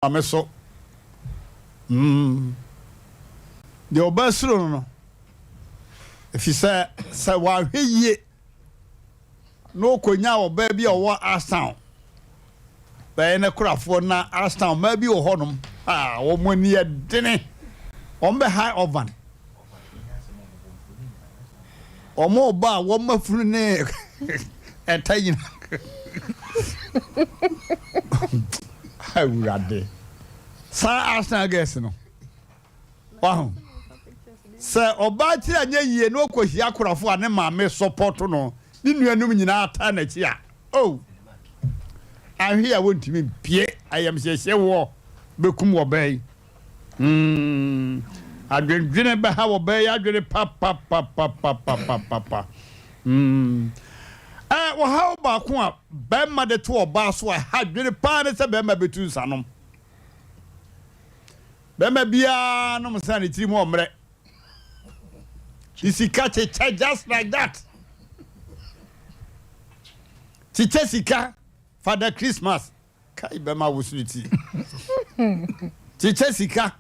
Maame so. Mm. Deɛ ɔbaa suro no no, ɛfiri sɛ sɛ wahwɛ yie na ɔkɔnya ɔbaa bi a ɔwɔ Ashtown bɛyɛ ne korafoɔ na Ashtown mmaa bi wɔ hɔnom a wɔn ani yɛ dene, wɔn bɛ high oven. Wɔn reba a wɔn afunu ne ɛta nyina. Awurade. Saa Arsenal girls no. Waho. Sɛ ɔbaa tiri anyɛ yie na ɔkɔhyia akorafo a ne maame sɔpɔto no, ne nuanom nyinaa taa n'akyi a, oh, ahwe a wɔntumi mpie ayamhyehye wɔ bɛkum ɔbaa yi. Mm, adwendwene bɛha wɔ bɛyɛ adwene papapapapapapapa. Mm. Eh, ɔhaw baako a bɛrima de to ɔbaa so a ɛha adwene paa ne sɛ bɛrima bɛtu nsanom. Bɛrima biara nom nsa ne tiri mu ɔmmerɛ. Ne sika kyekyɛ just like that. Kyekyɛ sika, Father Christmas. Kai bɛma wo soro ti. Kyekyɛ sika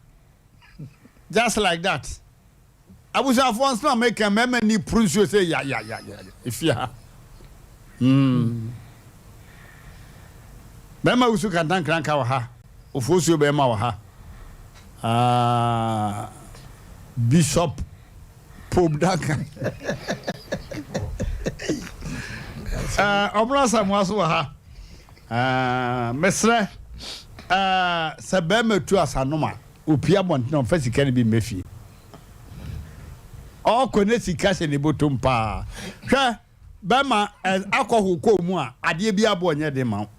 just like that. Abusuafoɔ nsɛm a meka mmarima ni puru nsuo sɛ ya ya ya ya efie ha. Mm. Bɛrima wusu kantankranka wɔ ha. Ofosuo bɛrima wɔ ha. Ah, Bishop Pope Duncan. Ɔmono Asamoah so wɔ ha. Ah, mesrɛ, ah, sɛ bɛrima tu asanom a, opue abɔnten a, ɔmfa sika no bi mma fie. Ɔkɔ ne sika hyɛ ne bɔtɔm paa. Hwɛ, bɛrima akɔ ho kɔɔ mu a, adeɛ bi aboɔ nyɛ den ma wo.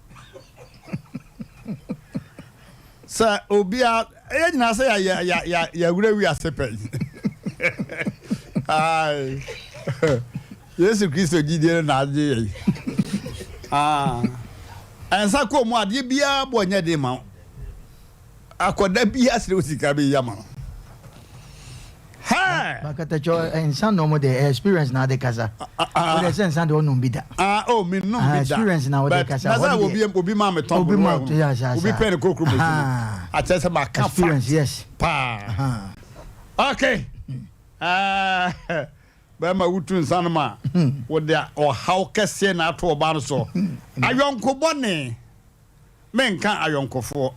Sɛ obia, yɛn nyinaa sɛ yɛ yɛ yɛ yɛwura wiase pɛ. Aye. Yesu Kristo gyidie no na agye yɛn. Ah, ɛnsa kɔɔ mu adeɛ biara bɔ nyɛ den ma wo. Akɔda biara srɛ wo sika bɛyi ama no. Hey! Bakatakyɛ nsa nom de experience na ade kasa. Wo de sɛ nsa de ɔnom bi da. Ah, oh, me nom bi da. Experience na ɔde kasa. Na sɛ obi obi ma me tɔn obi ma to ya sa Obi pɛ ne kokro mo si. Akyɛ sɛ ma ka Experience, yes. Paa. Okay. Ah. Bɛrima wotu nsa nom a, wode ɔhaw kɛseɛ na ato ɔbaa no soɔ. Ayɔnko bɔne, menka ayɔnkofoɔ.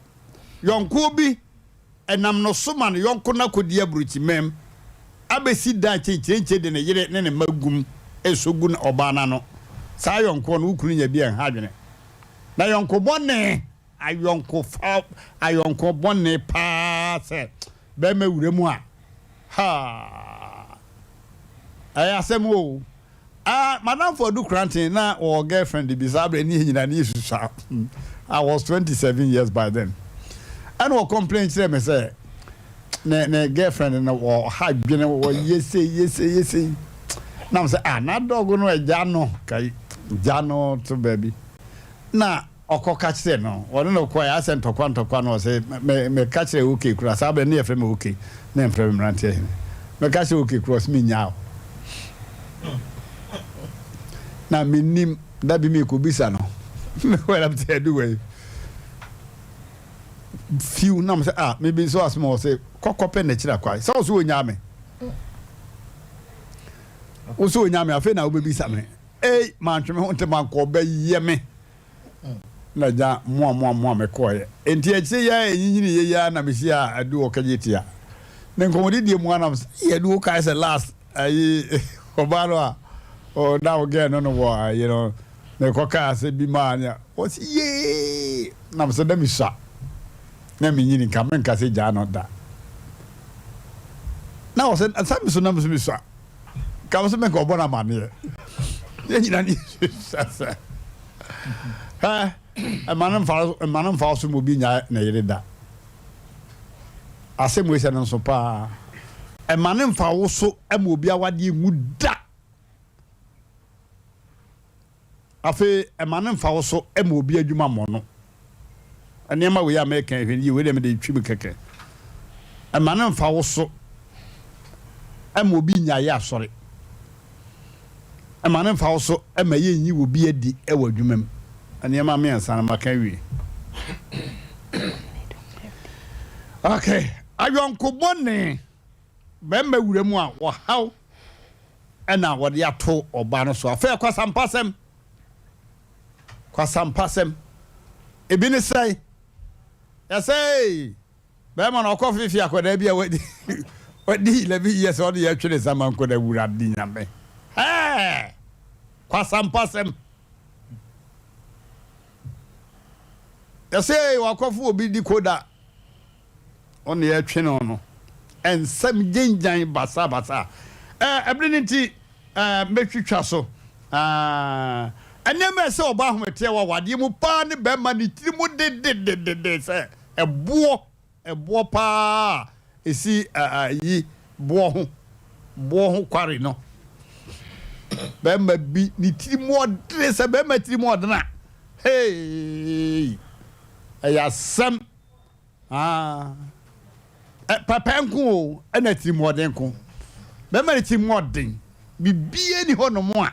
Yɔnkoɔ bi, ɛnam no so ma ne yɔnko no akɔdi aburokyimam, abɛsi dan kyenkyerenkye de ne yere ne ne mma gum sɔ gu ɔbaa no ano. Saa yɔnkoɔ no, wo kunu nya bi a, ɛnha adwene. Na yɔnko bɔne, ayɔnkofa, ayɔnko bɔne paa sɛ bɛrima wura mu a, Haa! Ɛyɛ asɛm o. Ah, madamfo Adu Kranten na ɔwɔ girlfriend bi saa berɛ ne yɛn nyinaa ne yɛsusua. I was 27 years by then. Ɛna ɔ complain kyerɛ me sɛ ne ne girlfriend no ɔha dwene ɔyɛ sei yɛ sei yɛ sei. Na me sɛ ah na dɔg no agya no kai gya no to baabi. Na Ɔkɔ ka kyerɛ no, ɔne no kɔɛ, asɛ ntɔkwa ntɔkwa no ɔse me me ka kyerɛ OK koraa, saa berɛ no ne yɛfrɛ me OK, ne yɛmfrɛ me mmeranteɛ hene. Me ka kyerɛ OK koraa ɔse me nyaa wo. Na me nim, da bi me kɔ bisa no, me kɔ na me sɛ adu wei. Fiw na me sɛ ah, me bi nso asoma ɔse kɔ kɔ pɛ n'akyiri akwae, sɛ ɔse ɔnyaa me. Wo sɛ ɔnyaa me, afei na wobɛbisa me. Ei, mantwe me ho ntɛm ankɔ, ɔbɛyɛ me. Na gya moa moa moa me kɔeɛ. Enti akyire yi ara ɛnyinyiniiɛ yi ara na mehyiaa Adu wɔ Kejetia. Ne nkɔmmɔdidie mu ara na mesɛ, Ei Adu wokae sɛ last ayi ɔbaa no a na wo girl no no wɔ ayi no mekɔkaa asɛm bi maa ne a ɔse yee na mesɛ na mesua na menyini nka menka sɛ gyaa no da na ɔsɛ sɛ me so na me so mesua Ka wo sɛ mɛnka ɔbɔ no amaneɛ. Yɛn nyina ne yɛsua sɛ ɛ ɛma no mfa ɛma no mfa so ma obi nya ne yere da. Asɛm wei sɛ no nso paa. Ɛma no mfa wo so ma obi awadeɛ ngu da. Afei ɛma no mfa wo so ma obi adwuma mmɔ no. Nneɛma wei a meka yi, hwɛ no yie, wei deɛ mede retwi mu kɛkɛ. Ɛma no mfa wo so ma obi nnyae asɔre. Ɛma no mfa wo so ma yɛnyi obi adi wɔ adwuma mu. Nneɛma mmiɛnsa no maka awie. Okay, ayɔnko bɔne bɛrima wura mu a wɔhaw ɛna wɔde ato ɔbaa no so. Afei kwasampasɛm, kwasampasɛm ebi ne sɛe yɛsɛ bɛrima na ɔkɔ fifi akwadaa bi a wadi wadi 11 years ɔde yɛtwe ne sama nkɔ na wura di nyame hɛɛ kwasampasɛm. Yɛsɛ wakɔfo obi di koda ɔne yɛtwe no no nsɛm gyengyan basabasa. Ɛbere no nti mɛtwitwa so. Nneɛma ɛsɛ ɔba ahometeɛ wɔ awadeɛ mu paa ne bɛrima ne tiri mu dedededede sɛ ɛboɔ ɛboɔ paa ɛsi yi boɔ ho boɔ ho kware no. Bɛrima bi ne tiri mu ɔdene sɛ bɛrima tiri mu ɔdene a, hey, ɛyɛ asɛm. Papa nko o, ɛna tiri mu ɔden ko. Bɛrima ne tiri mu ɔden, bibie ni hɔ nom a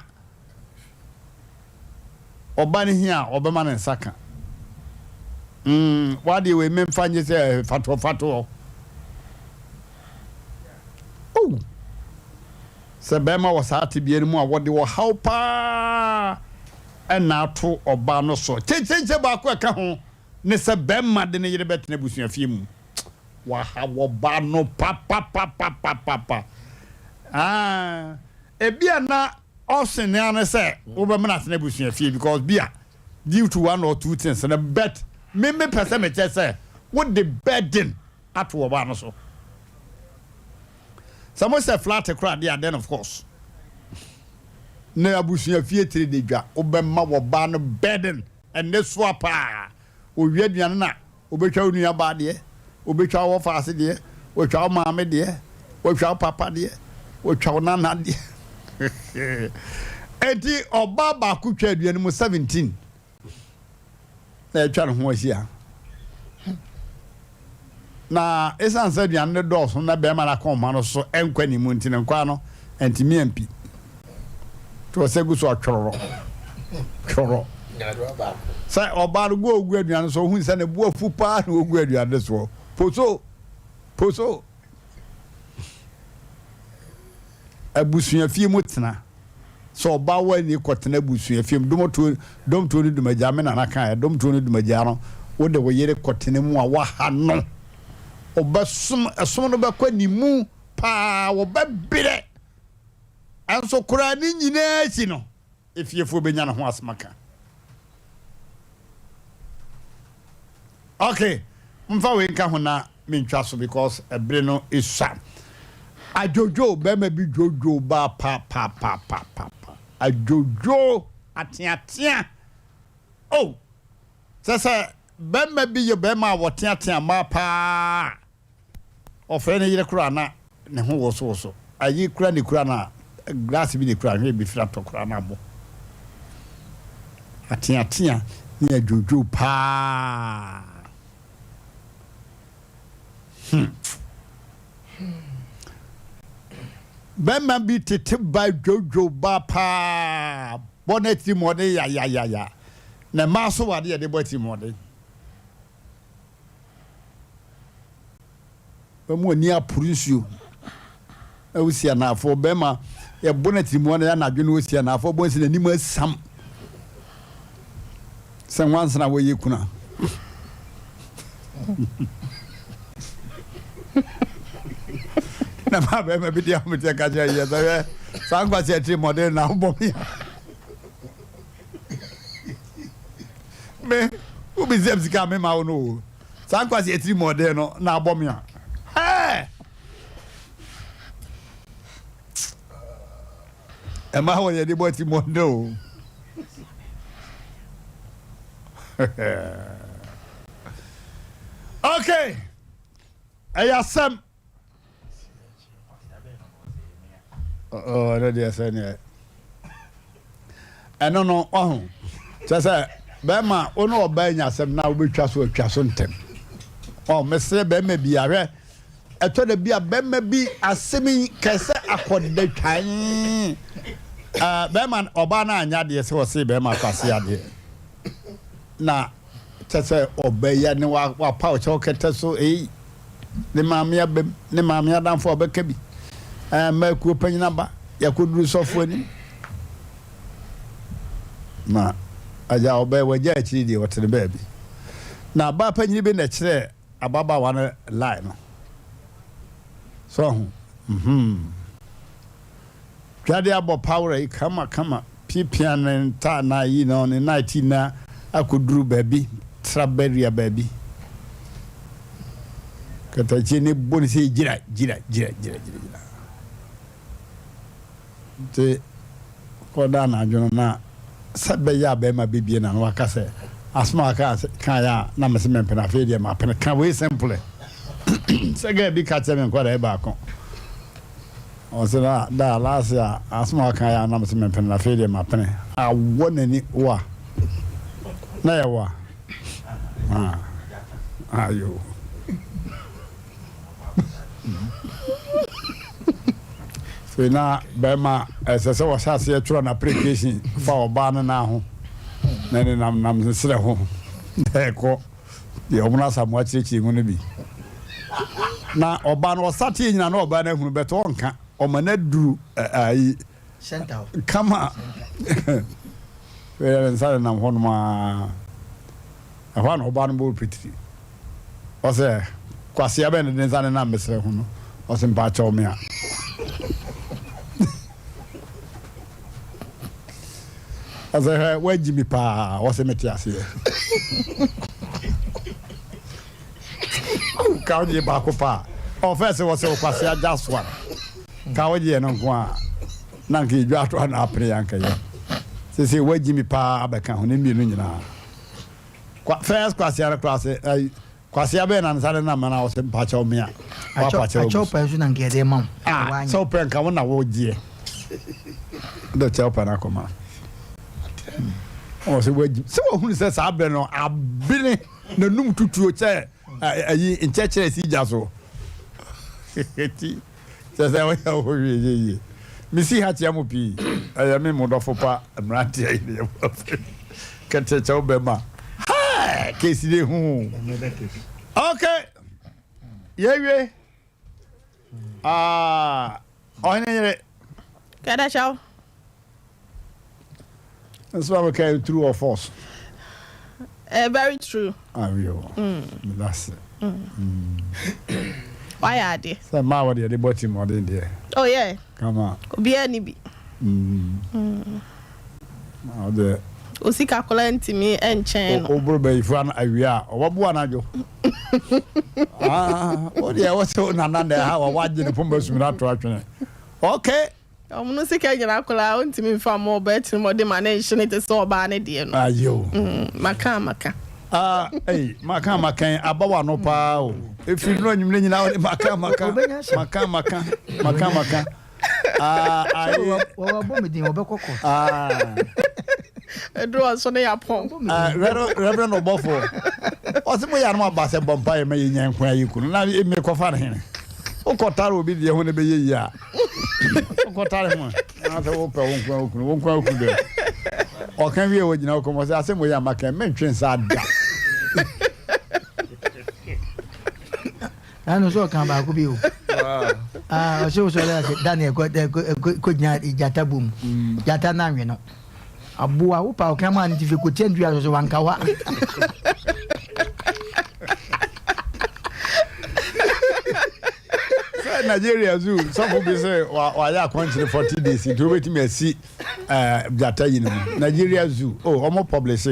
ɔba ne hia a ɔbɛma ne nsa ka. Wadeɛ wei memfa nye sɛ fatoɔ fatoɔ. Oh, sɛ bɛrima wɔ saa tebea no mu a, wɔde ɔhaw paa ɛna ato ɔbaa no so. Kyenkyenkyen baako a ɛka ho ne sɛ bɛrima de ne yere bɛtena abusuafie mu. Waha wɔba no papapapapapa. Ah, ebi a na option ne ano sɛ wobɛmena atena abusuafie because bi a due to one or two things no, but me me pɛ sɛ mekyɛ sɛ wode burden ato ɔbaa no so. Sɛ mo sɛ flat koraa deɛ a, then of course na abusuafie tiri de dwa wobɛma wɔbaa no burden ɛnne soa paa. Owie aduane na obɛtwa wo nua baa deɛ, obɛtwa wo wɔfaase deɛ, wɔtwa wo maame deɛ, wɔtwa wo papa deɛ, wɔtwa wo nana deɛ. Enti ɔbaa baako twa aduane mu 17 na atwa ne ho ahyia. Na ɛsiane sɛ aduane no dɔɔso na bɛrima no akɔnma no so ɛnkɔ anim nti no, nkwa no antumi ampi. Nti ɔsɛ gu so ɔtworɔ tworɔ. Sɛ ɔbaa no gu ogu aduane so, ohun sɛ ne bo afu paa na ogu aduane soɔ. Poso poso. Abusuafie mu tena. Sɛ ɔbaa wɔ ani kɔtena abusuafie mu, domtoɔ domtoɔ ne dumagya, me nana kaeɛ, domtoɔ ne dumagya no, wode wo yere kɔtena mu a waha no. Ɔbɛsom, ɛsom no bɛkɔ ne mu paa, wɔbɛbrɛ. Ɛnso koraa ne nyinaa akyi no, efiefoɔ bɛnya ne ho asɛm aka. Okay, mfa wei nka ho na mentwa so because ɛbere no esua. Adwodwo, bɛrima bi dwodwo ba pa pa pa pa pa pa. Adwodwo, ateatea. Oh, sɛ sɛ bɛrima bi yɛ bɛrima a wɔteatea mmaa paa. Ɔfrɛ ne yere koraa na ne ho wosowoso. Ayi koraa na ekura no a, glass bi na ekura nhwɛ ebi firi atɔ koraa na abɔ. Ateatea ne adwodwo paa. Hmm. Bɛrima bi tete ba dwodwo ba paa bɔ n'atirimɔden yayayaya. Na mmaa so wɔ ade yɛde bɔ atirimɔden. Bɛma ani aporo nsuo na wosi anaafoɔ bɛrima yɛbɔ no atirimuwa na yɛ anadwo na wosi anaafoɔ bɔ nsi n'anim asam sɛ nwansena wɔyɛ kuna. Na maa bɛrima bi de ahometeɛ ka kyerɛ yɛ sɛ hwɛ saa nkwasi atirimɔden na wobɔ me a me wobisam sika a mema wo no o. Saa nkwasi atirimɔden no na abɔ me a. Hɛɛ! Ɛma wɔ yɛde bɔ atirimɔden o. Okay, ɛyɛ asɛm. Ɔno deɛ sɛ neɛ ɛno no ɔho kyɛ sɛ bɛrima wo ne ɔbaa nya asɛm na wobɛtwa so atwa so ntɛm. Ɔ mesrɛ bɛrima bi ahwɛ ɛtɔ da bi a bɛrima bi asɛm yi kɛsɛ akɔda twan bɛrima ɔbaa no anya adeɛ sɛ ɔse bɛrima kwase adeɛ na kyɛ sɛ ɔbɛyɛ ne wapa ɔkyɛw kɛtɛ so ei. Ne maame aba mu, ne maame adamfo a ɔbɛka bi. Ɛɛ mmaa kuo panyin aba, yɛakɔduru sɔfo anim. Na agya ɔbɛɛ wagya akyiri deɛ ɔte ne baabi. Na abaa panyin bi na ɛkyerɛɛ ababaawa no line no. So ahu? Mhm. Dwade abɔ pawora yi kama kama, piapia ne ntaa na ayi no ne night na akɔduru baabi, tra barrier baabi. Katakyie ne bɔ ne sɛ gyira gyira gyira gyira gyira gyira. Nti kɔda anadwo no na sɛ bɛyɛ a bɛrima bɛbie na no waka sɛ asɛm a aka kaeɛ a na mese mempene afei deɛ mapene ka wei simple sɛ gaa bi ka kyerɛ me nkwadaa baako ɔsɛ na da last a asɛm a aka yɛ a na mese mempene na afei deɛ mapene awɔ n'ani wa na yɛ wa ah ayo Afei na bɛrima ɛsɛ sɛ wɔhyɛ aseɛ twerɛ n'application fa ɔbaa no nan ho na ne nam nam ne serɛ ho na ɛkɔ deɛ wɔn asamoa kyerɛkyerɛ mu no bi na ɔbaa no ɔsateɛ nyina na ɔbaa no ahunu bɛtɛ ɔnka ɔma no aduru ayi kama ne nsa nenam hɔnom a ɛhɔ a na ɔbaa no bɔ pitiri Ɔsɛ, Kwasea bɛn na de ne nsa nenam me serɛ ho no? Ɔse, Mpaakyɛw me a. Ɔsɛ, Hwɛ, woagyi me paa. Ɔse, Mete aseɛ. Ka wogye baako paa. Ɔfɛ sɛ wɔsɛ wo kwasea just one. Ka wogye yɛ no nko a, na nka yɛdwa ato a na apere yɛ anka yɛ. Sese woagyi me paa abɛka ho ne mmienu nyinaa. Kwa first kwasea no koraa sɛ ayi kwasea bɛyɛ na nsa de nam na ɔsɛ mpakyɛw me a wapakyɛw akyɛw pɛ nso na nka yɛde ma wo ah sɛ wopɛ nka wo na wogyeɛ de kyɛw pɛ no akɔma ɔsɛ wagyi sɛ wahunu sɛ saa berɛ no abene n'anum tutuo kyɛ ayi nkyɛkyerɛ si gya so ti Kyerɛ sɛ woyɛ wo ho hwee nyɛ yie. Mesi ha kyea mo pii. Ɛyɛ me mo dɔfo pa mmeranteɛ yi ne yɛbɔ afei. Kɛtɛkyɛw bɛma. Hey! Kesi de hu. Okay. Yɛwie. Ah, ɔhene yere. Kɛtɛkyɛw. Nso a meka yɛ true or false? Eh, very true. Awi o. Mm. That's it. Mm. Why are they? Sɛ mmaa wɔ deɛ de bɔ ti mɔden deɛ. Oh yeah. Kama. Obiara ni bi. Mm. Mm. Ɔde. Osika kola ntumi nkyɛn no. Oboro bɛyifo ano awia a ɔbɛbo anadwo. Ah, o deɛ wɔsɛ nana na ɛha wa wagye ne pɔmba sum na ato atwene. Okay. Ɔmo no sika nyina koraa ontumi nfa mma ɔbaa tirimɔden ma ne nhyene te sɛ ɔbaa ne deɛ no. Ayo. Mm, maka a maka. Ah, ei, maka a maka yi, aba w'ano paa o. Efiri no anwummerɛ nyinaa wode maka a maka, maka a maka, maka a maka. Ah, ayi. Wɔwɔ me din, wɔbɛkɔ kɔ. Ah. Ɛduru ɔso ne yapɔn. Ah, Reverend ɔbɔfo. Ɔse mo yɛ anam aba sɛ bɔ mpa yɛ ma yɛ nya nkwa yi kunu. Na mekɔfa ne hene. Wokɔtare obi deɛ ho ne bɛyɛ yie a. Wokɔtare ho a, na sɛ wopɛ wo nkoa wo kunu, wo nkoa wo kunu dɛ. Ɔka wie wɔgyina wo kɔn sɛ asɛm wei a maka mentwe nsa da. Ɛno nso ɔka baako bi o. Ah, ɔsɛ wosɔ dɛ sɛ Daniel kɔ kɔ gyina gyata bom. Gyata no anwe no. Aboa wo pa ɔkraman no ti fɛ kɔtia ndua so so wanka wa. Sɛ Nigeria zoo sɔfo bi sɛ wayɛ akɔnkyere 40 days nti wobɛtumi asi eh, gyata yi no mu. Nigeria zoo, oh, ɔmo publish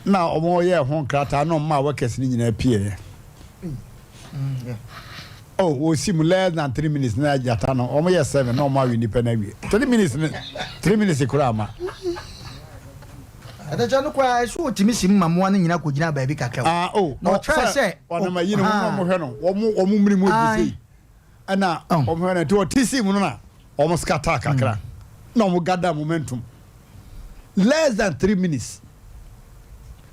na ɔmo yɛ ho nkrataa na ɔmo ma workers no nyinaa pieɛ. Oh, wɔsi mu less than 3 minutes na gyata no wɔn yɛ 7 na wɔn awe nipa no awie 3 minutes ne 3 minutes koraa ma. Ɛdɛkyɛ no koraa ɛso otumi si mu ma mmoa no nyina kɔgyina baabi kakra o. Ah oh, Na ɔtry sɛ ɔnam ayi ne ho na wɔn hwɛ no wɔn mmiri mu egu sei ɛna wɔn hwɛ no nti ɔte si mu no na wɔn scatter kakra na wɔn gather momentum less than 3 minutes.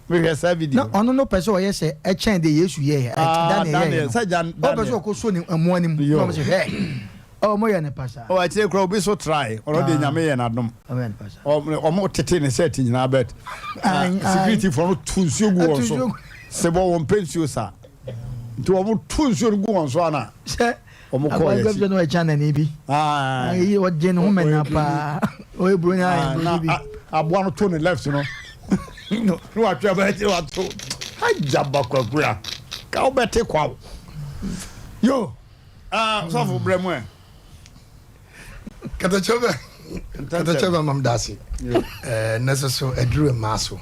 Mehwɛ saa video. Na ɔno no pɛ sɛ ɔyɛ sɛ ɛkyɛn deɛ Yesu yɛɛ, Ah, Daniel yɛɛ Daniel, no. sɛ Jan, Ɔpɛ sɛ Daniel. ɔkɔ so ne mmoa no mu. Yo. Na ɔmo sɛ hwɛ, ɔmo yɛ no pasaa. Oh, akyire koraa obi so try. Ɔno deɛ Ah. Nyame yɛ n'adom. Ɔmo yɛ no pasaa. Ɔmo ɔmo tete ne set nyinaa but Ayi, ayi. security foɔ no to nsuo gu wɔn Ɛto so. nsuo gu- Sebɔ wɔn pɛ nsuo saa. Nti wɔn to nsuo no gu wɔn so ana. Sɛ Wɔn kɔɔ yɛ akyi. Akwa ɔyɛ China ni bi. Ayi ɔgye ne ho mɛna paa. Ɔyɛ buroni ayɛ buroni bi. Aboa no to ne left no. Ne watwe aba akyi wato. Ajaba kwakura. Ka wobɛte kwaw. Yo. Ah, sɔfo brɛ mu ɛ. Katakyɛ bɛ katakyɛ bɛ mam dase. Ɛɛ na sɛ so aduru mmaa so.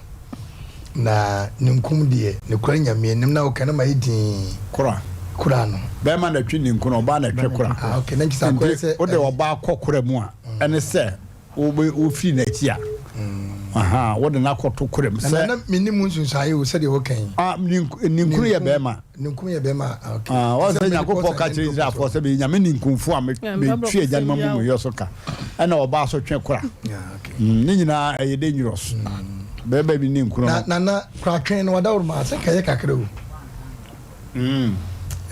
Na ne nkum deɛ ne kura nyame anim na woka na ma yɛ din. Kora. Kora no. Bɛrima na twe ne nkunu ɔbaa na twe kora. Ah okay na nkisa akɔyɛ sɛ. Wode ɔbaa kɔ kora mu a ɛne sɛ Wobe wofiri n'akyi a, aha, wode no akɔto koram sɛ. Nana, na menni mu nsunsuanee o, sɛdeɛ woka yi. Ah, ninkunu yɛ bɛrima. Ninkunu yɛ bɛrima, ah, okay. Ah, wɔn sɛ Nyankopɔn ka kyerɛ Israelfoɔ sɛ meyɛ Nyame ninkunfoɔ a metwe agyanom amumuyɔ so ka, ɛna ɔbaa so twe kora. Mm, ne nyinaa ɛyɛ dangerous. Mm. Bɛrima bi ninkunu no. Nana, koratwe no wadaworo ma sɛ kɛyɛ kakra o. Mm.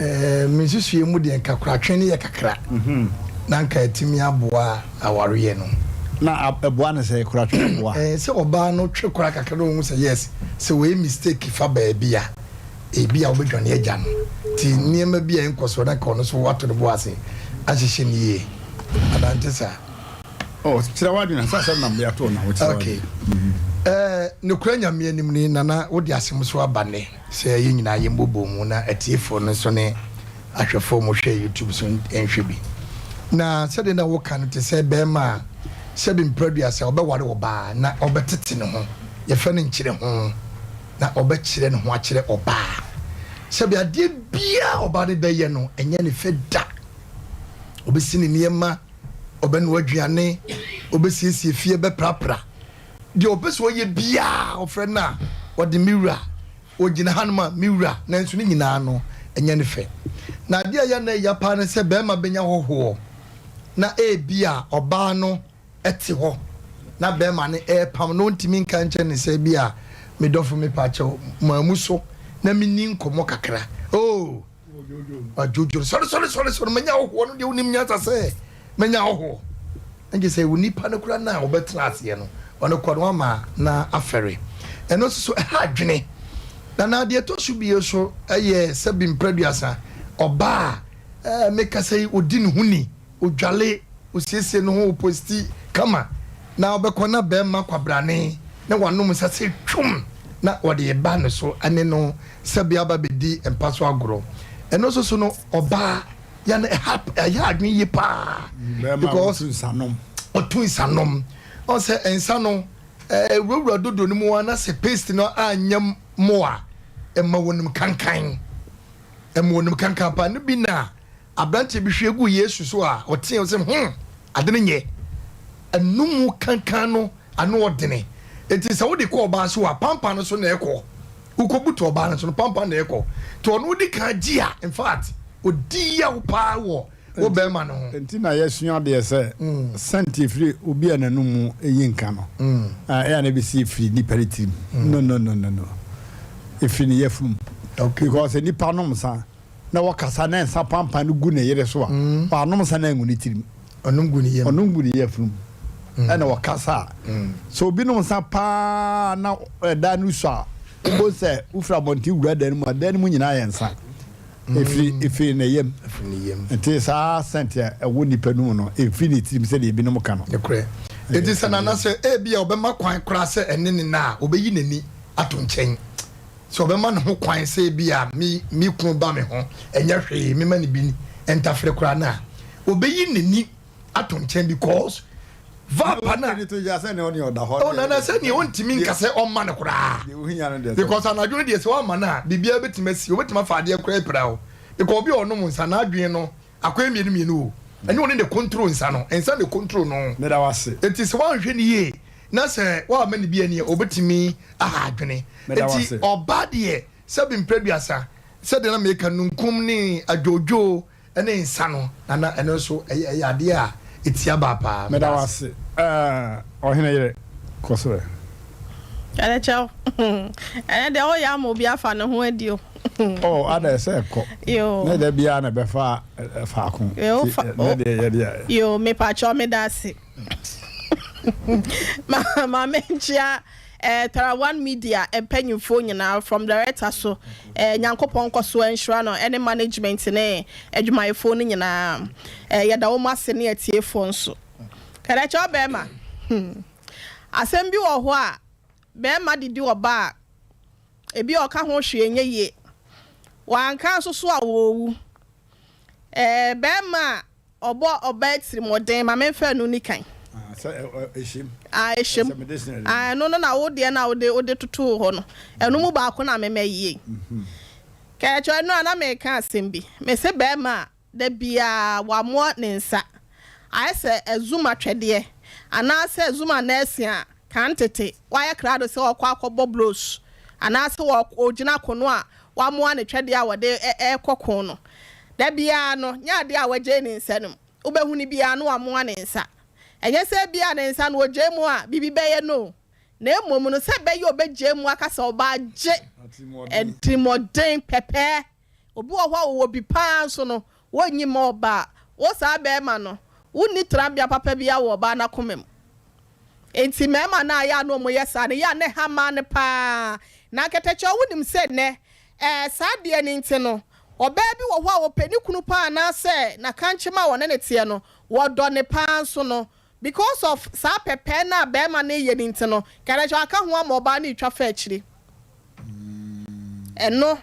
Eh, me nsusuiɛ mu deɛ nka koratwe no yɛ kakra mhm. na nka atumi aboa awareɛ no. Na ɛboa no sɛ koratwe no boa? Eh, sɛ ɔbaa no twe kora kakra na ɔhu sɛ yes, sɛ wɔyɛ mistake fa baabi a, ebi a wobɛdwane agya no. Nti nneɛma bi a ɛnkɔ so na nka ɔno nso wato ne bo ase ahyehyɛ no yie. Anaa nte saa? Oh, kyerɛ w'adwene, sɛ asɛm na mede ato na wokyerɛ w'adwene. Okay. Eh, nokorɛ Nyame anim ni, Nana, wode asɛm so aba nnɛ. Sɛ yɛn nyinaa yɛmmobɔ mu na atiefoɔ no nso ne ahwɛfoɔ a wɔhwɛ YouTube so nhwɛ bi. Na sɛdeɛ na woka no te sɛ barima a sɛbi mprɛduasa ɔbɛware ɔbaa na ɔbɛtete ne ho, yɛfrɛ no nkyerɛho, na ɔbɛkyerɛ ne ho akyerɛ ɔbaa. Sɛbi adeɛ biara ɔbaa no bɛyɛ no ɛnyɛ ne fɛ da. Ɔbɛsi ne nneɛma, ɔbɛnoa aduane, ɔbɛsiesie fie, bɛprapra. Deɛ ɔpɛ sɛ ɔyɛ biara, ɔfrɛ no a, ɔde me wura. Ɔgyina hanom a, me wura. Nanso ne nyinaa no, ɛnyɛ ne fɛ. Na adeɛ a ɛyɛ a na ɛya paa ne sɛ barima bɛnya hɔhoɔ, na ebia ɔbaa no te hɔ na barima no repam no, ɔntumi nka nkyerɛ no sɛ ebia, me dɔfo mepakyɛw, ma mu so na menni nkɔmmɔ kakra. Oh! Wadwodwo no, sɔre, sɔre, sɔre, sɔre, manya ahɔhoɔ no deɛ wonim nyansa sɛ manya ahɔhoɔ. Ɛnkyɛ sɛ onipa no koraa no a ɔbɛtena aseɛ no, ɔno kɔ no ama na afɛre. Ɛno nso so ɛha adwene. Na na deɛ ɛtɔ so bio so ɛyɛ sɛbi mprɛduasa, ɔbaa a ɛɛ mekasa yi ɔdi ne ho ni. Odwale, osiesie ne ho, oposti kama na ɔbɛkɔ na bɛɛma kwabrane na wanom nsa sɛ twum na ɔde reba ne so ne no sɛbea aba bɛdi mpa so agorɔ. Ɛno nso so no ɔbaa ya no ɛha ɛyɛ adwene yie paa because ɔtu nsa nom. Ɔn sɛ nsa no ɛwurawura dodo no mu a na sɛ paste no anyɛ mo a ɛma wɔnim kankan ɛma wɔnim kankan paa no bi na Aberanteɛ bi hwie guu Yesu so a, ɔteaam sɛ, Hum! Ade no nyɛ! Ɛno mu kankan no ano ɔdene. Enti sɛ wode kɔ ɔbaa so a, pampan no so na ɛkɔ. Wokɔbutu ɔbaa no so no, pampan na ɛkɔ. Nti ɔno wodi kan gye a, in fact, ɔdi yaw paa wɔ wo barima no ho. Enti na yɛasua adeɛ sɛ, sɛnti ɛfiri obi a n'anum mu yi nka no, ɛyɛ a na ɛbɛsi ɛfiri nipa no tirim. No, no, no, no, no. Ɛfiri ne yafunu mu. Because nipa nom nsa. na wɔkasa na nsa pampan no gu ne yere so a, wanom nsa no angu ne tirim. Ɔnom gu ne yam. Ɔnom gu ne yafunu mu. Ɛna ɔkasa a, sɛ obi nom nsa paa na ɛda no su a, wobɛhu sɛ wofiri abɔnten wura dan no mu a, dan no mu nyinaa yɛ nsa. Ɛfiri ɛfiri ne yam. Ɛfiri ne yam. Nti saa scent a ɛwɔ nipa no mu no, ɛmfiri ne tirim sɛdeɛ ebinom ka no. Nokorɛ. Enti sɛ Nana sɛ ebia ɔbɛma kwan koraa sɛ ɛne ne nna a, ɔbɛyi n'ani ato nkyɛn. Sɛ ɔbɛma ne ho kwan sɛ ebia me me kunu ba me ho, ɛnyɛ hwee, mema no bi ntafere koraa no a, ɔbɛyi n'ani ato nkyɛn because vapa no a, oh nana sɛdeɛ ɔntumi nka sɛ ɔmma no koraa because anadwo no deɛ sɛ wamma no a, biribiara bɛtumi asi, ɔbɛtumi afa adeɛ koraa apira wo because obi a ɔnom nsa n'adwene no akɔyɛ mmienu mmienu o, ɛnyɛ ɔno na ɛcontrol nsa no, nsa na ɛcontrol no. Meda wo ase. Enti sɛ woanhwɛ no yie na sɛ woamma no bi ani a, ɔbɛtumi aha adwene. Meda wo Enti ase. ɔba deɛ, sɛbi mprɛduasa, sɛdeɛ na meka nunkum ne adwoodwoo ne nsa no, Nana, ɛno nso ɛyɛ ɛyɛ adeɛ a ɛtia baa paa. Meda Meda wo ase. ase. Ɛɛ, ɔhene yere, kɔ so ɛ. Ɛnɛ kyɛw, ɛnɛ deɛ woyɛ ama obi afa ne ho adi o. Oh, ada ɛsɛ ɛkɔ. Yoo. Ne da biara na ɛbɛfa faako. Yoo, fa, Ne deɛ yɛ deɛ. Yoo, mepakyɛw meda ase. Ma, ma menkyia. Tara One Media mpanyinfoɔ nyinaa from director so eh, Nyankopɔn nkɔ so nhyira no ɛne management ne adwumayɛfoɔ no nyinaa eh, yɛda wɔn ase ne atiefoɔ nso. Kɛdɛkyɛ ɔbɛrima hmm. Asɛm bi wɔ hɔ a bɛrima didi ɔbaa a ebi a ɔka ho hwee nyɛ yie. Wanka nso so a wɔwu. Eh, bɛrima a Ɔbɔ ɔbaa atirimɔden, ma memfa ɛno nni kan. Ah, sɛ ɛhyem. Ah, ɛhyem. Ah, ɛno no na wo deɛ na wode wode totoo hɔ no. Ɛno mu baako na mema yie. Kɛkyɛ ɛno a na meka asɛm bi. Mese bɛrima a da biara wamoa ne nsa. Ayɛ sɛ azum atwɛdeɛ anaasɛ azum anɛɛse a kan tete wayɛ krado sɛ ɔkɔ akɔbɔ blows anaasɛ ɔgyina kono a wamoa ne twɛdeɛ a wɔde rekɔ ko no. Da biara no, nyɛ adeɛ a wagyae ne nsa no mu. Wobɛhu no biara no wamoa ne nsa. Ɛnyɛ sɛ ebia ne nsa no ɔgyae mu a biribi bɛyɛ no o, na mmom no sɛ ɛbɛyɛ a ɔbɛgyae mu aka sɛ ɔbaa gye atirimuɔden pɛpɛɛ. Obi wɔ hɔ a ɔwɔ bi pa ara nso no, wɔnnyi mma ɔbaa. Wo saa barima no, wonni trabea papa biara wɔ ɔbaa no akoma mu. Enti mmarima no a ɛyɛ a na wɔyɛ saa no, ɛyɛ a na ɛha mmaa no pa ara. Na Nkɛtɛkyɛw, wonim sɛ nnɛ, ɛɛ, saa adeɛ no nti no, ɔbaa bi wɔ hɔ a ɔpɛ ne kunu pa ara anaasɛ n'akankyema a ɔne no teɛ no, wɔdɔ no pa ara nso no, because of saa pɛpɛɛ no a barima no reyɛ no nti no, Nkɛtɛkyɛw aka ho ama ɔbaa no retwa fa akyire. Ɛno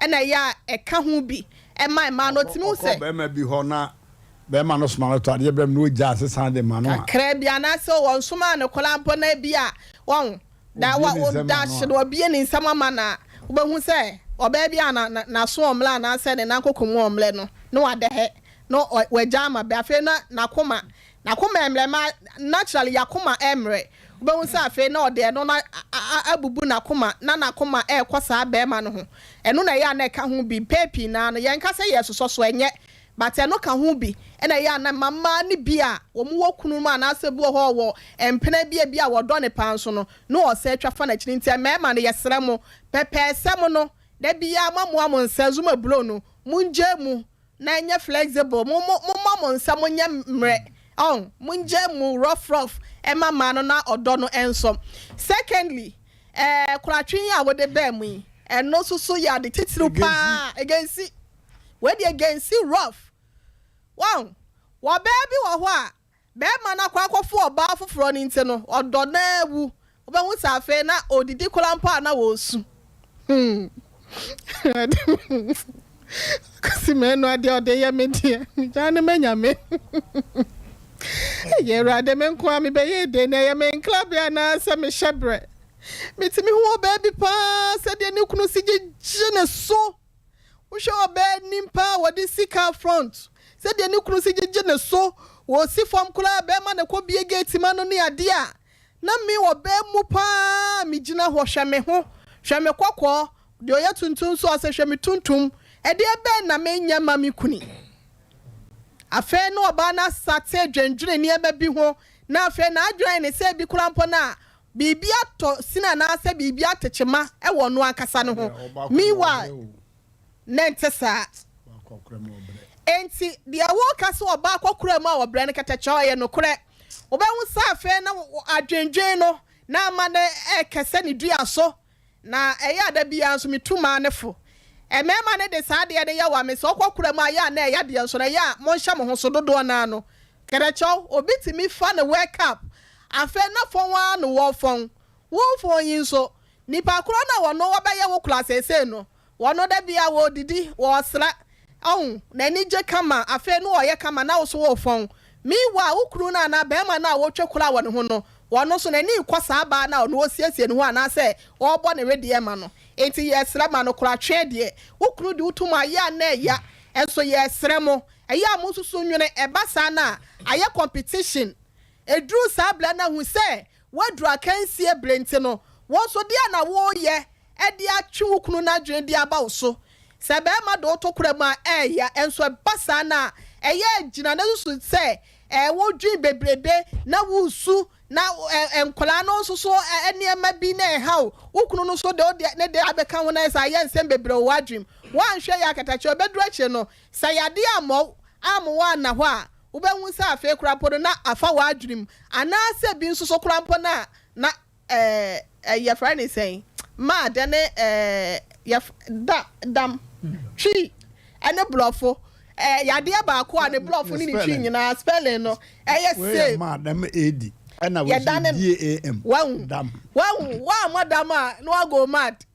na ɛyɛ a ɛka ho bi ma mmaa no tumi hu sɛ. Ɔkɔ barima bi hɔ na barima no soma no tɔ adeɛ brɛ no na ɔgya nsesa de ma no a. Kakra bi anaasɛ wɔnsomaa no koraa mpo na ebi a wɔn da wa da hye no wabue ne nsam ama no a, wobɛhu sɛ ɔbaa bi a na n'aso ɔmmerɛ anaasɛ ne nan koko mu ɔmmerɛ no na wadɛhɛ na wagya ama bɛ afei na n'akoma N'akoma ɛmmerɛ ma naturally y'akoma ɛmmerɛ wobɛhu sɛ afei na ɔde ɛno no abubu n'akoma na n'akoma ɛrekɔ saa bɛɛma no ho ɛno na ɛyɛ a na ɛka ho bi mpɛn pii naa no yɛnka sɛ yɛresosɔ so ɛnyɛ but ɛno ka ho bi ɛna ɛyɛ a na mma mmaa no bi a wɔn wɔ kunu mu anaasɛ bi wɔ hɔ ɔwɔ mpena bi a bi a wɔdɔ no paa nso no na ɔsɛ atwa fa n'akyiri nti mmarima no yɛsrɛ mo pɛpɛɛsɛm no da biara moamoa mo nsa zuma blow no mongyae mu na ɛnyɛ flexible mo mo momma mo nsa mo nyɛ mmerɛ ɔn mo ngyae mu rough rough ɛma mmaa no na ɔdɔ no ɛnsɔ secondly ɛɛ koratwe yi a wode baa mu yi ɛno nso so yɛ ade titiriw paa egensi wei deɛ egensi rough wɔn wɔ baa bi wɔ hɔ a Barima no akɔ akɔfo ɔbaa foforɔ no nti no, ɔdɔ no ara wu. Wobɛhu sɛ afei na ɔredidi koraa mpo a na ɔresu. Hmm. Akwasi Manu adeɛ ɔde yɛ me deɛ, megyaa no ma Nyame. Ɛyɛ Awurade me nko a mebɛyɛ dɛn na ɛyɛ me nkrabea anaasɛ me hyɛberɛ. Metumi hu ɔbaa bi paa sɛdeɛ ne kunu si gyegye ne so. Wohwɛ ɔbaa anim paa a wɔde si car front sɛdeɛ ne kunu si gyegye ne so wɔsi fam koraa bɛɛma na kɔ bie gate ma no ne adeɛ a na me ɔbaa mu paa me gyina hɔ hwɛ me ho hwɛ me kɔkɔɔ deɛ ɔyɛ tuntum nso ɔsɛ hwɛ me tuntum ɛdeɛ bɛn na me nyɛ ma me kuni afei na ɔbaa no asate dwendwene nneɛma bi ho na afei na adwene ne sɛ bi koraa mpo no a biribi atɔ sin anaasɛ biribi ate kyema wɔ ɔno ankasa no ho. Meanwhile, na ɛnte saa. Enti, deɛ woreka sɛ ɔbaa kɔkora mu a ɔbrɛ no kɛtɛkyɛw, ɛyɛ nokorɛ. Wobɛhu sɛ afei na adwendwen no na ama no rekɛsɛ ne dua so, na ɛyɛ a da biara nso metu mmaa no fo. Mmarima no de saa adeɛ no yɛ wa me sɛ ɔkɔkora mu a, ɛyɛ a na ɛyɛ adeɛ nso no, ɛyɛ a monhyɛ mo ho so dodoɔ no ara no. Kɛrɛkyɛw, obi tumi fa ne work up, afei na fɔn ara na wɔfɔn. Wo fɔn yi nso, nipa korɔ no a wɔno wɔbɛyɛ wo kora seesei no, wɔno da biara wɔredidi, wɔresra, ɔho, n'ani gye kama, afei na ɔyɛ kama na wo nso worefɔn. Meanwhile, wo kunu no anaa barima no a wotwa kora wɔ ne ho no, ɔno nso n'ani rekɔ saa baa no a ɔno ɔresiesie ne ho anaasɛ ɔrebɔ ne wedeɛ ma no. Enti yɛresrɛ ma no koratwe deɛ, wo kunu de wo tom a, ɛyɛ a na ɛya, nso yɛresrɛ mo, Ɛyɛ a monsusu nwene, ɛba saa no a, ayɛ competition. Ɛduru saa berɛ no a, hu sɛ woaduru akansie berɛ nti no, wo nso deɛn na woreyɛ de atwe wo kunu no adwene de aba wo so? Sɛ barima de wo to kora mu a, ɛyɛ, nso ɛba saa no a, ɛyɛ a gyina na susu sɛ wodwen bebrebe na woresu na nkwadaa no nso so nneɛma bi na ɛha wo. Wo kunu no nso de wo deɛ ne deɛ abɛka ho na ayɛ sɛ ayɛ nsɛm bebree wɔ w'adwenem. Woanhwɛ yie a, katakyie ɔbɛduru akyire no, Sɛ yadeɛ ammɔ wo amma woanna hɔ a, wobɛhu sɛ afei koraa mpo no na afa w'adwene mu, anaasɛ bi nso so koraa mpo no a na yɛfrɛ ne sɛn, mad ne ɛɛ yɛf da dam twi ɛne borɔfo ɛɛ yadeɛ baako a ne borɔfo ne ne twi nyinaa spelling no ɛyɛ same. Mad m a d ɛna Yɛda ne- wɔsi d a m. Wahu. Dam. Wahu wammɔ dam a na wago mad.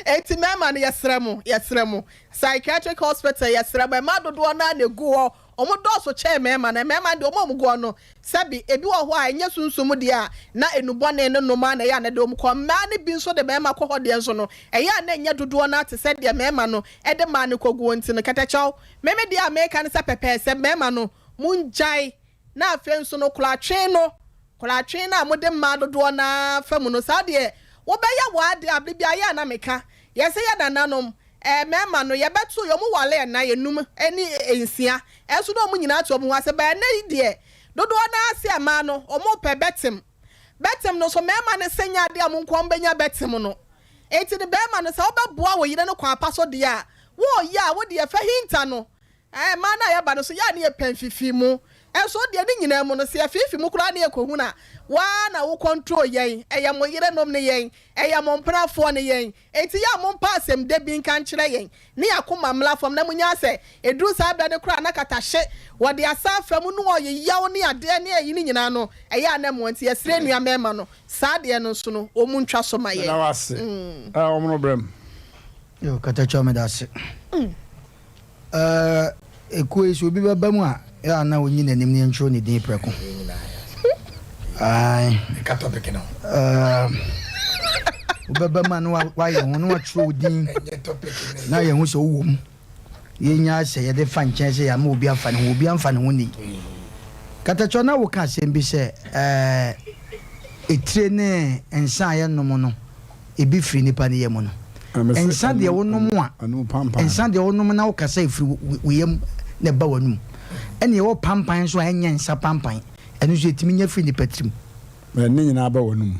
Eti mmarima no, yɛsrɛ mo, yɛsrɛ mo, psychiatric hospital, yɛsrɛ mo, mmaa dodoɔ naa na egu hɔ, wɔn dɔɔso kyɛn mmarima no. Mmarima deɛ, wɔn a wɔn gu hɔ no, sɛbi, ebi wɔ hɔ a ɛnyɛ sunsun deɛ a na enubɔne ne nnoma na ɛyɛ a na de wɔn kɔ. Mmaa no bi nso de mmarima kɔ hɔ deɛ nso no, ɛyɛ a na ɛnyɛ dodoɔ naa te sɛ deɛ mmarima no ɛde mmaa no kɔ gu wɔn ti no. Kɛtɛkyɛw mɛmɛ deɛ a mɛka no sɛ pɛpɛɛsɛ, mmarima no mo ngyae. Na afei nso no, koratwe no, koratwe no a mode mmaa dodoɔ naa fa mu no, saa deɛ wobɛyɛ w'ade a biribi ayɛ a na meka yɛsɛ yɛ nananom mmarima no yɛbɛto yɛ ɔmo wale ɛna yɛnum ɛne nsia ɛnso na ɔmo nyinaa to ɔmo ho ase bɛn. Ɛnɛ yi deɛ, dodoɔ naa se mmaa no ɔmo pɛ bɛtem bɛtem no so. Mmarima no sɛ nya adeɛ a mo nkɔn bɛnya bɛtem no. Eti ne bɛrima no sɛ wobɛboa wɔ yere no kwan pa so deɛ a wɔɔyɛ a wode yɛfɛ hinta no mmaa no a yɛba no so yɛ a ne yɛ pɛn fifi mu. Ɛnso deɛ ne nyinaa mu no, sɛ yɛfifi mu koraa ne yɛkɔhu na waa na wo control yɛn. Ɛyɛ mo yerenom ne yɛn, ɛyɛ mo mpenafoɔ ne yɛn. Eti yɛ a mo mpa asɛm de bi nka nkyerɛ yɛn ne yɛakoma mmla fam na mo nya sɛ eduru saa abɛ no koraa na katahye wɔde asa afa mu no, ɔyɛ yaw ne adeɛ ne ɛyi ne nyinaa no, ɛyɛ anam wɔn. Nti yɛsrɛ nua mmarima no, saa adeɛ no nso no, wɔn mu ntwa so ma yɛn. Yɛn. Ɛda wase ɛ wɔn no brɛ mu. Yo, katakyɛ, meda ase. Ekuo yi so obi bɛba mu a, yɛ a na onyi n'anim ne yɛntwerɛ ne din prɛko. Ae. Ɛka topic no. Wobɛba mu a na wayɛ ho na watwerɛ wo din ɛnyɛ topic no. Na yɛn ho sɛ wowɔ mu. Yɛnya sɛ yɛde fa nkyɛn sɛ yɛama obi afa ne ho, obi amfa ne ho ni. Katakyɛ, na woka asɛm bi sɛ etire ne nsa a yɛnom no, ebi firi nipa ne yam no. Nsa deɛ wonom a, nsa deɛ wonom na wokasa efiri wo yam na ɛba w'anum. Ɛna yɛwɔ pampan nso a ɛnyɛ nsa pampan, ɛno nso yɛtumi nya firi nipa tirim. Ne nyinaa bɛ w'anum.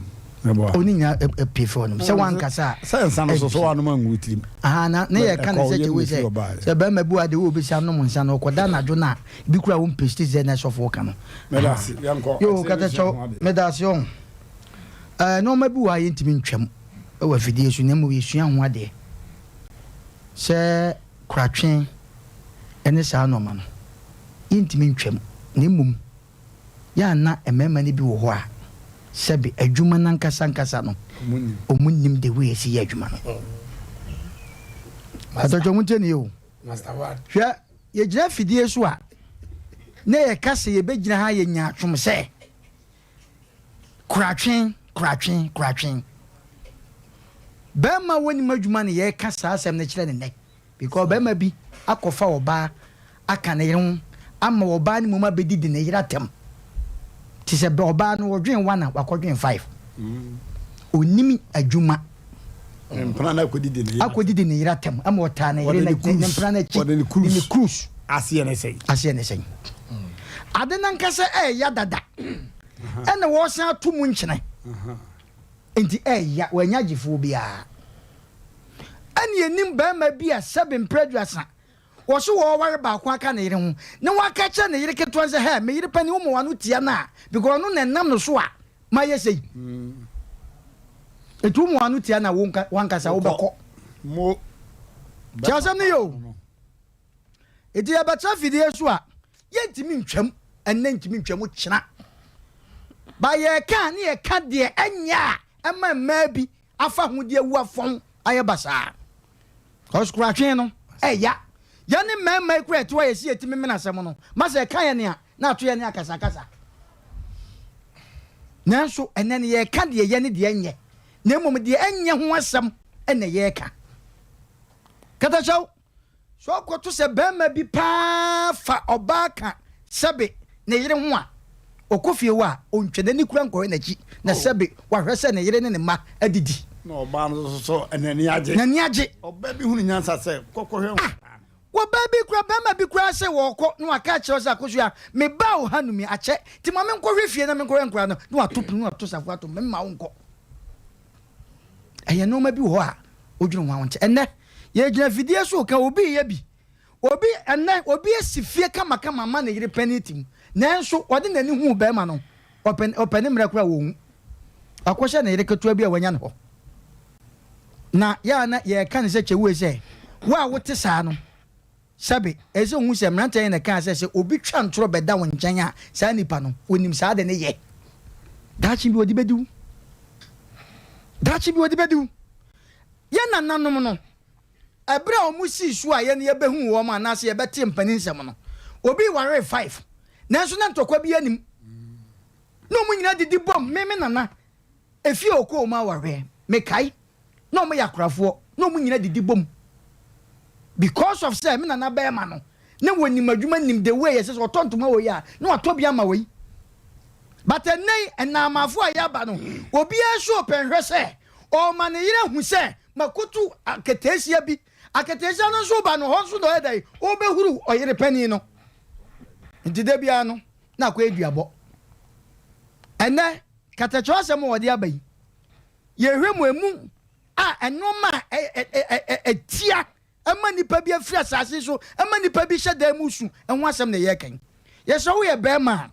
O, ne nyinaa pie firi w'anum sɛ wankasa a. Sɛ nsa no so so w'anom angu tirim. Aha na ne yɛ ka ne sɛ kyɛwé sɛ bɛrima bi wa de wo obesi anom nsa no, ɔkɔda anadwo no a, ebi kura wo mpɛ sɛ na ɛsɔfo ka no. Yo, katakyɛw, meda ase. Ɔho nneɛma bi wɔ a yɛntumi ntwam wɔ afidie so, na mmom yɛsua ho adeɛ sɛ koratwe ne saa nneɛma no yɛntumi ntwam, na mmom yɛana mmarima no bi wɔ hɔ a, sɛbe, adwuma no ankasa ankasa no, ɔmu nim de wei esi yɛ adwuma no. Atɔtɔ mu nkyɛn ni o. Hwɛ, yɛgyina afidie so a na yɛka sɛ yɛbɛgyina ha, yɛnya atwom sɛ koratwe, koratwe, koratwe. Bɛrima wɔnim adwuma no, yɛka saa asɛm no kyerɛ ne nnɛ because bɛrima bi akɔfa ɔbaa aka ne yere ho ama ɔbaa no mmom abɛdidi ne yere atɛm te sɛ bɛ ɔbaa no wɔdwen one a wakɔdwen five. Onim adwuma. Mpena no akɔdidi ne yere. Akɔdidi ne yere atɛm ama ɔtaa ne yere ne mpena no akyi. Wɔde ne cruise. Ne cruise. Aseɛ ne sɛn? Aseɛ ne sɛn? Ade nankasa ɛɛya dada, ɛna wɔsan ato mu nkyene, nti ɛɛya wɔanya agyefoɔ biara. Ɛne anim barima bi a, sɛbe, mprɛ 30 wɔso wɔware baako aka ne yere ho na waka kyerɛ ne yere ketewa sɛ, "Hɛ, me yere pani, woma wano tia no a, because ɔno na ɛnam no so a mayɛ sei, ɛnti woma wano tia no a, wankasa wobɛkɔ." Mo. Kyɛ asɛm no yɛ o. Ɛnti yɛbɛkyerɛ fidie so a yɛntumi ntwam ɛnnɛ, ntumi ntwam kyena ba. Yɛka ne yɛka deɛ ɛnyɛ a ɛma mmaa bi afa ho de awu afɔn ayɛ basaa. Ɔsokoratwe no ɛya yɛne mmarima yi kura ɛte hɔ a, yɛsi yɛtumi mena asɛm no ma sɛ ɛka yɛ nea na ato yɛ ne akasakasa. Nanso ɛnɛ no, yɛka deɛ yɛ ne deɛ ɛnyɛ, na mmom deɛ ɛnyɛ ho asɛm ɛna yɛreka. Katakyɛw sɛ ɔkɔto sɛ bɛrima bi paa fa ɔbaa ka, sɛbe, ne yere ho a, ɔkɔ fie hɔ a, ɔntwa n'ani kura nkɔhwɛ n'akyi na, sɛbe, wahwɛ sɛ ne yere ne ne mma adidi. Na ɔbaa no nso so n'ani agye. N'ani agye. Ɔbaa bi hunu nyansa sɛ kɔkɔhwɛ. Ah, wɔbaa bi kura bɛrima bi kura sɛ wɔkɔ na waka akyerɛ sɛ, "Akosua, meba wo ha numi akyɛ, nti ma menkɔhwɛ fie na menkɔhwɛ nkora no," na wato pono na wato safo ato memma wo nkɔ. Ɛyɛ nneɛma bi wɔ hɔ a wodwene ho a wonte. Ɛnnɛ yɛgyina fidie so ka obi yɛ bi. Obi ɛnnɛ obi asi fie kamakama ama ne yere panin tim, nanso ɔde n'ani hu bɛrima no, ɔpɛ ne mmerɛ koraa wɔnhu. Wakɔhyɛ ne yere ketewa bi a wanya no hɔ. Na yɛ a na yɛka no sɛ kyɛwue sɛ, wo a wote saa no, sɛbe, ɛsɛ sɛ ohu sɛ mmeranteɛ yi na ɛkaa sɛ, sɛ obi twa ntorɔ bɛda wo nkyɛn a, saa nipa no, onim saa ade no yɛ. Daakye bi ɔde bɛdi wo. Daakye bi ɔde bɛdi wo. Yɛn nananom no, ɛberɛ a wɔsii so a yɛn yɛbɛhuu wɔn anaasɛ yɛbɛtee mpaninsɛm no, obi waree five, nanso na ntɔkwa biara nnim. Na wɔn nyinaa didi bom, me me nana, efie a ɔkɔɔ mu awareɛ, mekae, na wɔyɛ akorafoɔ, na wɔn nyinaa didi bom. Because of sɛ me nana bɛrima no, na wɔnim adwuma nim the way ɛsɛ sɛ ɔtɔ ntoma wɔ yi a, na watɔ bi ama wei. But ɛnnɛ yi, nnaamafoɔ a yɛaba no, obiara nso ɔpɛ nhwɛ sɛ ɔrema ne yere ahu sɛ makotu aketeesia bi. Aketeesia no nso ba no hɔ nso na ɔyɛ dɛn? Ɔrebɛhuru ɔyere panin no. Nti da biara no, na akɔyɛ duabɔ. Ɛnnɛ, katakyerɛ asɛm a wɔde aba yi, yɛhwɛ mu emu a nneɛma a ɛtia ɛma nnipa bi afiri asase so, ɛma nnipa bi hyɛ dan mu su ho asɛm na yɛreka yi. Yɛsrɛ woyɛ bɛrima a,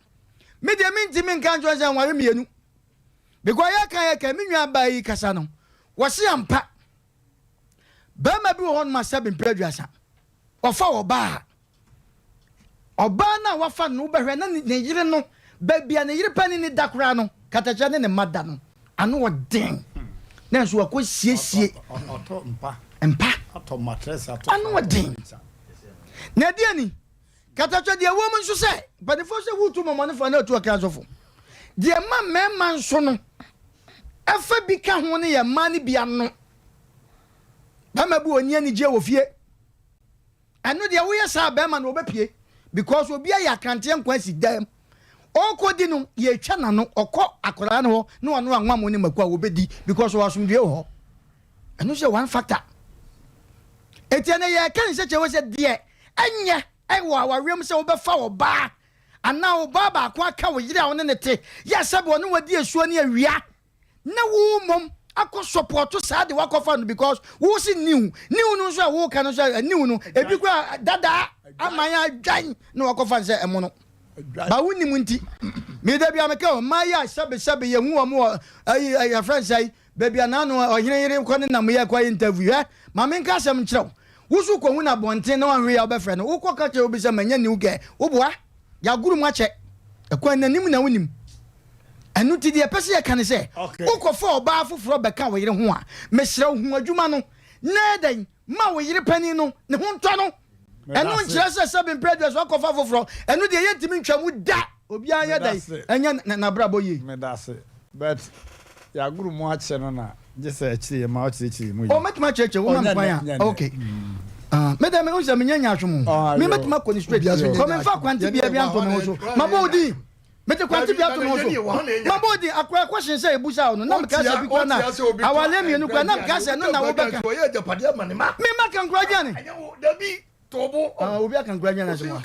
me deɛ mentumi nka nkyerɛ sɛ nware mmienu. Because yɛka yɛka me nua baa yi kasa no, wɔse ampa. Bɛrima bi wɔ hɔ nom a sɛbe mpere aduasa, ɔfa ɔbaa a, Ɔbaa no a wafa no no, wobɛhwɛ na ne yere no, baabi a ne yere panin no da koraa no, katakyia ne ne mma da no, ano ɔden. Nanso wakɔ siesie mpa. Ano ɔden. Na ɛdeɛ ni, katakyia deɛ ɛwɔ mu nso sɛ, mpanimfoɔ sɛ wotu mɔmɔnefoɔ na ɔtu ɔkra sɔfo. Deɛ ɛma mmarima nso no, ɛfa bi ka ho no yɛ mmaa no bi ano. Barima bi wɔ ni anigyeɛ wɔ fie. Ɛno deɛ woyɛ saa bɛrima no ɔbɛpie because obi ayɛ akranteɛ nkwa asi dɛm ɔkɔdi no yɛtwa n'ano ɔkɔ akwadaa no hɔ na ɔno anwa mo ne mako a wɔbɛdi because ɔwɔ asomdwoeɛ wɔ hɔ. Ɛno nso yɛ one factor. Eti ɛnɛ yɛka ne sɛ kyerɛ sɛ deɛ ɛnyɛ ɛwɔ awareɛ mu sɛ wobɛfa ɔbaa anaa ɔbaa baako aka wo yere a wo ne ne te yɛ sɛ ɔne wadi asuo ne awia na wo mmom akɔ sɔpɔto saa de wakɔfa no because wo se new new no nso a woka no nso a new no ebi kura dada aman adwan na wakɔfa no sɛ ɛmo no ba wo nim nti me da bia meka o mmaa yi a sɛbe sɛbe yɛhu wɔn wɔ ayi yɛfrɛ no sɛ baabi a naano ɔhene yere kɔ ne nam yɛ kɔ interview hɛ ma menka asɛm nkyerɛ wo wo so kɔhu no abɔnten na wanhwɛ yɛ wobɛfrɛ no wokɔ ka kyerɛ obi sɛ manya new girl woboa yɛagoro mu akyɛ ɛkwan n'anim na wonim Ɛno nti deɛ ɛpɛ sɛ yɛka ne sɛ, wokɔfa ɔbaa foforɔ bɛka wo yere ho a, mesrɛ wo hu adwuma no na yɛ dɛn ma wo yere panin no ne ho ntɔ no. Ɛno nkyerɛ sɛ sɛbe mprɛ aduasa wakɔfa foforɔ, ɛno deɛ yɛntumi ntwa mu da. Obiara nyɛ dɛn ɛnyɛ n'abrabɔ yie. Medase but yɛagoro mu akyɛ no na gye sɛ akyire yɛma wokyerɛkyerɛ mu yie. Oh mɛtumi akyerɛkyerɛ wo ma me kwan a ok ah me deɛ me hu sɛ menyɛ nyaatwom o me mɛtumi akɔ ne straight kɔ memfa kwante bia bi anto me ho so mabɔ wo din. Mede kwante bi ato me ho so. Mabɔ din akora question sɛ ebusa wo no na meka sɛ bi kora na awale mmienu kora na meka sɛ no na wobɛka. Me ma ka nkora aduane. Ah, obi aka nkora aduane asɛm a.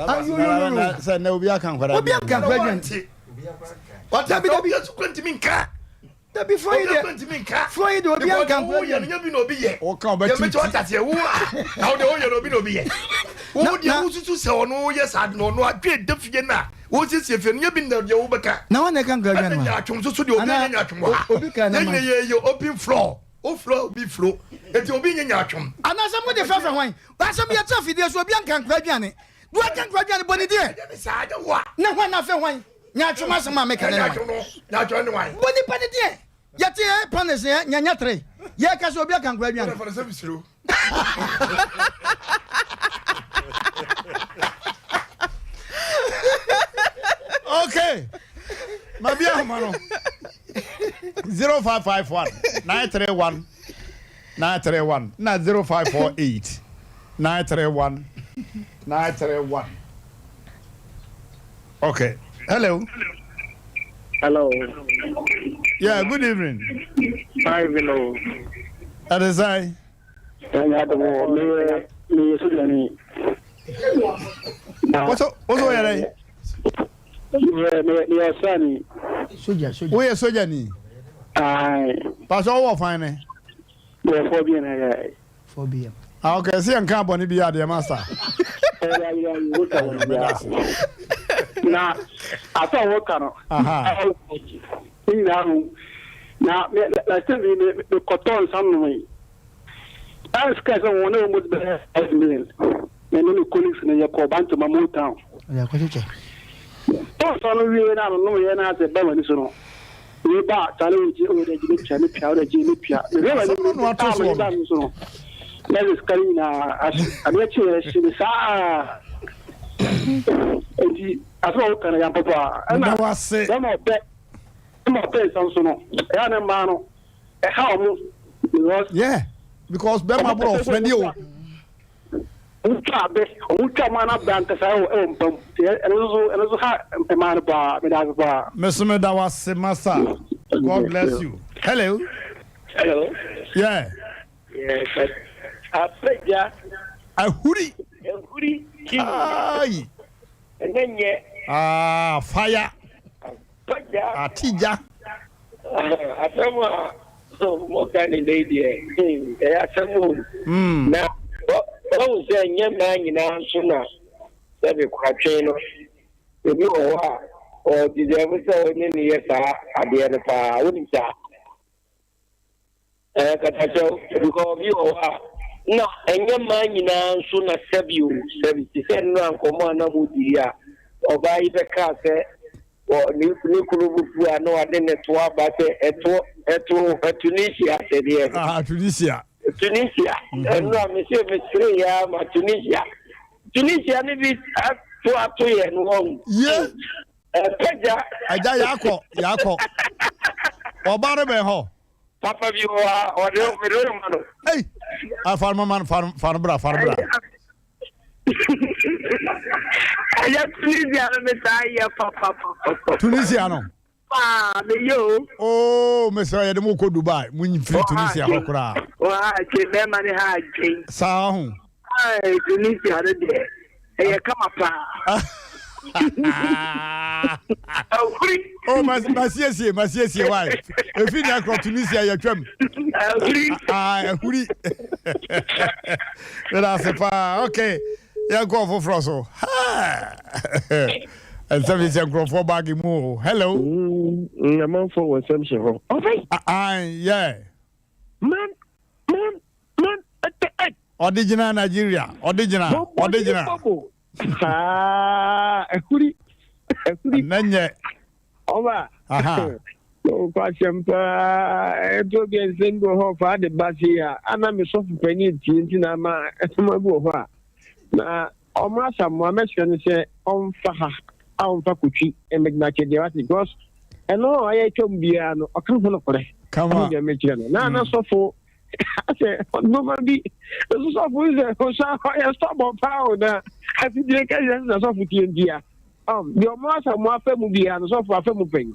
Ah, yo yo yo yo. Sɛ na obi aka nkora aduane. Obi aka nkora aduane. Dabi dabi. Dabi furo yi deɛ furo yi deɛ obi anka nkura bi. Yɛ bi na obi yɛ. Ɔka ɔbɛ ti ti. Yɛ mɛ wo a na ɔde ɔyɛ na obi na obi yɛ. Wo deɛ wo susu sɛ ɔno yɛ saa na ɔno adwe da fie na wo siesie fie no yɛ bi na deɛ wo bɛka. Na wɔn na ɛka nkura aduane ma. Ɛna atwom soso deɛ obi nyɛ nya atwom wɔ ha. Obi ka na ma. Yɛ yɛ yɛ open floor. O floor obi floor. Eti obi nyɛ nya atwom. Anaasɛ mo de fɛfɛ hwan? Asɛm yɛ kyerɛ fidie so obi anka nkura aduane. Do aka nkura aduane bɔ ne deɛ. Na hwan na afɛ hwan? Nyaatwom asɛm a meka ne wan? Bɔ nipa ne deɛ. Yɛte yɛ panes yɛ nyanya tere. Yɛ ka sɛ obi aka nkora aduane. Okay. Ma bi ahoma no. 0551 931 931 na 0548 931 931. Okay. Hello. Hello. Yeah, good evening. Hi, Vino. That is I. Me, me, me, What's up? What's up, Me, me, me, Osani. Soja, soja. Woyɛ soja ni? Aye. Pastor, wowɔ fan ne? Yeah, 4 BM. Yeah. 4 BM. Ah, okay. See, nka bɔne bi adeɛ master. Na asɛ a wɔka no ne nyinaa ho. Na me last time bi me me kɔtɔ nsa nomee. Ɛna sika sɛ wɔn na wɔn bɛ bɛyɛ 5 million. Me ne me colleagues no yɛ kɔ Bantama Motown. Ɔde akɔkyekyɛ. Tɔ nsa no wie na no nom yɛ na asɛ ba m'ani so no. Me ba chale wo gye o de gye me pia me pia o de gye me pia. Me hwɛ m'ani Asɛm no na wato a soɔ m'ani no. ba me so no. Na sɛ sika no nyinaa ahye. Adeɛ kye yɛ hye me saa. Enti asɛm a woka no yɛ ampa paa. Ɛna Meda wo ase. bɛma ɔpɛ ɛma ɔpɛ nsa nso no ɛyɛ a ne mmaa no ɛha ɔmo because Yeah, because bɛrima ɔmo borɔ pɛ sɛ ɔfrɛ deɛ o. ɔmo twa abɛ ɔmo twa mmaa no abɛ ankasa ɛwɔ ɛwɔ mpa mu nti ɛno nso ɛno nso ha mmaa no paa meda ase paa. Me so meda wo ase masa. God bless you. Hello. Hello. Yeah. Yes. Apagya. Ahuri. Ahuri. Ayi. Ɛnɛ nyɛ. Ah, fire. Apagya. Atija. Asɛm a moka ne dɛ deɛ ɛyɛ asɛm o. Na wɔhu sɛ nyɛ mmaa nyinaa nso na sɛbe kwatwe no ebi wɔ hɔ a ɔdeserve sɛ ɔne ne yɛ saa adeɛ no paa wonim saa. Ɛɛ katakyɛw because obi wɔ hɔ a na ɛnyɛ mmaa nyinaa nso na sɛbi o sɛbi te sɛ nnora nkɔmɔ a na mo di yi a ɔbaa yi bɛkaa sɛ wɔ ne ne kunu bo fu a na wade ne to aba sɛ ɛto ɛto Tunisia sɛdeɛ. Ah, Tunisia. Tunisia ɛnora me se mesere yɛ ama Tunisia Tunisia ne bi ato ato yɛ no wɔn. Ye. Ɛpɛgya. Agya yakɔ yakɔ. Ɔbaa no bɛn hɔ. Papa bi wɔ ha ɔde mede wo ma no. Ei, ah, fa no ma no fa no fa no bra fa no bra. Ɛyɛ Tunisia no metaa yɛ papapapa. Tunisia no. Paa meyɛ o. Oo mesrɛ yɛde mo kɔ Dubai mo mfiri Tunisia hɔ koraa. Ɔha adwen bɛrima ne ha adwen. Saa ho. Ai Tunisia no deɛ ɛyɛ kama paa. Ahuri. Oh mas masiesie masiesie why efi nea korɔ Tunisia yɛtwam. Ahuri. Ah ahuri. Meda ase paa okay yɛnkɔ ɔfoforɔ so. Nsɛm hyehyɛ nkurɔfoɔ baage mu o. Hello. Amanfoɔ wɔ nsɛm hyɛ hɔ. Ɔfɛ. Aye yeah. Man man man ɛtɛ ɛ. Ɔde gyina Nigeria ɔde gyina ɔde gyina. Saa ahuri ahuri. Ɛnɛ nyɛ. Ɔba. Aha. Ɔkɔ asɛm paa ɛtɔ bi nsɛm bi wɔ hɔ fa de ba se a ana me sɔfo panyin tie nti na ama ɛsɛm bi wɔ hɔ a na ɔmo asamoa mɛsrɛ no sɛ ɔmfa ha a ɔmfa kotwi mmɛgyina kyɛ deɛ wate because ɛno a ɔyɛ twam biara no ɔka ho nokorɛ. Kama. Ɛho deɛ mɛkyerɛ no na ana sɔfo asɛ nneɛma bi nso sɔfo sɛ ɔsa ɔyɛ stɔbɔ paa o na afidie kɛseɛ na sɔfo tie ntia deɛ ɔmo asa mo afa mu biara no sɔfo afa mu pɛn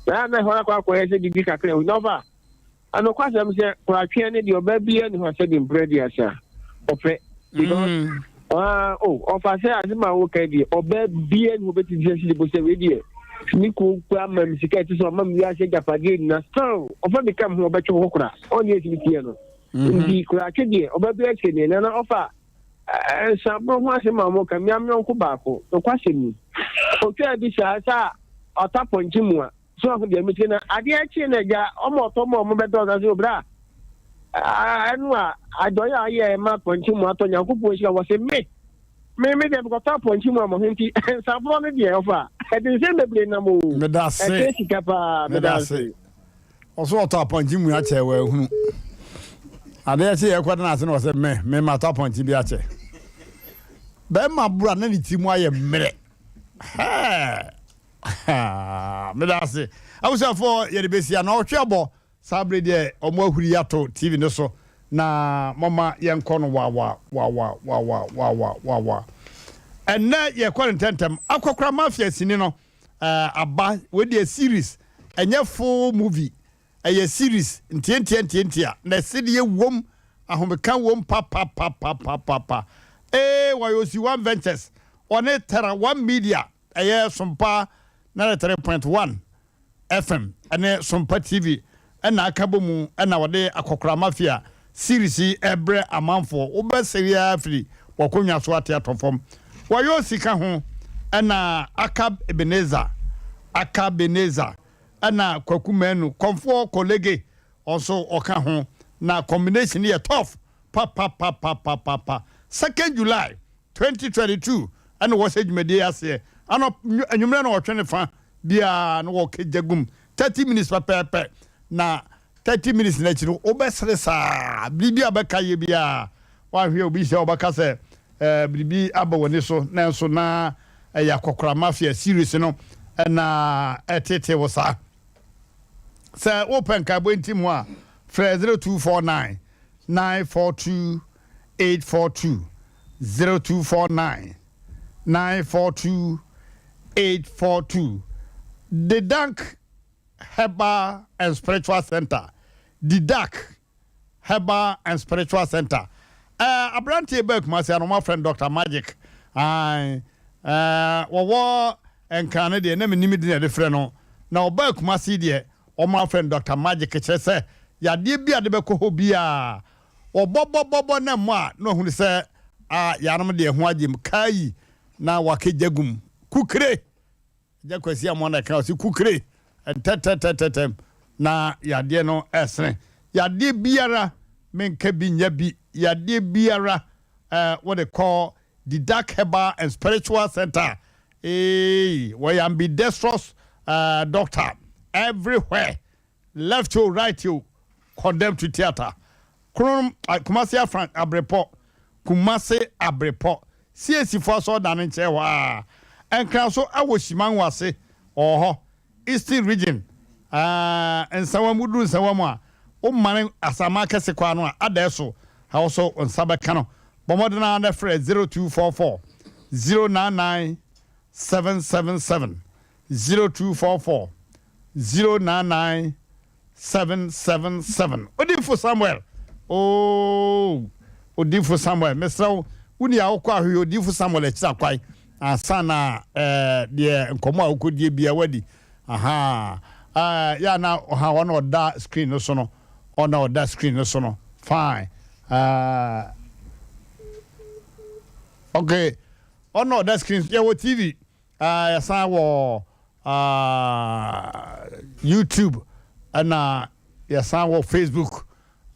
na na ɛhɔ akɔ akɔyɛ sɛ biribi kakra ehu nɔfa anokwasɛm sɛ koratweɛ ne deɛ ɔbaa biara ne hɔ sɛ de mpere aduasa ɔpɛ because ah oh ɔfa sɛ asɛm a woka deɛ ɔbaa biara ne hɔ bɛtumi sɛ sidi bo sɛ wei deɛ ne kuo kura ma me sika ɛte sɛ ɔma me wiase agyapadeɛ nyina still ɔfa bi ka me ho ɔbɛtwe ho kora ɔne ɛtumi teɛ no nti koratwe deɛ ɔbaa biara kyerɛ deɛ nana ɔfa nsaboro ho asɛm a wɔka mmea mmyɔnko baako nokwasɛm ni ɔtwaa bi saa sɛ ɔta pɔnkye mu a so ɔho deɛ metie na adeɛ akyi na agya ɔma ɔtɔ ma ɔmo bɛtɔ ɔka sɛ obra ɛno a adɔyɛ a ayɛ ma pɔnkye mu atɔ Nyankopɔn nhyira wɔ se me me me deɛ mekɔtɔ apɔnkye mu a mo ho nti nsaborɔ no deɛ ɔfa ɛde nsɛm bebree nam o Medase. ɛsɛ sika paa Medase. Ɔso ɔtɔ apɔnkye mu akyɛ wɔ ahunu. Adeɛ kye yɛ kɔda n'ase na ɔsɛ me me matɔ apɔnkye bi akyɛ. Bɛrima boro a na ne ti mu ayɛ mmerɛ. Hɛɛ. Meda ase. Abusuafoɔ yɛde bɛsi ano ɔtwe abɔ saa bere deɛ ɔmo ahuri ato TV no so na mɔma yɛnkɔ no wawa wawa wawa wawa wawa. Ɛnnɛ yɛkɔ no ntɛntɛm. Akɔkora Mafia sini no eh, aba wei deɛ series ɛnyɛ full movie ɛyɛ series ntiantia ntiantia na ɛsedeɛ wom ahomeka wom papapapapapa ee wɔyɛ osi one ventures ɔne Terra One Media ɛyɛ Sompa 93.1 FM ne Sompa TV na aka bɔ mu na wɔde Akɔkora Mafia series yi rebrɛ amanfoɔ. Wobɛsere ara afiri w'akonnwa so ate atɔ fam. Wɔyɛ osika ho na Akab Ebenezer, Akabenezer. Ɛna Kwaku Manu, Kɔmfoɔ Kolege ɔnso ɔka ho. Na combination no yɛ tough papapapapapa. Second July 2022 ɛna wɔhyɛ dwumadie yi aseɛ. Anɔp anwummerɛ na wɔtwe ne fa biara na wɔkagya gum 30 minutes pɛpɛɛpɛ. Na 30 minutes no akyi no wobɛsere saa biribi a bɛka yɛ biara woanhwɛ obi hyɛ wɔbɛka sɛ eh, biribi aba w'ani so nanso na ɛyɛ akɔkora mafia series no na ɛtetee wo saa. Sɛ wopɛ nkaebɔ ntim ho a, frɛ 0249 942 842, 0249 942 842. Didank Herbal and Spiritual Center, Didac Herbal and Spiritual Center. Ɛɛ aberanteɛ baa Kumasi ano wɔafrɛ no Doctor Magic. Ae ɛɛ wɔwɔ Nkran no deɛ na menim din a yɛde frɛ no. Na ɔbaa Kumasi deɛ wɔafrɛ no Doctor Magic kyerɛ sɛ yadeɛ bi a de bɛkɔ hɔ biara wɔbɔbɔbɔbɔ na mmɔ a na wahunu sɛ ah yanom deɛ ho agye mu kai na wakɛgya gum kukire. Agya Kwasi Amoah na ɛka ɔse kukire ntɛtɛtɛtɛtɛm na yadeɛ no ɛsene. Yadeɛ biara menka bi nya bi yadeɛ biara eh, wode kɔ Didac Herbal and Spiritual Center eii wɔyɛ ambidextrous eh, doctor everywhere. Left o right o condemn to theatre kronom Kumasi Afran Abrepɔ Kumasi Abrepɔ CAC foɔ asɔredan no nkyɛn hɔ aa Nkran so ɛwɔ Shimango ase ɔwɔ hɔ Eastern region ɛɛ Nsawam woduru Nsawam a wo mane Asaman kɛse kwan no a Adɛɛso ɛhɔ so wo nsa bɛka no bɔ mmɔden ara na frɛ 0244 099 777 0244 099 777. Odifo Samuel, oh, Odifo Samuel, mesrɛ wo, wo ni a wokɔ ahwehwɛ Odifo Samuel akyiri akwan ansa na eh, deɛ nkɔmmɔ a wokɔdie bia wadi. Aha, eh, yɛ na ɔha ɔna ɔda screen no so no, ɔna ɔda screen no so no, fine. Eh, okay, ɔna ɔda screen, yɛwɔ TV. Ah yɛsan wɔ ah YouTube ɛna yɛsan wɔ Facebook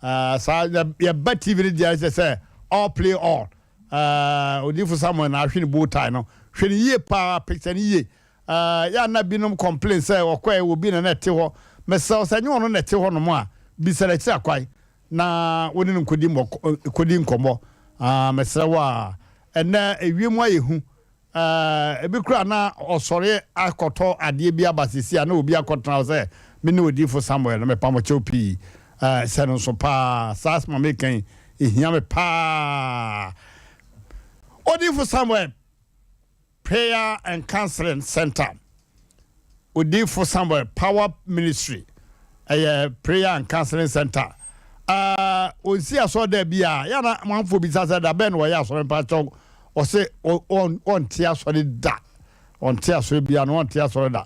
ah saa yɛba TV no deɛ kyɛ sɛ all play all ah odifo Samuel na ahwe ne bow tie no hwɛ ne yie paa picture ne yie ah yɛ ana binom complain sɛ ɔkɔɛ wɔ bi na na ɛte hɔ mesɛ sɛ nyɛ ɔno na ɛte hɔ nom a bisa n'akyiri akwan na wo ne no nkɔdi nkɔdi nkɔmmɔ ah mesrɛ wo a ɛnɛ ewiem ayɛ hu Ɛɛ, ebi koraa na ɔsɔre akɔtɔ adeɛ bi aba seesei a na obi akɔtena hɔ sɛ, Mene odiyifo Samuel na mepa mo kyɛw pii. Ɛɛ, hyɛ no nso paa. Saa asɛm a mereka yi, ehia me paa. Odiyifo Samuel Prayer and Counseling Center. Odiyifo Samuel Power Ministry ɛyɛ prayer and counseling center. Ɛɛ onsi asɔre dɛ bi a yɛ na amanfoɔ bisa sɛ da bɛn na wɔyɛ asɔre mpakyɛw ɔse ɔnte asɔre da ɔnte asɔre bia no ɔnte asɔre da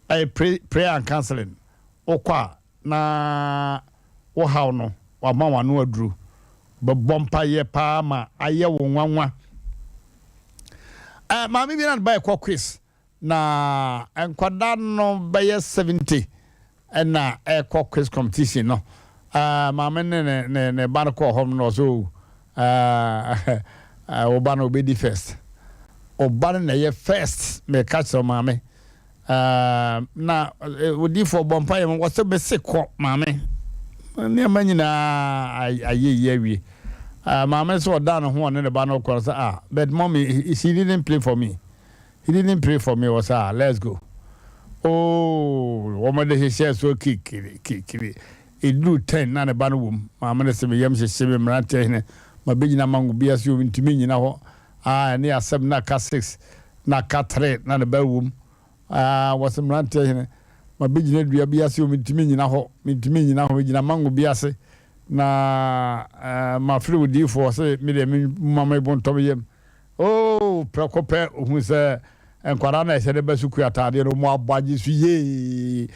ɛyɛ pray, prayer and counseling wokɔ a na wo haw no wama wano aduro bɛbɔ mpayɛ paa ma ayɛ wo nwanwa. Ɛɛ maame bi na ne ba ɛkɔ quiz Na nkwadaa no bɛyɛ 70 na ɛrekɔ quiz competition no. Uh, maame ne ne ne ne ba no kɔɔ hɔ no ɔsɛ o uh, wo ba no obɛdi first. Ɔba no na ɛyɛ first meka kyerɛ maame. Uh, na odiifoɔ bɔ mpa yɛ mu wɔsɛ mese kɔ maame. Nneɛma nyinaa ayɛ yi awie. Uh, maame sɛ ɔda ne ho ɔne ne ba no kɔ sɛ ah but mommy she didn't play for me. He didn't pray for me ɔsɛ ah let's go ooh wɔn de hyehyɛɛ so kikiri kikiri eduru ten na ne ba no wom maame no sɛ me yam hyehye me mmeranteɛ hene ma bɛgyina mango bi ase o ntumi nnyina hɔ ah ɛne asɛm na ka six na ka three na ne ba wom ah wɔsɛ mmeranteɛ hene ma bɛgyina dua bi ase o ntumi nnyina hɔ mentumi nnyina hɔ megyina mango bi ase na eh, mafrɛ odiyifoɔ sɛ me deɛ me ma me bo ntɔ me yam. Oh, prɛko pɛ ohun sɛ nkwadaa no a ɛhyɛ ne ba sukuu ataadeɛ no wɔn abɔ agye so yie.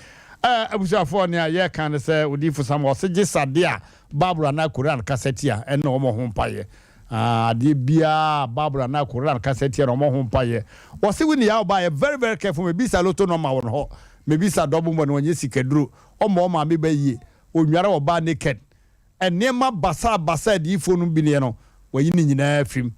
Ɛɛ abusuafoɔ nea yɛka ne sɛ odiyifo Samuel ɔse gye sɛ adeɛ a Bible anaa Koran kasa tia ɛne wɔn ho mpaeɛ. Ah, adeɛ biara Bible anaa Koran kasa tia na wɔn ho mpaeɛ. Wɔse wo ni a ɔbaa yɛ very very careful mebisa loto nɔma wɔn hɔ. Mebisa dɔm bɔ no ɔnyɛ sikaduro. Ɔmmɔ ɔmaame ba yie. Ɔnnware ɔbaa naked. Nneɛma basaa basaa adiyifoɔ nom bi neɛ no wayi ne nyinaa afiri mu.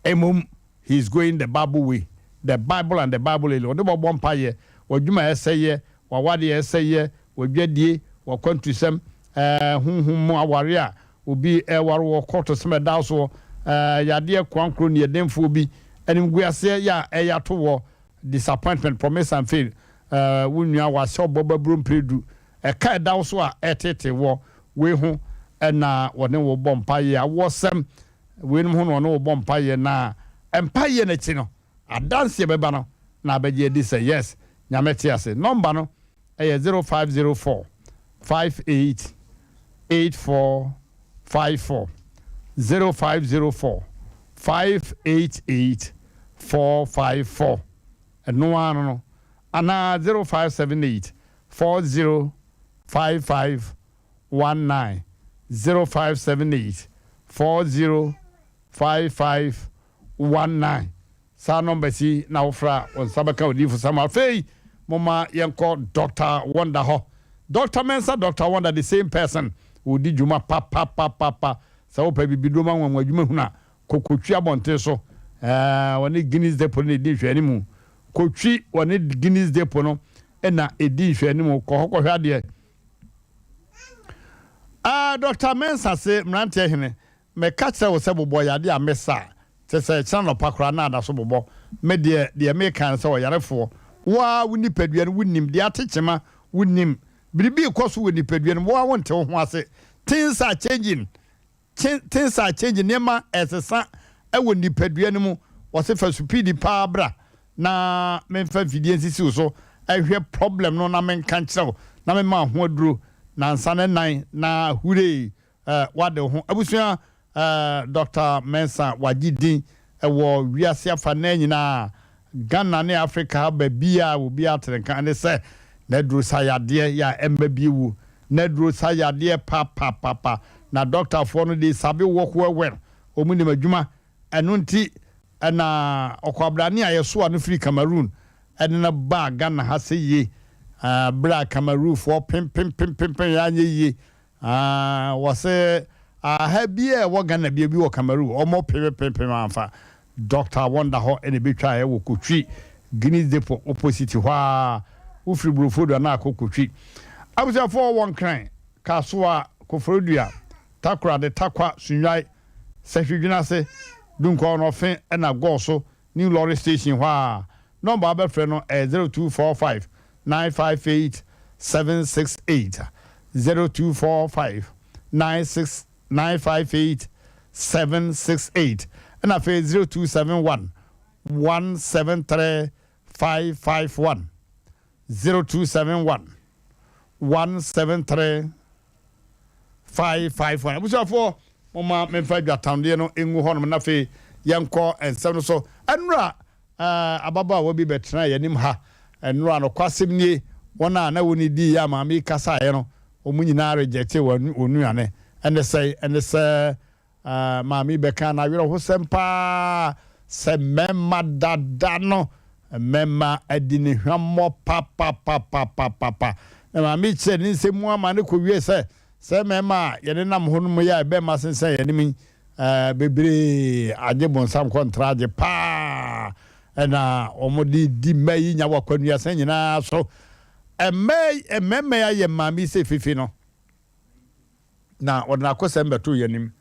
Mmom he is going the bible way. The bible and the bible alone. Ɔde bɔbɔ mpaeɛ, w'adwuma a ɛsɛeɛ, w'awadeɛ a ɛsɛeɛ, w'adwadie, w'akwantusɛm, ɛɛ honhom mu aware a obi reware wɔ kɔɔto sɛm a ɛda soɔ, ɛɛ yadeɛ koankoro nniɛdenfoɔ bi, animguaseɛ yɛ a ɛyɛ ato woɔ, disappointment, promise and fail, ɛɛ wo nua wahyɛ wo bɔ baburo mprɛdu, ɛka a ɛda wo so a ɛreteetee woɔ, wei ho na wɔne wo bɔ mpaeɛ, awoɔsɛm, weinom ho na wɔne wo bɔ mpaeɛ, na mpaeɛ no akyi no, adanseɛ bɛba no na abɛgye adi sɛ yes, Nyame te ase. Nɔmba no yɛ 0504 58 8454, 0504 588 454, ɛno ara no no, anaa 0578 40 55 19, 0578 40 55 19. Saa numbers yi na wofrɛ a wo nsa bɛka Odiyifo Samuel. Afei momma yɛnkɔ Doctor Wonder hɔ. Doctor Mensah, Doctor Wonder, the same person. Wɔdi dwuma papapapapa. Sɛ wopɛ bibiduro ma anwanwa adwuma hunu a, kɔ Kotwi abɔnten so. Ɛɛ, wɔne Guinness Depot no na ɛdi nhwɛanimu. Kotwi, wɔne Guinness Depot no na ɛdi nhwɛanimu. Kɔ hɔ kɔhwɛ adeɛ. Ɛɛ, Doctor Mensah se, Mmeranteɛ hene, Meka kyerɛ wo sɛ bobɔ yadeɛ a mesa a, kyerɛ sɛ kyena anɔpa koraa na ada so bobɔ. Me deɛ, deɛ meka ne sɛ ɔyarefoɔ, wo ara wo nipadua no wonim, deɛ ate kyema wonim, biribi rekɔ so wɔ nipadua no mu, wo ara wonte wo ho ase. Things are changing, things are changing, nneɛma ɛresesa wɔ nipadua no mu. Wɔse fa supiidi paa bra na memfa mfidie nsisi wo so nhwɛ problem no na menka nkyerɛ wo na mema wo ho aduro nansa ne nan na huree Eh wade wo ho abusua eh Doctor Mensah wagye din wɔ wiase afanaa nyinaa Ghana ne Africa ha baabiaa obiaa te ne nka ɛne sɛ n'aduro sa yadeɛ yɛ a ɛmma bi wu n'aduro sa yadeɛ papapapa na doctor foɔ no they sabi work well well wɔn nim adwuma ɛno nti ɛna ɔkwabrane a yɛsoa no firi Cameroon ɛde no baa Ghana ha sɛ yie berɛ a Cameroon foɔ pempempempempem yɛ anyɛ yie Aah wɔse aha biaa ɛwɔ Ghana bia bi wɔ Cameroon ɔmɔ pemepempem amfa Doctor Wonder hɔ na ɛbɛtwaeɛ wɔ Kotwi Guinness Depot opposite hɔ aa wofiri Brofodu anaa akɔ Kotwi Abusuafoɔ wɔ Nkran, Kasoa, Koforidua, Takoradi, Tarkwa, Sunyai, Sahwidwenase, Dunkwa-on-Ɔfe ɛna Gɔɔso New Lorry Station hɔ aa Nɔmba a wobɛfrɛ no ɛyɛ 0245 958 768, 0245 96 958 768, ɛna afei 0271 173 551, 0271 173 551. Abusuafoɔ, momma memfa adwatandeɛ no ngu hɔnom na afei yɛnkɔ nsɛm no so. Ɛnora ababaawa bi bɛtenaa yɛn anim ha nnora. Nokwasɛm nie, wɔn a na wɔne diiɛ a maame yi kasaeɛ no, wɔn nyinaa rejectee wɔn nuane. Ɛne sɛn? Ɛne sɛ maame yi bɛkaa n'awerɛhosɛm paa sɛ mmarima dada no, mmarima adi ne hwammɔ papapapapapa. Na maame yi kyerɛɛ ne nsɛm mu ama no kɔwiee sɛ, sɛ mmarima a yɛnenam hɔ no mu yɛ a ɛbɛmma sensɛn yɛn anim yi, Ɛɛ bebree agye bonsam kɔntra agye paa ɛna wɔn de di mma yi nya wɔ akwanuasa nyinaa so. Mma yi mmarima yi ayɛ maame yi sɛ fifi no na wɔde n'akosɛm bɛto yɛn anim.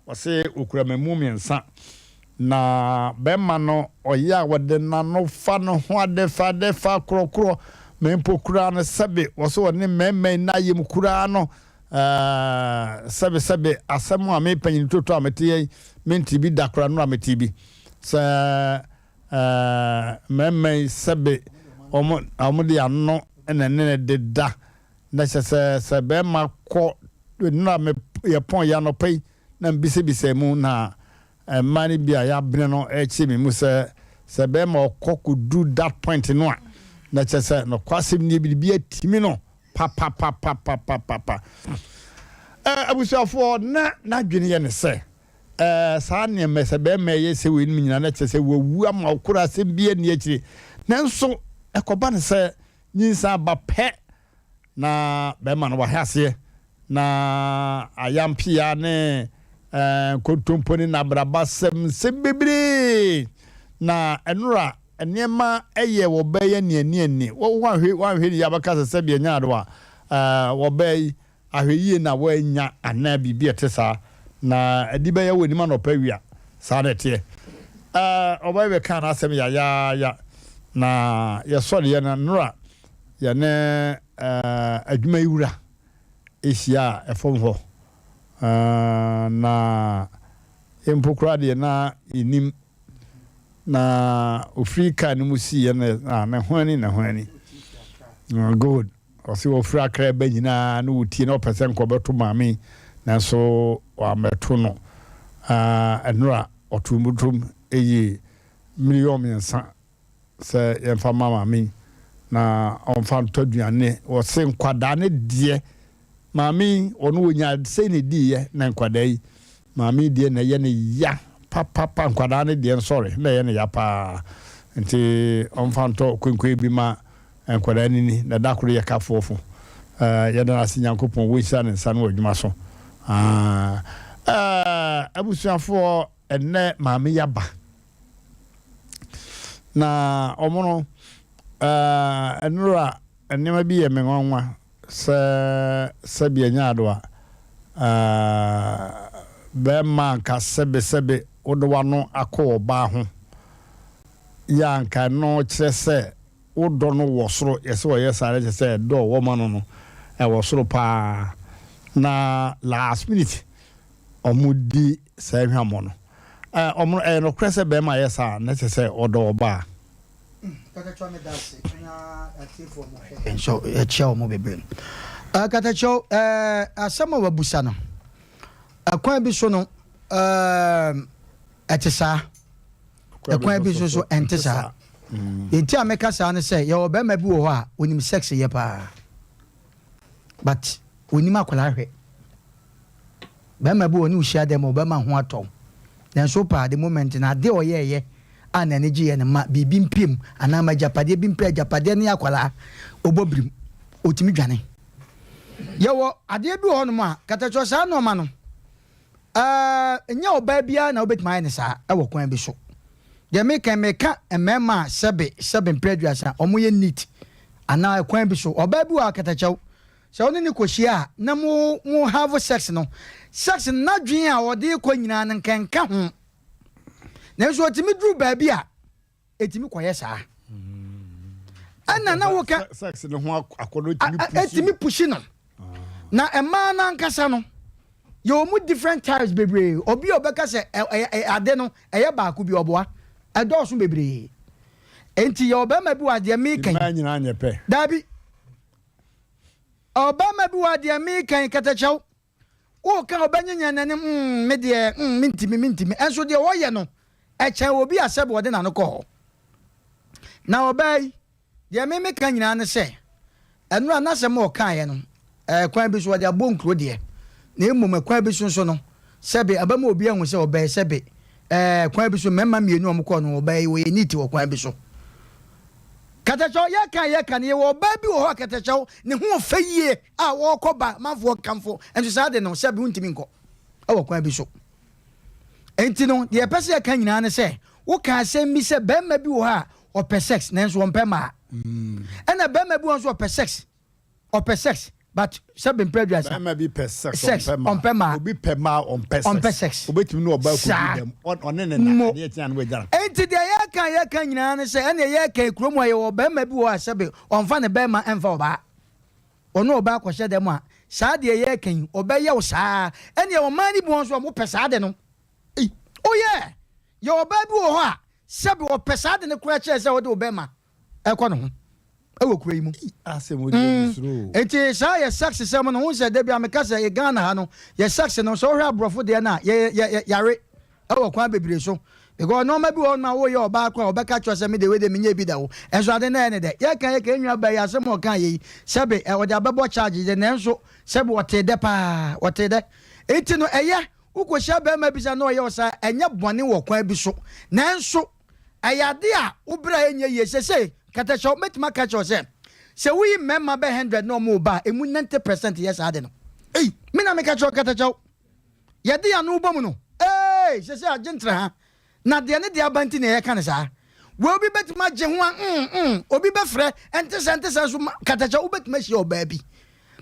Wɔse okura mmamu mmiɛnsa na bɛrima no ɔyɛ a wɔde n'ano fa no ho adefa adefa korɔkorɔ ma mpo koraa no sɛbe wɔse wɔne mmarima yi nna yam koraa no Ɛɛ, sɛbesɛbe, asɛm a me panyin toto a mete yi, mente bi da koraa, nnora mete bi. Sɛ ɛɛ, mmarima yi sɛbe wɔn wɔn de ano na ɛne no deda, na kyerɛ sɛ sɛ barima kɔ nnora me yɛpɔn yɛ anɔpa yi na mbisabisa mu na mmaa no bi a yɛabene no rekyerɛ me mu sɛ sɛ barima ɔkɔ kɔduru that point no a na kyerɛ sɛ nokwasɛm nie biribi atimi no Papapapapapapa. Eh, abusuafoɔ, na n'adwene yɛ ne sɛ, eh, saa nneɛma sɛ bɛrima ɛyɛ sɛ wei nom nyinaa na kyerɛ sɛ wawu ama wo koro asɛm bi ani akyire. Nanso, ɛkɔba no sɛ, Nyinsɛn aba pɛ na bɛrima no wahwɛ aseɛ na ayampea ne nkontompo ne nabrabasɛm nsɛm bebree na ɛnora nneɛma yɛ wɔ bɛɛ yɛ aniani. Wanhwɛ wanhwɛ ne yie abɛka sɛ sɛdeɛ ɛnyɛ adewa wɔ bɛɛ yi ahwɛyie na woannya anaa biribi a ɛte saa, na adi bɛyɛ w'anim anɔpa awia. Saa na ɛteɛ. Ɛɛ, ɔbaa yi bɛkaa n'asɛm yayaaya, na yɛsɔreeɛ no, nnora yɛne ɛɛ adwuma yi wura hyiaa ɛfam hɔ, ɛɛ, na yɛn mpo koraa deɛ na yɛnnim, na ɔfiri kaa no mu siiɛ no, na ne ho ani, ne ho ani. Good. Ɔse ɔfiri Accra reba nyinaa na ɔtie na ɔpɛ sɛ nka ɔbɛto maame yi nanso wammɛto no. Ɛnora ɔtoo mmutom yii million mmiɛnsa sɛ yɛmfa mma maame yi na ɔmfa ntɔ aduane. Ɔse nkwadaa no deɛ maame yi ɔno ɔnya sei na ɛdiiɛ na nkwadaa yi maame yi deɛ na ɛyɛ ne ya papapa nkwadaa no deɛ nsɔre na ɛyɛ ne ya paa nti ɔmfa ntɔ kwenkwen bi ma Nkwadaa no ni, na da koro yɛ ka foɔfo. Eh, yɛda no ase Nyankopɔn wɔnhyira ne nsa no wɔ adwuma so. Ah, eh, abusuafoɔ, ɛnnɛ maame yaba. Na ɔmo no, eh, nnora nneɛma bi yɛ me nwanwa sɛ sɛbi ɛnyɛ adoa. Eh, bɛrima anka sɛbe sɛbe wode w'ano akɔ ɔbaa ho. Yɛ a anka ɛno kyerɛ sɛ wo dɔ no wɔ soro. Yɛ sɛ ɔyɛ saa no kyerɛ sɛ dɔ a ɔwɔ ma no no ɛwɔ soro paa. Na last minute ɔmo di saa hwammɔ no. Ɛ ɔmo ɛyɛ nokorɛ sɛ bɛrima yɛ saa a na kyerɛ sɛ ɔdɔ ɔbaa. Katakyɛw meda ase na atiefoɔ mo hwɛ yɛn nso yɛkyia wɔn bebree. Katakyɛw asɛm a wabusa no ɛkwan bi so no ɛte saa. Ɛkwan bi nso so ɛnte saa. Deɛ nti a meka saa ne sɛ yɛwɔ barima bi wɔ hɔ a onim sex yɛ paa but onim akwadaa hwɛ. Barima bi wɔ ne wohyia dɛm ɔbɛma ho atɔ nanso paa the moment na adeɛ ɔyɛɛyɛ a n'ani gye yɛ no ma biribi mpie mu anaa ma agyapadeɛ bi mpɛ agyapadeɛ ne akwadaa ɔbɔ birim ɔtumi dwane. Yɛwɔ adeɛ bi wɔ hɔnom a katakyɛ saa nneɛma no Ɛɛ, ɛnyɛ ɔbaa biara na wobɛtumi ayɛ no saa wɔ kwan bi so. Deɛ meka yi, meka mmarima a sɛbe, sɛbe mprɛ aduasa, wɔyɛ neat anaa ɛkwan bi so. Ɔbaa bi wɔ hɔ a katakyɛw, sɛ wo ne no kɔhyia a, na mo, mo have sex no, sex no, n'adwene a ɔde rekɔ nyinaa no, nka ɛnka ho. Nanso ɔtumi duru baabi a, ɛtumi kɔyɛ saa ɛna na woka sex no ho akɔnɔ tumi pusi ɛtumi pusi no na mmaa no ankasa no yɛwɔ mu different types bebree obi a ɔbɛka sɛ ade no ɛyɛ baako bi ɔboa ɛdɔɔso bebree nti yɛwɔ bɛrima bi wɔ adeɛ meka yi mmaa nyinaa nyɛ pɛ daabi ɔbɛrima bi wɔ adeɛ meka yi kɛtɛkyɛw Woka a ɔbɛnyenyɛn n'anim, mm, me deɛ, mm, mentumi, mentumi. Ɛnso deɛ ɔyɛ no, ɛkyɛn obi a sɛbe ɔde n'ano kɔ hɔ. Na ɔbaa yi, deɛ me meka nyinaa ne sɛ, ɛno a n'asɛm a ɔkaeɛ no, ɛɛ, kwan bi so ɔde abɔ nkuro deɛ, na mmom ɛkwan bi so nso no, sɛbe ɛbɛma obi ahu sɛ ɔbaa yi sɛbe, ɛɛ, kwan bi so mmarima mmienu a wɔkɔɔ no, ɔbaa yi ɔyɛ neat wɔ kwan bi so. Kɛtɛkyɛw, yɛka a yɛka no, yɛwɔ ɔbaa bi wɔ hɔ a kɛtɛkyɛw, ne ho ɔfɛ yie a ɔrekɔ ba manfoɔ kamfo, nso saa de no, sɛbe wontumi nkɔ wɔ kwan bi so. Enti no, deɛ yɛpɛ sɛ yɛka nyinaa ne sɛ, woka asɛm bi sɛ barima bi wɔ hɔ a ɔpɛ sex nanso ɔmpɛ mmaa. Ɛna barima bi wɔ hɔ nso ɔpɛ sex Ɔpɛ sex but sɛbe mpɛ aduasa. Bɛrima bi pɛ sex ɔmpɛ mmaa. Ɔmpɛ mmaa. Obi pɛ mmaa ɔmpɛ sex. Ɔmpɛ sex. Obetumi ne ɔbaa kodi dɛm ɔne ne na adeɛ kye a na wagya no. Enti deɛ yɛka a yɛka nyinaa ne sɛ ɛneɛ yɛka yi kurom ha yɛwɔ ɔbarima bi wɔ hɔ a sɛbe ɔmfa ne bɛrima mfa ɔbaa. Ɔne ɔbaa kɔhyɛ dɛm a saa deɛ yɛka yi ɔbɛyɛ wo saa. Ɛneɛ ɔmaa no bi wɔ hɔ nso a wɔpɛ saa ade no. Ei oh yeah! Yɛwɔ ɔbaa bi wɔ hɔ a sɛbe ɔpɛ saa ade no koraa kyɛn sɛ ɔde wo bɛrima ɛkɔ ne ho ɛwɔ kuro yi mu. Nti saa yɛ sex sɛm no ho sɛ dabi a meka sɛ yɛ Ghana ha no yɛ sex no sɛ wohwɛ aborɔfo deɛ no a yɛ yɛ yare ɛwɔ kwan bebree so because nneɛma bi wɔ hɔ no a woyɛ ɔbaa koraa ɔbɛka kyerɛ sɛ me de wei de menyɛ bi da o ɛnso ade no ɛyɛ ne dɛ yɛka yɛka yɛn nua baa yi asɛm a ɔka yɛ yi sɛbe ɔde abɛbɔ charge de nanso sɛbe ɔtee dɛ paa ɔtee dɛ nti no ɛyɛ wokɔhyia bɛrima bi sɛ na ɔyɛ ɔsaa ɛnyɛ bɔne wɔ kwan bi so nanso Ɛyɛ ade a wo bra nyɛ yie. Seesei, kɛtɛhyɛw, mɛtumi aka akyerɛ wo sɛ, Sɛ woyi mmarima bɛ 100 na wɔn reba a, emu 90 percent yɛ saa ade no. Ei, me na meka kyerɛ wo katakyɛw. Yɛde yɛn ano bɔ mu no, ee, sese agye ntra ha. Na deɛ ne deɛ aba nti na yɛka no saa. Wei obi bɛtumi agye ho a, mm, mm, obi bɛfrɛ, ɛnte saa, ɛnte saa nso, katakyɛw, wobɛtumi ahyia ɔbaa bi.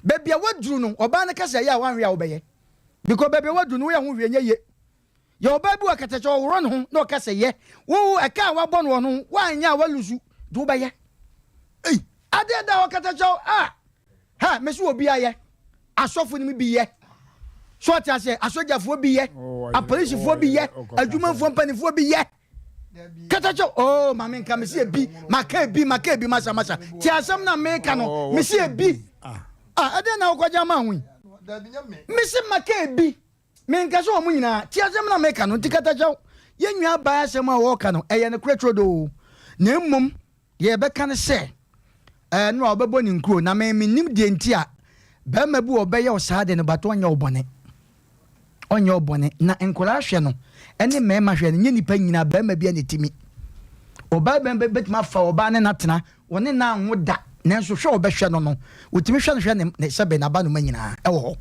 Baabi a waduru no, ɔbaa no ka sɛ ɛyɛ a wanhwɛ a wobɛyɛ. Because baabi a waduru no, woyɛ ho hwee nyɛ yie. Yɛ ɔbaa bi wɔ katakyɛ ɔworɔ ne ho na ɔka sɛ yɛ wo ɛka a wabɔ no wɔ no woanyɛ a walusu de wobɛyɛ. Ei adeɛ da hɔ katakyɛ a ha me so obi ayɛ asɔfo no mu bi yɛ so ɔte aseɛ asogyafoɔ bi yɛ apolisifoɔ bi yɛ adwumafoɔ mpanimfoɔ bi yɛ katakyɛ oh maame nka me si ebi maka ebi maka ebi masa masa te asɛm na meka no me si ebi ah ɛdeɛ na wokɔgya ma ho yi me si maka ebi Menka sɛ wɔn nyinaa. Tie asɛm no a meka no, nti kata kyɛw. Yɛn nua baa asɛm a ɔreka no, ɛyɛ nokorɛ turodoo. Na mmom, deɛ yɛbɛka ne sɛ, ɛɛ, no a ɔbɛbɔ ne nkuro. Na me, mennim deɛ nti a barima bi wɔ ɔbɛyɛ wo saa ade no, but ɔnyɛ wo bɔne. Ɔnyɛ wo bɔne. Na nkwadaa hwɛ no, ɛne mmarima hwɛ no, nyɛ nnipa nyinaa, barima bi a na ɛtumi. Ɔbaa bɛn bɛtumi afa ɔbaa ne no atena Wɔne no anwo da, nanso hwɛ a ɔbɛhwɛ no no, otumi hwɛ no hwɛ ne ne sɛbe n'abanoma nyinaa wɔ hɔ.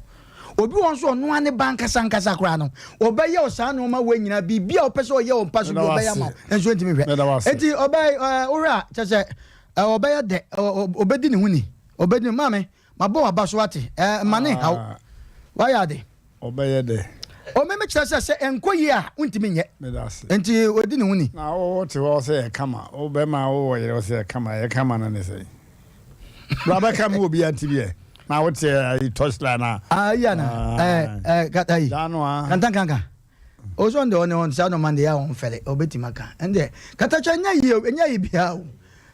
Obi wɔ hɔ nso ɔno ara ne ba ankasa ankasa koraa no, ɔbɛyɛ wo saa nneɛma wei nyinaa, biribi a wopɛ sɛ ɔyɛ wɔ mpa so bi ɔbɛyɛ ama wo, nanso ɔntumi nhwɛ. Enti ɔbaa yi, ɛɛ, wohwɛ a, kyerɛ sɛ, ɛɛ, ɔbɛyɛ dɛ, ɔ, ɔbɛdi ne ho ni, ɔbɛdi, maame, Mabɔ w'aba so wate. Ɛɛ mma ne nhaw. Wayɛ ade. Ɔbɛyɛ dɛ. O me mekyerɛ sɛ sɛ ɛnkɔ yie a wontumi nyɛ. Meda ase. Nti ɔdi ne ho ni. Na wo wote hɔ sɛ yɛ kama. Wo bɛma wo wɔ yere wo sɛ yɛ kama. Yɛ kama no ne sɛn? Bra bɛka me obi anti bi ɛ. Na wote ayi touchline a. Ah ayi ana. Ɛɛ ɛɛ kata yi. Dano a. Kantankanka. Ɔsɔ ndɛ ɔne ɔn saa nɔɔma ndɛ yɛ a ɔnfɛre ɔbɛtumi aka ɛndɛ katakyɛ ɛnyɛ yie o ɛnyɛ yie biara o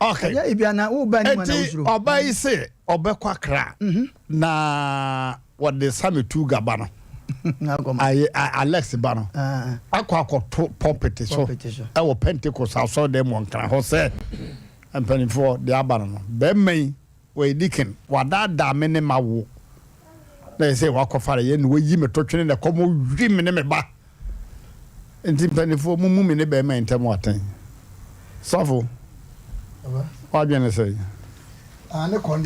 Okay. ɛnyɛ yie biara na wo ba anim a na Eti wosuro. ɔba yi se ɔbɛkɔ Accra na wɔde Sammy Tuga ba no Akɔma. aye a- Alex ba no Ah, akɔ akɔto pulpit so Pulpit so. ɛwɔ Pentecost asɔredan mu wɔ Nkran hɔ sɛ mpanimfoɔ deɛ aba no no bɛrima yi Ɔyɛ deacon, wadaadaa me ne m'awo, na ɛsɛ sɛ wakɔfare yɛn na wayi me to twene na ɛkɔm wi me ne me ba. Nti mpanimfoɔ mo mu me ne bɛrima yi ntam atɛn. Sɔfo, wadwene ne sɛn?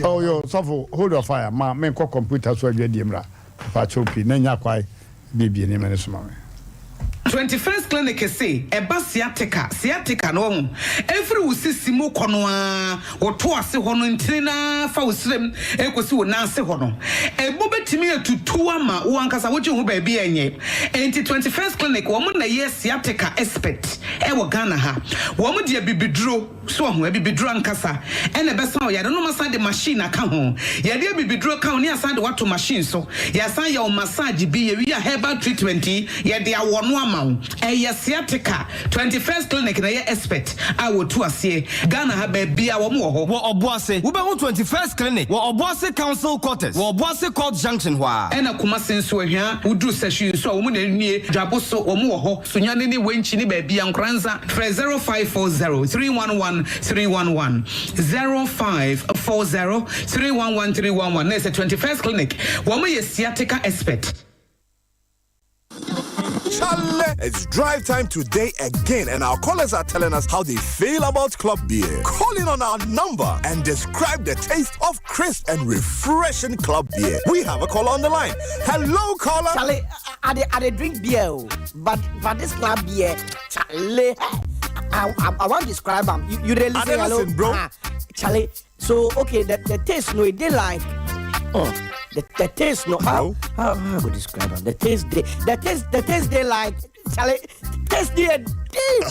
Oh yo, sɔfo, hold your fire, ma menkɔ computer so adwadie mmra. Mpakyɛw pii na nya kwae biebie nneɛma no so ma me. 21st Clinic se ɛba sciatica, sciatica no wahu, ɛfiri wo sisi mu kɔ no ara, wo to ase hɔ no ntini no ara fa wo srem ɛkɔsi wo nan ase hɔ no, ɛmu bɛtumi atutu ama wo ankasa wogye wo ho baabi a ɛnyɛ. Enti 21st Clinic wɔn na ɛyɛ sciatica expert ɛwɔ Ghana ha. Wɔn de abibiduro. So wahu? Abibiduro ankasa na ɛbɛsa wo yare no. Wɔasan de machine aka ho. Yɛde abibiduro ka ho na yɛasan de wo ato machine so. Yɛasan yɛ wo massage bi. Yɛwie a herbal treatment yi, yɛde awɔ no ama wo. Ɛyɛ sciatica. 21st Clinic na ɛyɛ expert a wɔtu aseɛ. Ghana ha baabiara wɔn wɔ hɔ. Wɔ Ɔboase, wobɛhu 21st Clinic wɔ Ɔboase Council Quarters wɔ Ɔboase Court Junction hɔ ara. Ɛna Kumasi nso, Ahwia, woduru Sahwi nso a, wɔn na nie. Dwabo so, wɔn wɔ hɔ. Sunyani ne Wenchi ne baabia Nkoranza frɛ 0540 311 311 0540 311 311 na ɛsɛ 21st clinic wɔn yɛ sciatica expert. Chale, it's drive time today again, and our callers are telling us how they feel about club beer. Call in on our number and describe the taste of crisp and refreshing club beer. We have a caller on the line. Hello, caller. Chale, I, I, I, drink beer, oh, but but this club beer, chale, I, I, I want to describe them. You, you really listen, hello? listen, bro. Ah, chale, so okay, the, the taste no, it dey like, oh, the, the taste no, how, how, how I go describe them? The taste they, the taste, the taste they like, chale, taste they deep.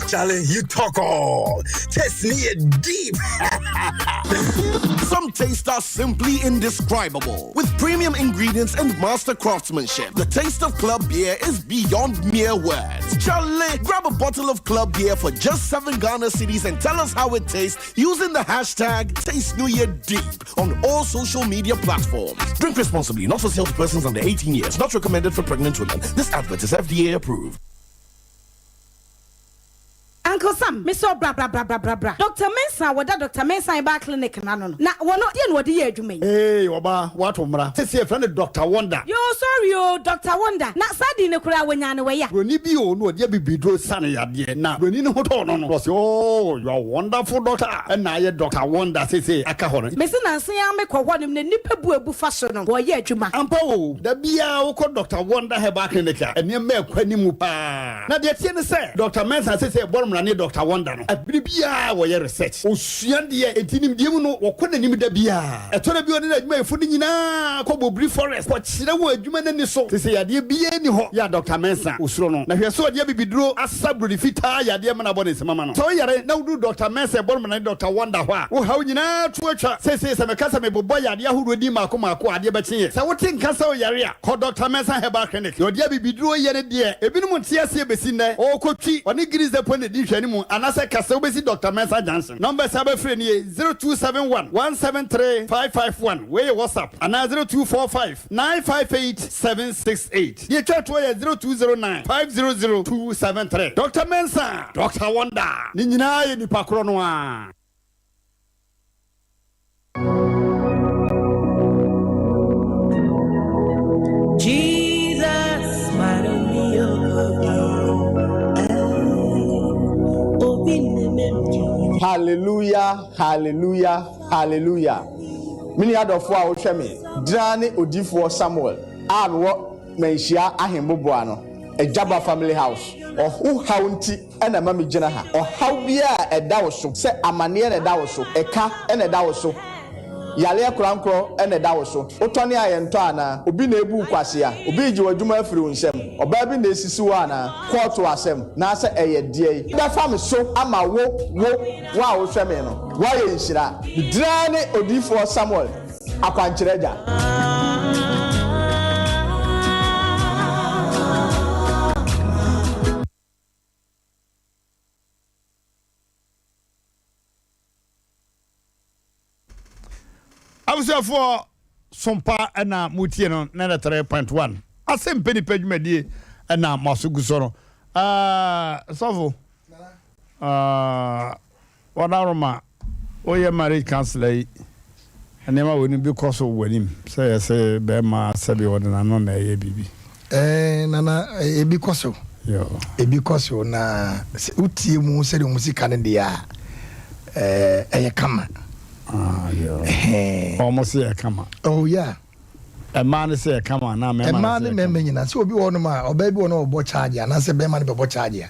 Charlie, you talk all. Taste me deep. Some tastes are simply indescribable. With premium ingredients and master craftsmanship, the taste of club beer is beyond mere words. Charlie, grab a bottle of club beer for just 7 Ghana cedis and tell us how it tastes using the hashtag TasteNewYearDeep on all social media platforms. Drink responsibly, not for sale to persons under 18 years, not recommended for pregnant women. This advert is FDA approved. Uncle Sam, mesrɛ wo bra bra bra bra bra bra. Doctor Mensah a wɔda Doctor Mensah Herbal Clinic no ano no, na wɔno, deɛn na wɔde yɛ adwuma yi? Eei ɔbaa, woato mmara. Seesei yɛfrɛ no Doctor Wonder. Yoo, sorry oo, Doctor Wonder. Na saa din no koraa, wɔnyaa no wɔ ya? Buroni bi oo, na ɔde abibiduro sa no yadeɛ, na buroni no ho tɔɔ no no, na ɔse, Oh, you are wonderful doctor. Ɛna ayɛ Doctor Wonder seesei aka hɔ no. Mese nansa yi ara mekɔ hɔnom na nnipa bu abu fa so no, wɔreyɛ adwuma. Ampa oo, da biara wokɔ Doctor Wonder Herbal Clinic a, nneɛma rekɔ anim paa. Na deɛ ɛteɛ ne sɛ, Doctor Mensah seesei ɛbɔ no mmara ne Doctor Wonder no, bere biara wɔyɛ research, wɔsua deɛ, enti nimdeɛ mu no, wɔkɔ n'anim da biara. Ɛtɔ da bi a ɔne n'adwumayɛfo no nyinaa kɔ Bobiri Forest kɔkyerɛ wɔn adwuma no ani so. Seesei yadeɛ biara nni hɔ yɛ a Doctor Mensah osuro no. Na hwɛ sɛ ɔde abibiduro asa buroni fitaa yadeɛ ma no abɔ ne nsam ama no. Sɛ woyare na woduru Doctor Mensah ɛbɔ no mmara ne Doctor Wonder hɔ a, wo haw nyinaa to atwa. Seesei sɛ meka sɛ mebobɔ yadeɛ ahodoɔ din mmaako mmaako a, adeɛ bɛkye yɛn. Sɛ wote nka sɛ woyare a, Kɔ Dɔkta Mensah Herbal Clinic. Deɛ ɔde abibiduro yɛ no deɛ, ebinom nte aseɛ bɛsi nnɛ. Ɔrekɔtwi, ɔne Guinness Depot na ɛdi nhwɛanimu, anaasɛ ka sɛ wobɛsi Dɔkta Mensah Junction. Numbers a wobɛfrɛ nie, 0271 173 551, wei yɛ WhatsApp, anaa 0245 958 768. Deɛ ɛtwa toɔ yɛ 0209 500 273. Dɔkta Mensah, Dɔkta Wonder, ne nyinaa yɛ nipa korɔ no ara. Hallelujah, hallelujah, hallelujah. Me nua dɔfoɔ a wohwɛ me, Draa ne odiyifoɔ Samuel a mewɔ Manhyia Ahemboboa no, Agyaba Family House. Ɔho haw nti na ɛma migyina ha. Ɔhaw biara a ɛda wo so, sɛ amanneɛ na ɛda wo so, ɛka na ɛda wo so, yareɛ korankorɔ na ɛda wo so, wotɔne a yɛntɔ anaa, obi na ebu wo kwasea, obi regye w'adwuma afiri wo nsam, ɔbaa bi na esisi wo anaa, kɔɔto asɛm, naasɛ ɛyɛ deɛn bɛfa me so ama wo, wo, wo a wohwɛ me no, woayɛ nhyira. Me din ara ne Odiyifoɔ Samuel. Akwankyerɛ Agya. Abusuafoɔ sompa na motie no 93.1 asɛmpɛ nipa dwumadie na mo aso gu so no. Sɔfo, Wadaroma woyɛ marriage councilor yi nneɛma wei no bi kɔ so wɔ w'anim sɛ yɛse bɛrima sɛbi ɔde n'ano na ɛyɛ biribi. Ɛɛ nana ebi kɔ so. Ebi kɔ so na sɛ wotie mu sɛdeɛ wɔn si ka no deɛ a ɛɛ ɛyɛ kama. Ah, wɔn se yɛ kama. Oh yeah. Mmaa no sɛ yɛ kama anaa mmarima no sɛ yɛ kama? Mmaa ne mmarima nyinaa. Sɛ obi wɔ hɔnom a, ɔbaa bi wɔ hɔ na ɔbɔ charge anaasɛ barima no bɛbɔ charge a,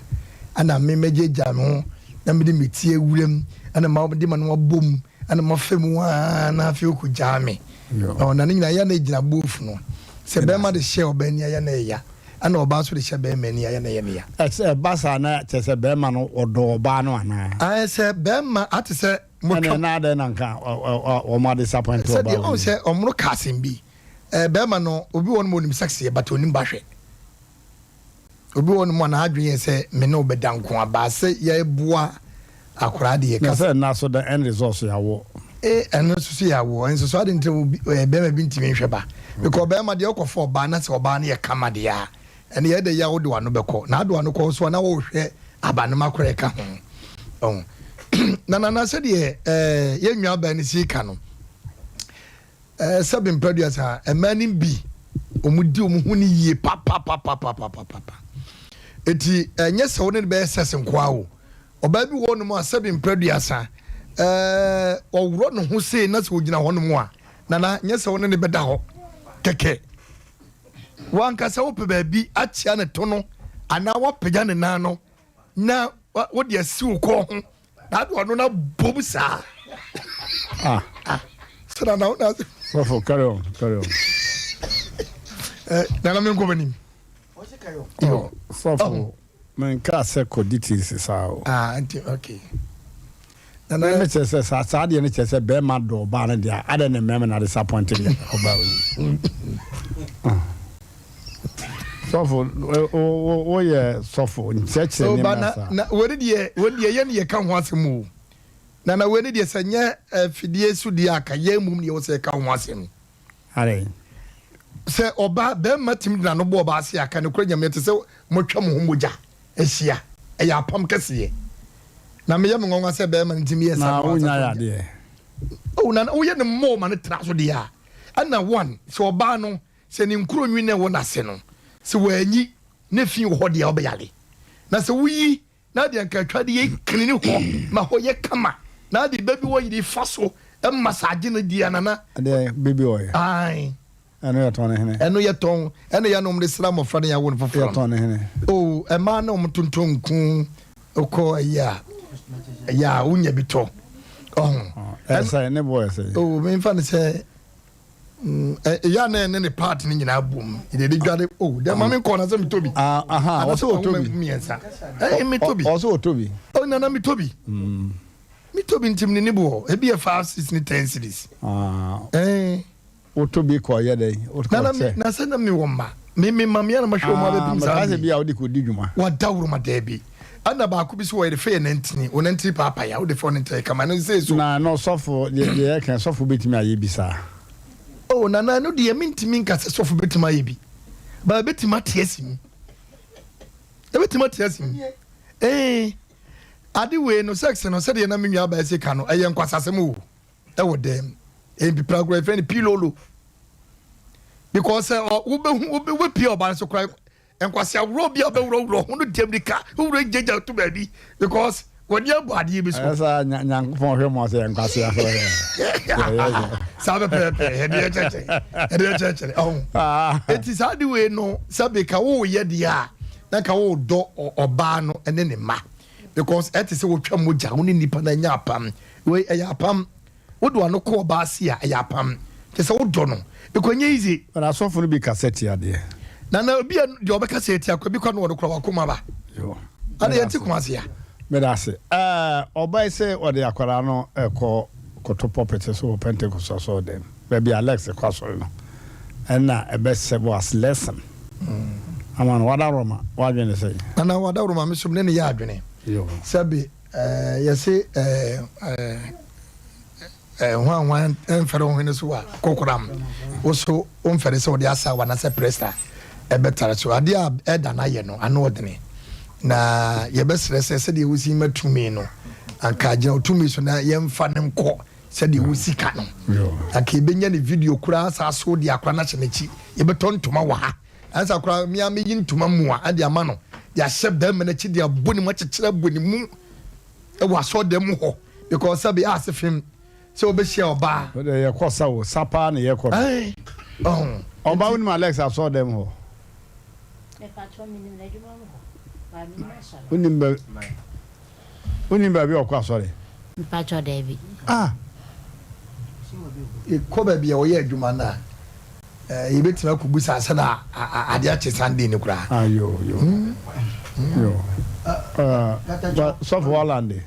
ɛna me mɛgyaagyaa me ho na mede me ti awura mu, ɛna mede m'ano abɔ mu, ɛna mafa mu aa na afei ɔkɔgyaa me. Ɔ, na ne nyinaa yɛ na ɛgyina both no. Sɛ barima de hyɛ ɔbaa ani a, yɛ na ɛya, ɛna ɔbaa nso de hyɛ barima ani a, yɛ na ɛyɛ ne ya. Ɛsɛ ɛba saa na kyerɛ sɛ barima no ɔdɔ ɔbaa no anaa? Ae, sɛ barima ate sɛ Motwa. Ɛnna na adɛn na nka wɔn adisapɔinte ɔbaa Sɛdeɛ ɔn sɛ ɔmo ka asɛm bi ɛɛ bɛɛma no obi wɔ hɔ nom onim sex yɛ but onim ba hwɛ obi wɔ hɔ nom a n'adwene yɛ sɛ me ne wo bɛda nko a but sɛ yɛboa akwadaa deɛ Na yɛka sɛ nna so the end result so yɛawo. Ee ɛno nso so yɛawo nso so adi nti obi ɛɛ bɛɛma bi ntumi nhwɛ ba because bɛɛma deɛ ɔkɔ fa ɔbaa na sɛ ɔbaa no yɛ kama deɛ a Ɛnde ɛyɛ dɛ yi a wode w'ano bɛkɔ, na ade w'ano kɔ nso a na worehwɛ abanoma koraa ɛka ho. Ɔho. Na nana sɛdeɛ ɛɛ yɛn nuabaa no si ka no, ɛɛ sɛbe mprɛduasa mmaa no bi wɔn di wɔn ho ne yie papapapapapapa. Eti ɛnyɛ sɛ wo ne no bɛyɛ sɛs nkoa o. Ɔbaa bi wɔ hɔnom a sɛbe mprɛduasa ɛɛ ɔworɔ ne ho sei na sɛ ogyina hɔnom a, nana nyɛ sɛ wo ne no bɛda hɔ kɛkɛ. W'ankasa wopɛ baabi akyea ne to no anaa woapagya ne nan no na wode asi wo kɔn ho na ade ɔno no abom saa. Ah. Ah. Sɛ na na wo na. Sɔfo carry on carry on. Eh, nana mi nkɔ m'anim. Oh, sɔfo. Menkaa sɛ kɔ details saa o. Ah nti okay. Nana. Me kyerɛ sɛ saa saa deɛ no kyerɛ sɛ bɛrima dɔ ɔbaa no deɛ adɛn na mmarima na disappoint deɛ ɔbaa yi. Sɔfo wo wo yɛ sɔfo nkyerɛkyerɛ nneɛma saa. Na wei deɛ wei deɛ yɛn yɛ ka ho asɛm o. Nana wei deɛ sɛ nyɛ afidie so deɛ aka yɛn mmom deɛ wɔ sɛ yɛka ho asɛm. Adɛn? Sɛ ɔbaa, barima tumi de n'ano bɔ ɔbaa ase a, ka nokorɛ Nyame, ɛte sɛ moatwa mo ho mogya ahyia. Ɛyɛ apam kɛseɛ. Na meyɛ me nwanwa sɛ bɛrima no ntumi yɛ saa Na wonya yɛ adeɛ. Oh, na woyɛ no more ma no tra so deɛ a, ɛna one, sɛ ɔbaa no, sɛ ne nkuro nwi na ɛwɔ n'ase no, sɛ wanyi na fi wɔ hɔ deɛ a, ɔbɛyare. Na sɛ woyi na deɛ nka atwa de yɛ clean hɔ ma hɔ yɛ kama na de baby oil yi fa so massage no deɛ nana. Ɛdeɛ baby oil. Ae. Ɛno yɛ tɔn ne hene. Ɛno yɛ tɔn ɛna yɛ nom de sra mmɔfra no yɛawo no foforɔ. Yɛ tɔn ne hene. Oh ɛmaa na wɔn tontɔn nku okɔ ɛyɛ a ɛyɛ a wonya bi tɔ ɔho. Ɛsɛ ne boɔ ɛsɛ. Oh menfa ne sɛ ɛyɛ a na ɛne ne part no nyinaa bom yɛde de dware oh dɛ ma me nkɔ na sɛ metɔ bi. Ah aha ɔsɛ ɔtɔ bi. Mmiɛnsa ɛyɛ metɔ bi. Ɔsɛ ɔtɔ bi. Oh nana metɔ bi. Metɔ bi nti ne ne boɔ ebi yɛ 5 cedis ne 10 cedis. Ah. Ɛɛ. Wotɔ bi kɔ yɛ dɛn? Wotɔ Nana sɛ. na sɛ na mewɔ mma. Me me ma me na mahwɛ wɔn abɛpem saa Mekae sɛ bere bi a wode kɔdi dwuma. Wadaworoma daabi. Ɛna baako bi so wɔyɛ de fɛ yɛ nantini. Wo nantini paapae a wode fɛ wo nantini kama ɛno nsee so. Na ɛno sɔfo deɛ deɛ yɛka sɔfo bɛtumi ayɛ bi saa? Oh nana ɛno deɛ mentumi nka sɛ sɔfo bɛtumi ayɛ bi. But ɛbɛtumi ate asi mu. Ɛbɛtumi ate asi mu. Ee ade wei no sex no sɛdeɛ na me nua baa si ka no ɛyɛ nkwasasɛm o. Ɛwɔ dɛm. Ɛyɛ mpipira koraa yɛfrɛ no pilolo. Because sɛ wobɛhu wobɛpie ɔbaa no so koraa nkwasi aworɔ bi a wobɛworɔworɔ ho no deɛ mirika wowura gyagya to baabi because wɔde abɔ adeɛ bi so. Ɛyɛ sɛ Nyankopɔn hwɛ mu sɛ nkwasi aforɔ yɛ. Saa pɛpɛɛpɛ ɛde ɛkyɛkyɛ ɛde ɛkyɛkyɛ ɔho. Eti saa de wei no sɛbi ka woyɛ deɛ a na ka wodɔ ɔbaa no ne ne mma because ɛte sɛ wotwa mogya wo ne nipa no anya apam. Wei ɛyɛ apam. Wode w'ano kɔ ɔbaa ase a, ɛyɛ apam. Kyerɛ sɛ wodɔ no. Because ɛnyɛ easy. But asɔfo no bi kasa tia deɛ. Nana obi a deɛ ɔbɛkasa atia kɔ ebi kɔ no ɔno kora wakoma ba. Yo. Ana yɛte Kumasi a. Meda ase. Ɛɛ ɔbaa yi sɛ ɔde akwadaa no ɛkɔ kɔto pulpit so wɔ Pentecost asɔre dɛm. Baabi Alex kɔ asɔre no. Ɛna ɛbɛ serve as lesson. Ama no wadaworoma w'adwene ne sɛn? Nana wadaworoma me so me ne no yɛ adwene. Yo. Sɛbe Ɛɛ yɛse ɛɛ ɛɛ hwan hwan mfɛre wo hwene so a kokoram wo so wo mfɛre sɛ wode asaw anaasɛ presta ɛbɛtare so adeɛ a ɛda no ayɛ no ano ɔdene na yɛbɛsrɛ sɛ sɛdeɛ wosi ma tumi no anka gyina wo tumi so na yɛmfa no nkɔ sɛdeɛ wosi ka no anka yɛbɛnya ne video koraa saa so de akora no ahyɛ n'akyi yɛbɛtɔ ntoma wɔ ha ansa koraa me ara meyi ntoma mua de ama no de ahyɛ bɛrima no akyi de abɔ ne mu akyekyere abɔ ne mu wɔ asɔɔdan mu hɔ because sɛbi ase fem sɛ wobɛhyia ɔbaa. O de yɛkɔ sa o sa paa na yɛkɔ no. Ɔbaa wonim Alex asɔɔdan mu hɔ? Wonim bɛ Wonim baabi a ɔkɔ asɔre? Mpakyɛw daabi. Ah! Yɛkɔ baabi a ɔyɛ adwuma no a, yɛbɛtumi akɔbusa ansa na adeɛ akye Sunday no koraa. Ah, yo, yo. Hmm? Yo. Uh, sɔfo Holland.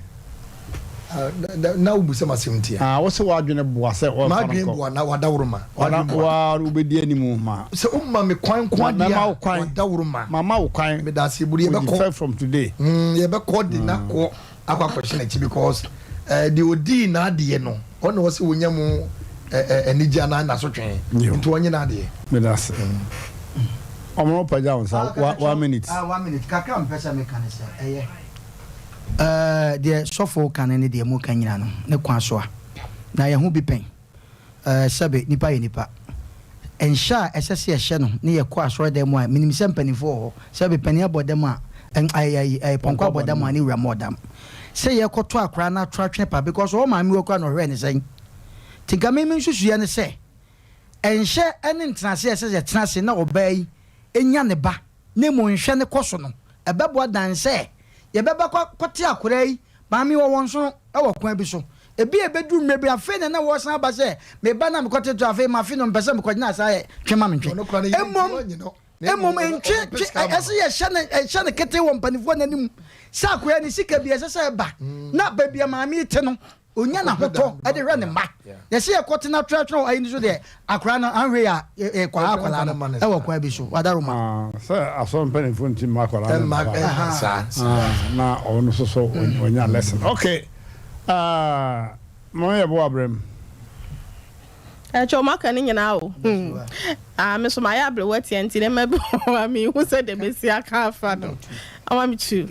Na wobu sɛ masɛm ntia. Ah, wo sɛ w'adwene boa sɛ ɔmfa no nkɔ. M'adwene boa na wadaworoma. Wa wobɛdi anim ma. Sɛ woma me kwan nko adeɛ a, wadaworoma. Mama wo kwan. Meda ase buru yɛbɛkɔ. With effect from today. Mm, yɛbɛkɔ de na kɔ akɔ akɔhyɛ n'akyi because eh, deɛ ɔdii n'adeɛ no, ɔna ɔsɛ wɔnya mu eh, eh, anigye anaa n'asotwe. Nti ɔnye n'adeɛ. Meda ase. Ɔmo pagya wo nsa, one minute. Ah, one minute. Kakra mpɛ sɛ meka ne sɛ, ɛyɛ. Ɛɛ, deɛ sɔfo ka no ne deɛ moka nyina no, ne kwan so a, na yɛn ho bi pɛn. Ɛɛ, sɛbe, nipa yɛ nipa. Nhyɛ a ɛsɛ sɛ yɛhyɛ no ne yɛkɔ asɔredan mu a, menim sɛ mpanimfoɔ wɔ hɔ, sɛbe, panin abɔ dam a, ɛn, ɛɛ, ɛɛ, pɔnkɔ abɔ dam a, ne wura mmɔɔ dam. Sɛ yɛkɔto akwadaa no ato atwene pa, because ɔwɔ maame wɔ koraa na ɔhwɛɛ no sɛn? Nti nka me, me nsusuiɛ ne sɛ, nhyɛ ne ntenase a ɛsɛ sɛ yɛtena ase na ɔbaa yi nya ne ba, na mmom nhwɛ no kɔ so no, ɛbɛboa dan sɛ yɛbɛba kɔ akɔte akwadaa yi maame wɔ wɔn nsono wɔ kwan bi so. Ebia ɛbɛduru mmerɛ bi, afei na na wɔresan aba sɛ, Me ba no a mekɔtetee no, afei mafe no, mepɛ sɛ mekɔgyina ase ayɛ twe ma mentwe. Mmom, mmom ntwe, twe, ɛsɛ yɛhyɛ no, yɛhyɛ no ketee wɔ mpanimfoɔ no anim sɛ akwadaa ne sika bi ɛsɛ sɛ ɛba na baabi a maame yi te no, Onya n'ahotɔ de hwɛ ne mma. Na sɛ yɛkɔ tena twerɛtwerɛ wɔ ayi no so deɛ, akwadaa no anhwɛ yi a, yɛkɔ ha akwadaa no wɔ kwan bi so. Wadaroma. Sɛ asɔre mpanimfoɔ nti mma akwadaa no mma na ɔno nso so ɔnya lesson. Okay, mama yɛbɔ abrɛm. Ɛkyɛ ɔmo aka ne nyinaa o. Hmm. Ah, me so mayɛ aberewa tia nti nneɛma bi wɔ hɔ a menhu sɛ deɛ mɛsi aka afa no. Ɔma me tu.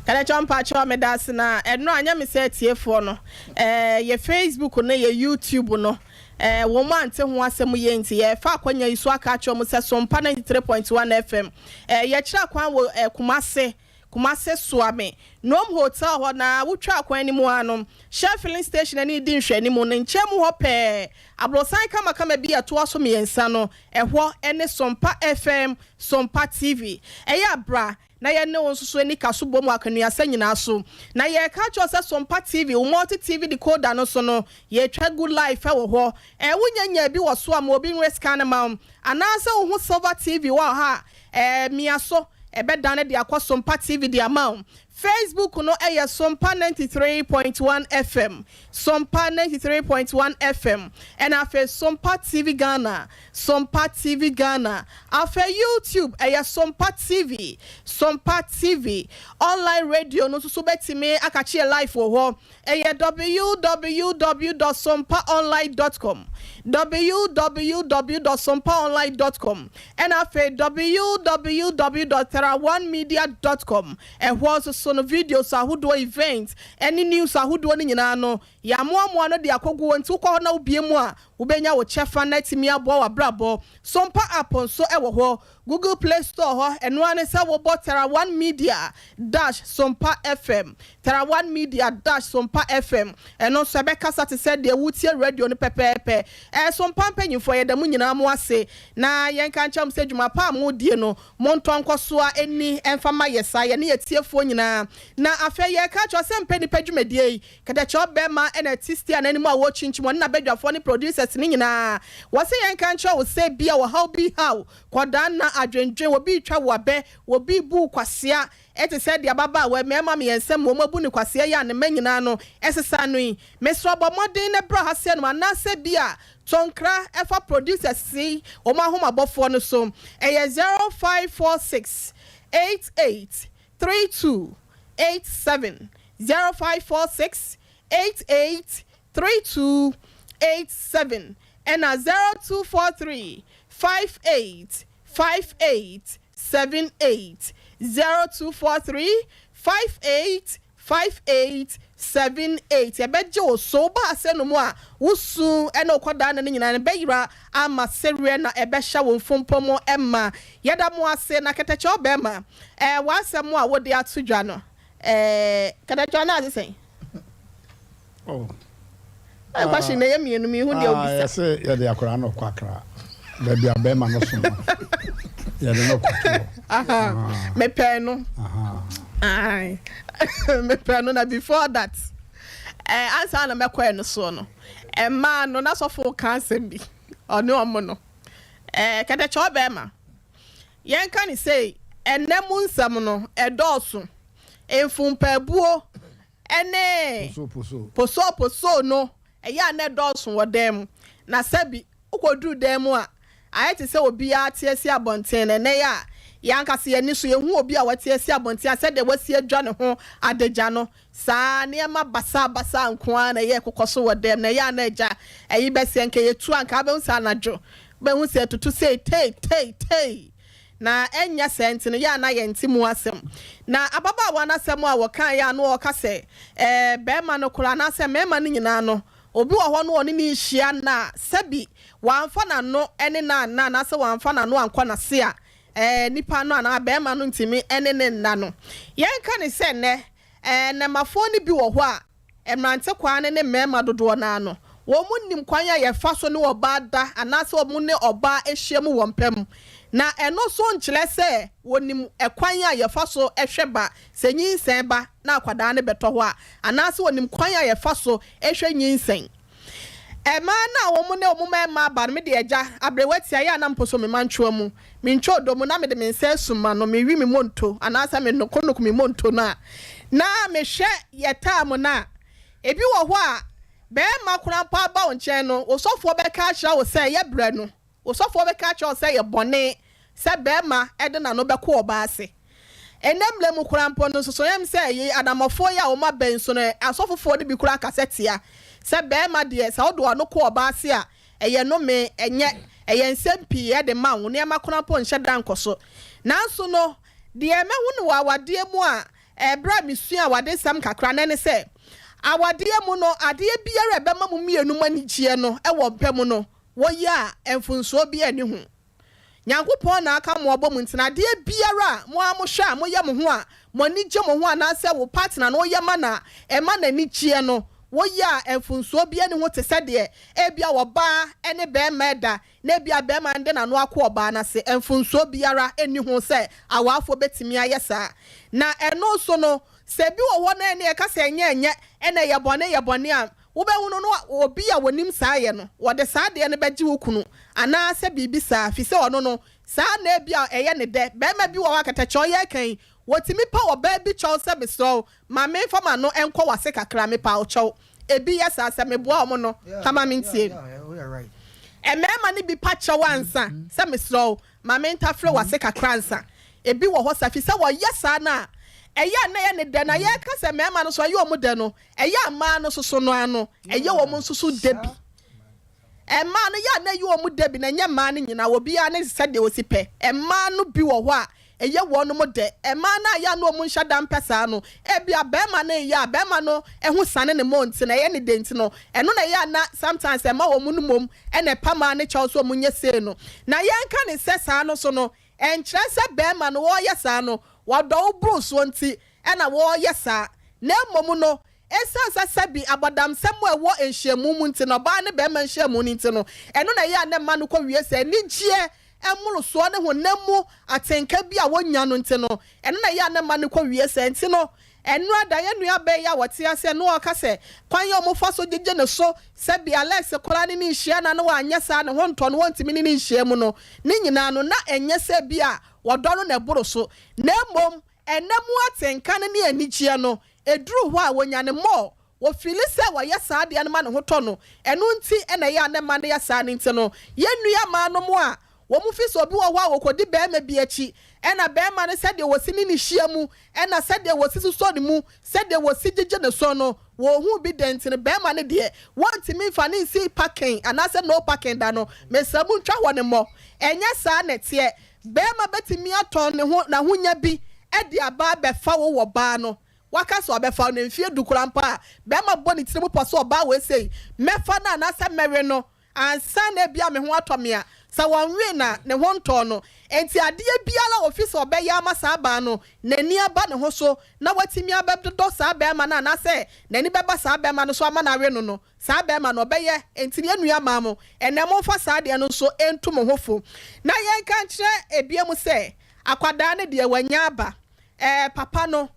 Kadakyɛw mpakyɛw meda ase na ɛno a nyɛ me sɛ atiefoɔ no eh, yɛ Facebook ne yɛ YouTube no eh, wɔn ante ho asɛm yie nti yɛfa akwanya yi so aka akyerɛ wɔn sɛ Sompa 93.1 FM eh, yɛkyerɛ kwan wɔ eh, Kumase Kumase Soame Nom Hotel hɔ na wotwa kwan no mu ara no Shell filling station ani di nhwɛanimu no nkyɛn mu hɔ pɛɛ aborosan kamakama bi a ɛtoa so mmiɛnsa no ɛhɔ ne Sompa FM Sompa TV ɛyɛ a bra na yɛne wo nso so ani ka so bom wɔ akanuasa nyinaa so. Na yɛreka akyerɛ wo sɛ Sompa TV, wo multi TV decoder no so no, yɛretwa gu live wɔ hɔ. Ɛɛ, wonya nyaa bi wɔ so a, ma obi nrescan mma wo. Anaasɛ wohu Silver TV wɔ ha a, ɛɛ, mia so, ɛbɛdane de akɔ Sompa TV de ama wo. Facebook no yɛ Sompa 93.1 FM, Sompa 93.1 FM, ɛna afei Sompa TV Ghana, Sompa TV Ghana. Afei YouTube ɛyɛ Sompa TV, Sompa TV. Online radio no nso so wobɛtumi akakye yɛ live wɔ hɔ. Ɛyɛ www dot sompaonline dot com, www dot sompaonline dot com, ɛna afei www dot theraonemedia dot com. Ɛhɔ nso so no videos ahodoɔ, events ɛne news ahodoɔ no nyinaa no yɛamoamoa no de akɔgu hɔ nti wokɔ hɔ na wobue mu a wobɛnya wo kyɛfa na atumi aboa w'abrabɔ. Sompa app nso wɔ hɔ, Google Play Store hɔ, ɛno ara ne sɛ wobɔ Terra One Media dash Sompa FM, Terra One Media dash Sompa FM, ɛno nso ɛbɛkasa te sɛ deɛ woretie radio no pɛpɛɛpɛ. Ɛɛ Sompa mpanyinfoɔ yɛda mo nyinaa mo ase na yɛnka nkyerɛ mo sɛ dwuma pa a moredie no montɔ nkɔsoa nni mfa mma yɛ saa, yɛne yɛn atiefoɔ nyinaa. Na afei yɛreka akyerɛ wo sɛ mpɛ nnipa dwumadie yi, Kɛtɛkyɛw bɛma na ɛte steer no anim a wɔrekyinkyim ɔne n'abadwafoɔ ne producers no nyinaa. Wɔse yɛnka nkyerɛ wo sɛ ebia ɔhaw bi rehaw wo, kɔdaa nna, adwendwen, obi retwa wo abɛ, obi rebu wo kwasea, te sɛ deɛ ababaawa yi, mmarima mmiɛnsa mu wɔn abu no kwasea yi a ne mma nyinaa no sesa no yi. Mesrɛ wo bɔ mmɔden na bra ha sɛnom anaasɛ ebia tɔ nkra fa producers yi wɔn ahomabɔfoɔ no so. Ɛyɛ 0546 88 32 87 0546 88 32 87 ɛna 0243 58 58 78 0243 58 58 78 Yɛbɛgye wo so. Woba ase no mu a, wo su ne wo kɔdaa nna no nyinaa no bɛyera ama sereɛ na ɛbɛhyɛ wo mfompɔ mu ma. Yɛda mo ase. Na kɛtɛkyɛw bɛrima, ɛɛ w'asɛm a wode ato dwa no, ɛɛ kɛtɛkyɛw no ase sɛn? Oh. Ɛɛ question na ɛyɛ mmienu, mehu deɛ wobisa. Yɛse yɛde akwadaa no kɔ Accra, baabi a bɛrima no som no, yɛde no kɔto hɔ. Aha, mepɛɛ no. Aye. Mepɛɛ no na before that, eh, ansa na mɛkɔɛ no soɔ no, mmaa no, na sɔfo ka asɛm bi, ɔne ɔmo no. Eh, kɛtɛkyɛw bɛrima, yɛnka ne sei, ɛnnɛ mu nsɛm no, ɛdɔɔso. Mfumpaabuo ne posooposoo no, ɛyɛ a na ɛdɔɔso wɔ dan mu. Na sɛbi wokɔduru dan mu a, ayɛ te sɛ obiara te asi abɔnten. Na ɛnnɛ yi a, yɛn ankasa yɛn ani so, yɛhu obi a wate asi abɔnten a, sɛdeɛ wasi adwa ne ho adagya no, saa ara, nneɛma basaabasaa nko ara na ɛyɛ ɛkokɔ so wɔ dan mu. Na ɛyɛ a na agya, ɛyi bɛsɛ, anka yɛtu a, anka wobɛhu sɛ anadwo, wobɛhu sɛ ɛtoto sei, tei, tei, tei. Na ɛnyɛ saa nti no, yɛ a na yɛnte mu asɛm. Na ababaawa no asɛm a wɔkaeɛ a na ɔreka sɛ, ɛɛ, barima no koraa anaasɛ mmarima no nyinaa no, obi wɔ hɔ no ɔne no nhyia nna a, sɛbi wamfa n'ano ne no anna anaasɛ wamfa n'ano ankɔ n'ase a, ɛɛ, nipa no anaa barima no ntumi ne no nna no. Yɛnka no sɛ nnɛ, ɛɛ, nnɛmmafoɔ no bi wɔ hɔ a, Mmerantekwaa no ne mmarima dodoɔ no ara no, wɔnnim kwan a yɛfa so ne ɔbaa da anaasɛ wɔne ɔbaa hyia mu wɔ mpa mu. Na ɛno nso nkyerɛ sɛ wɔnim kwan a yɛfa so hwɛ ba sɛ nyinsɛn ba na akwadaa no bɛtɔ hɔ a, anaasɛ wɔnim kwan a yɛfa so hwɛ nyinsɛn. Mmaa no a wɔn ne wɔn mmarima aba no, me deɛ agya, aberewa tia yɛ a na mpo so me mantwewa mu, mentwa ɔdɔ mu na mede me nsa asum m'ano, mewi me monto anaasɛ menokonoko me monto no a, na mehwɛ yɛ time no a, ebi wɔ hɔ a, barima koraa mpo aba wo nkyɛn no, wo sɔfoɔ bɛka akyerɛ wo sɛ yɛ brɛ no. Wo sɔfoɔ bɛka akyerɛ wo sɛ ɛyɛ bɔne sɛ barima de n'ano bɛko ɔbaa ase. Ɛnnɛ mmerɛ mu koraa mpo no, nsosɔeɛm sɛ yei adammɔfoɔ yi a wɔn abɛn so no, asɔfofoɔ no bi koraa kasa tia sɛ barima deɛ sɛ wode w'ano ko ɔbaa ase a, ɛyɛ nnome, ɛnyɛ, ɛyɛ nsɛm pii de ma wo, nneɛma koraa mpo nhyɛ da nkɔ so. Nanso no, Deɛ mahu no wɔ awadeɛ mu a ɛberɛ a mesua awadesɛm kakra no ne sɛ, awadeɛ mu no, adeɛ biara a ɛbɛma mo mmienu mo anigyeɛ no wɔ mpa mu no, wɔyɛ a, mfomsoɔ biara nni ho. Nyankopɔn na aka mo abɔ mu nti no, adeɛ biara a mo ara mohwɛ a moyɛ mo ho a mo ani gye mo ho anaasɛ wo partner no woyɛ ma no a ɛma n'ani gyeɛ no, woyɛ a mfomsoɔ biara nni ho te sɛ deɛ ebia ɔbaa ne barima reda na ebia barima no de n'ano akɔ ɔbaa no ase. Mfomsoɔ biara nni ho sɛ awaafoɔ bɛtumi ayɛ saa. Na ɛno nso no, sɛ bi wɔ hɔ na ɛne ɛka sɛ ɛnyɛ ɛnyɛ, ɛna ɛyɛ bɔne yɛ bɔne a, Wobɛhu no no obi a wɔnim saa yɛ no, wɔde saa adeɛ no bɛgye wo kunu anaa sɛ biribi saa, firi sɛ ɔno no, saa na ebia ɛyɛ ne dɛ. Barima bi wɔ hɔ a kɛtɛkyɛw yɛ reka yi, wɔtumi pa ɔbaa bi kyɛw sɛ mesrɛ wo, ma memfa m'ano nkɔ w'ase kakra, mepa wo kyɛw. Ebi yɛ saa, sɛ meboa wɔn no, ka ma mentie. Mmarima no bi pa kyɛw ansa sɛ mesrɛ wo, Ma mentafere w'ase kakra ansa. Ebi wɔ hɔ saa, efisɛ wɔyɛ saa no a, ɛyɛ a na ɛyɛ ne dɛ. Na yɛreka sɛ mmarima no nso, ɛyɛ wɔn dɛ no, ɛyɛ a mmaa no nso so no ara no, ɛyɛ wɔn nso so dɛ bi. Mmaa no, ɛyɛ a na ɛyɛ wɔn dɛ bi, na ɛnyɛ mmaa no nyinaa, obiara ne sɛdeɛ ɔsi pɛ. Mmaa no bi wɔ hɔ a, ɛyɛ wɔnom dɛ. Mmaa no a ɛyɛ a na wɔn nhyɛ da mpɛ saa no, ebia barima no reyɛ a, barima no ho sane ne mmɔ nti no, ɛyɛ ne dɛ nti no, ɛno na ɛyɛ a na sometimes ɛma wɔn no mmom na ɛpa mmaa no kyɛw sɛ wɔnyɛ sei no. Na yɛnka no sɛ saa no nso no, ɛnkyerɛ sɛ barima no wɔreyɛ saa no, wɔdɔ wo boro soɔ nti na wɔreyɛ saa. Na mmom no, ɛsiane sɛ sɛbi abɔdamsɛm a ɛwɔ nhyiamu mu nti no, ɔbaa ne barima nhyiamu no nti no, ɛno na ɛyɛ a na ɛma no kɔwie sɛ anigyeɛ mmorosoɔ ne honam mu atenka bi a wɔnya no nti no, ɛno na ɛyɛ a na ɛma no kɔwie saa. Nti no, ɛnora da yɛn nuabaa yi a ɔte aseɛ no ɔreka sɛ kwan a wɔfa so gyegye ne so sɛ bi Alex koraa ne no nhyia na na wanyɛ saa ne ho ntɔ no wɔntumi ne no nhyia mu no, ne nyinaa no na ɛnyɛ sɛ bi a wɔdɔ no na ɛboro so na mmom ɛnna mu atenka no ne anigyeɛ no ɛduru hɔ a wɔnya no more Wɔfili sɛ wɔyɛ saa adeɛ no ma ne ho tɔ no, ɛno nti na ɛyɛ a na mma no yɛ saa no nti no, yɛn nua mmaa nom a wɔn fi sɛ obi wɔ hɔ a wɔkɔdi barima bi akyi, ɛna barima no sɛdeɛ wɔsi ne no hyia mu, ɛna sɛdeɛ wɔsi sosɔ ne mu, sɛdeɛ wɔsi gyegye ne so no, wɔnhuu bi da nti no, barima no deɛ wɔntumi mfa no nsi parking anaasɛ no parking da no, mesrɛ mo ntwa hɔ no mmɔ. Ɛnyɛ saa na ɛteɛ. Barima bɛtumi atɔn ne ho, n'ahonya bi de aba abɛfa wo wɔ baa no. Waka sɛ ɔbɛfa wo na mfeɛ du koraa mpo a, barima bɔ ne tirim pɔ sɛ ɔbaa wei sei, mɛfa no anaasɛ mɛwe no ansa na ebia me ho atɔ me a, sɛ wɔnwee no a, ne ho ntɔɔ no. Enti adeɛ biara a ɔfi sɛ ɔbɛyɛ ama saa baa no, n'ani aba ne ho so na watumi abɛdodɔ saa barima no anaasɛ n'ani bɛba saa barima no so ama no awe no no, saa barima no, ɔbɛyɛ. Enti yɛn nua mmaa mo, ɛnnɛ momfa saa adeɛ no nso ntu mo ho fo. Na yɛnka nkyerɛ ebinom sɛ, akwadaa no deɛ wanya aba, Ɛɛ, papa no,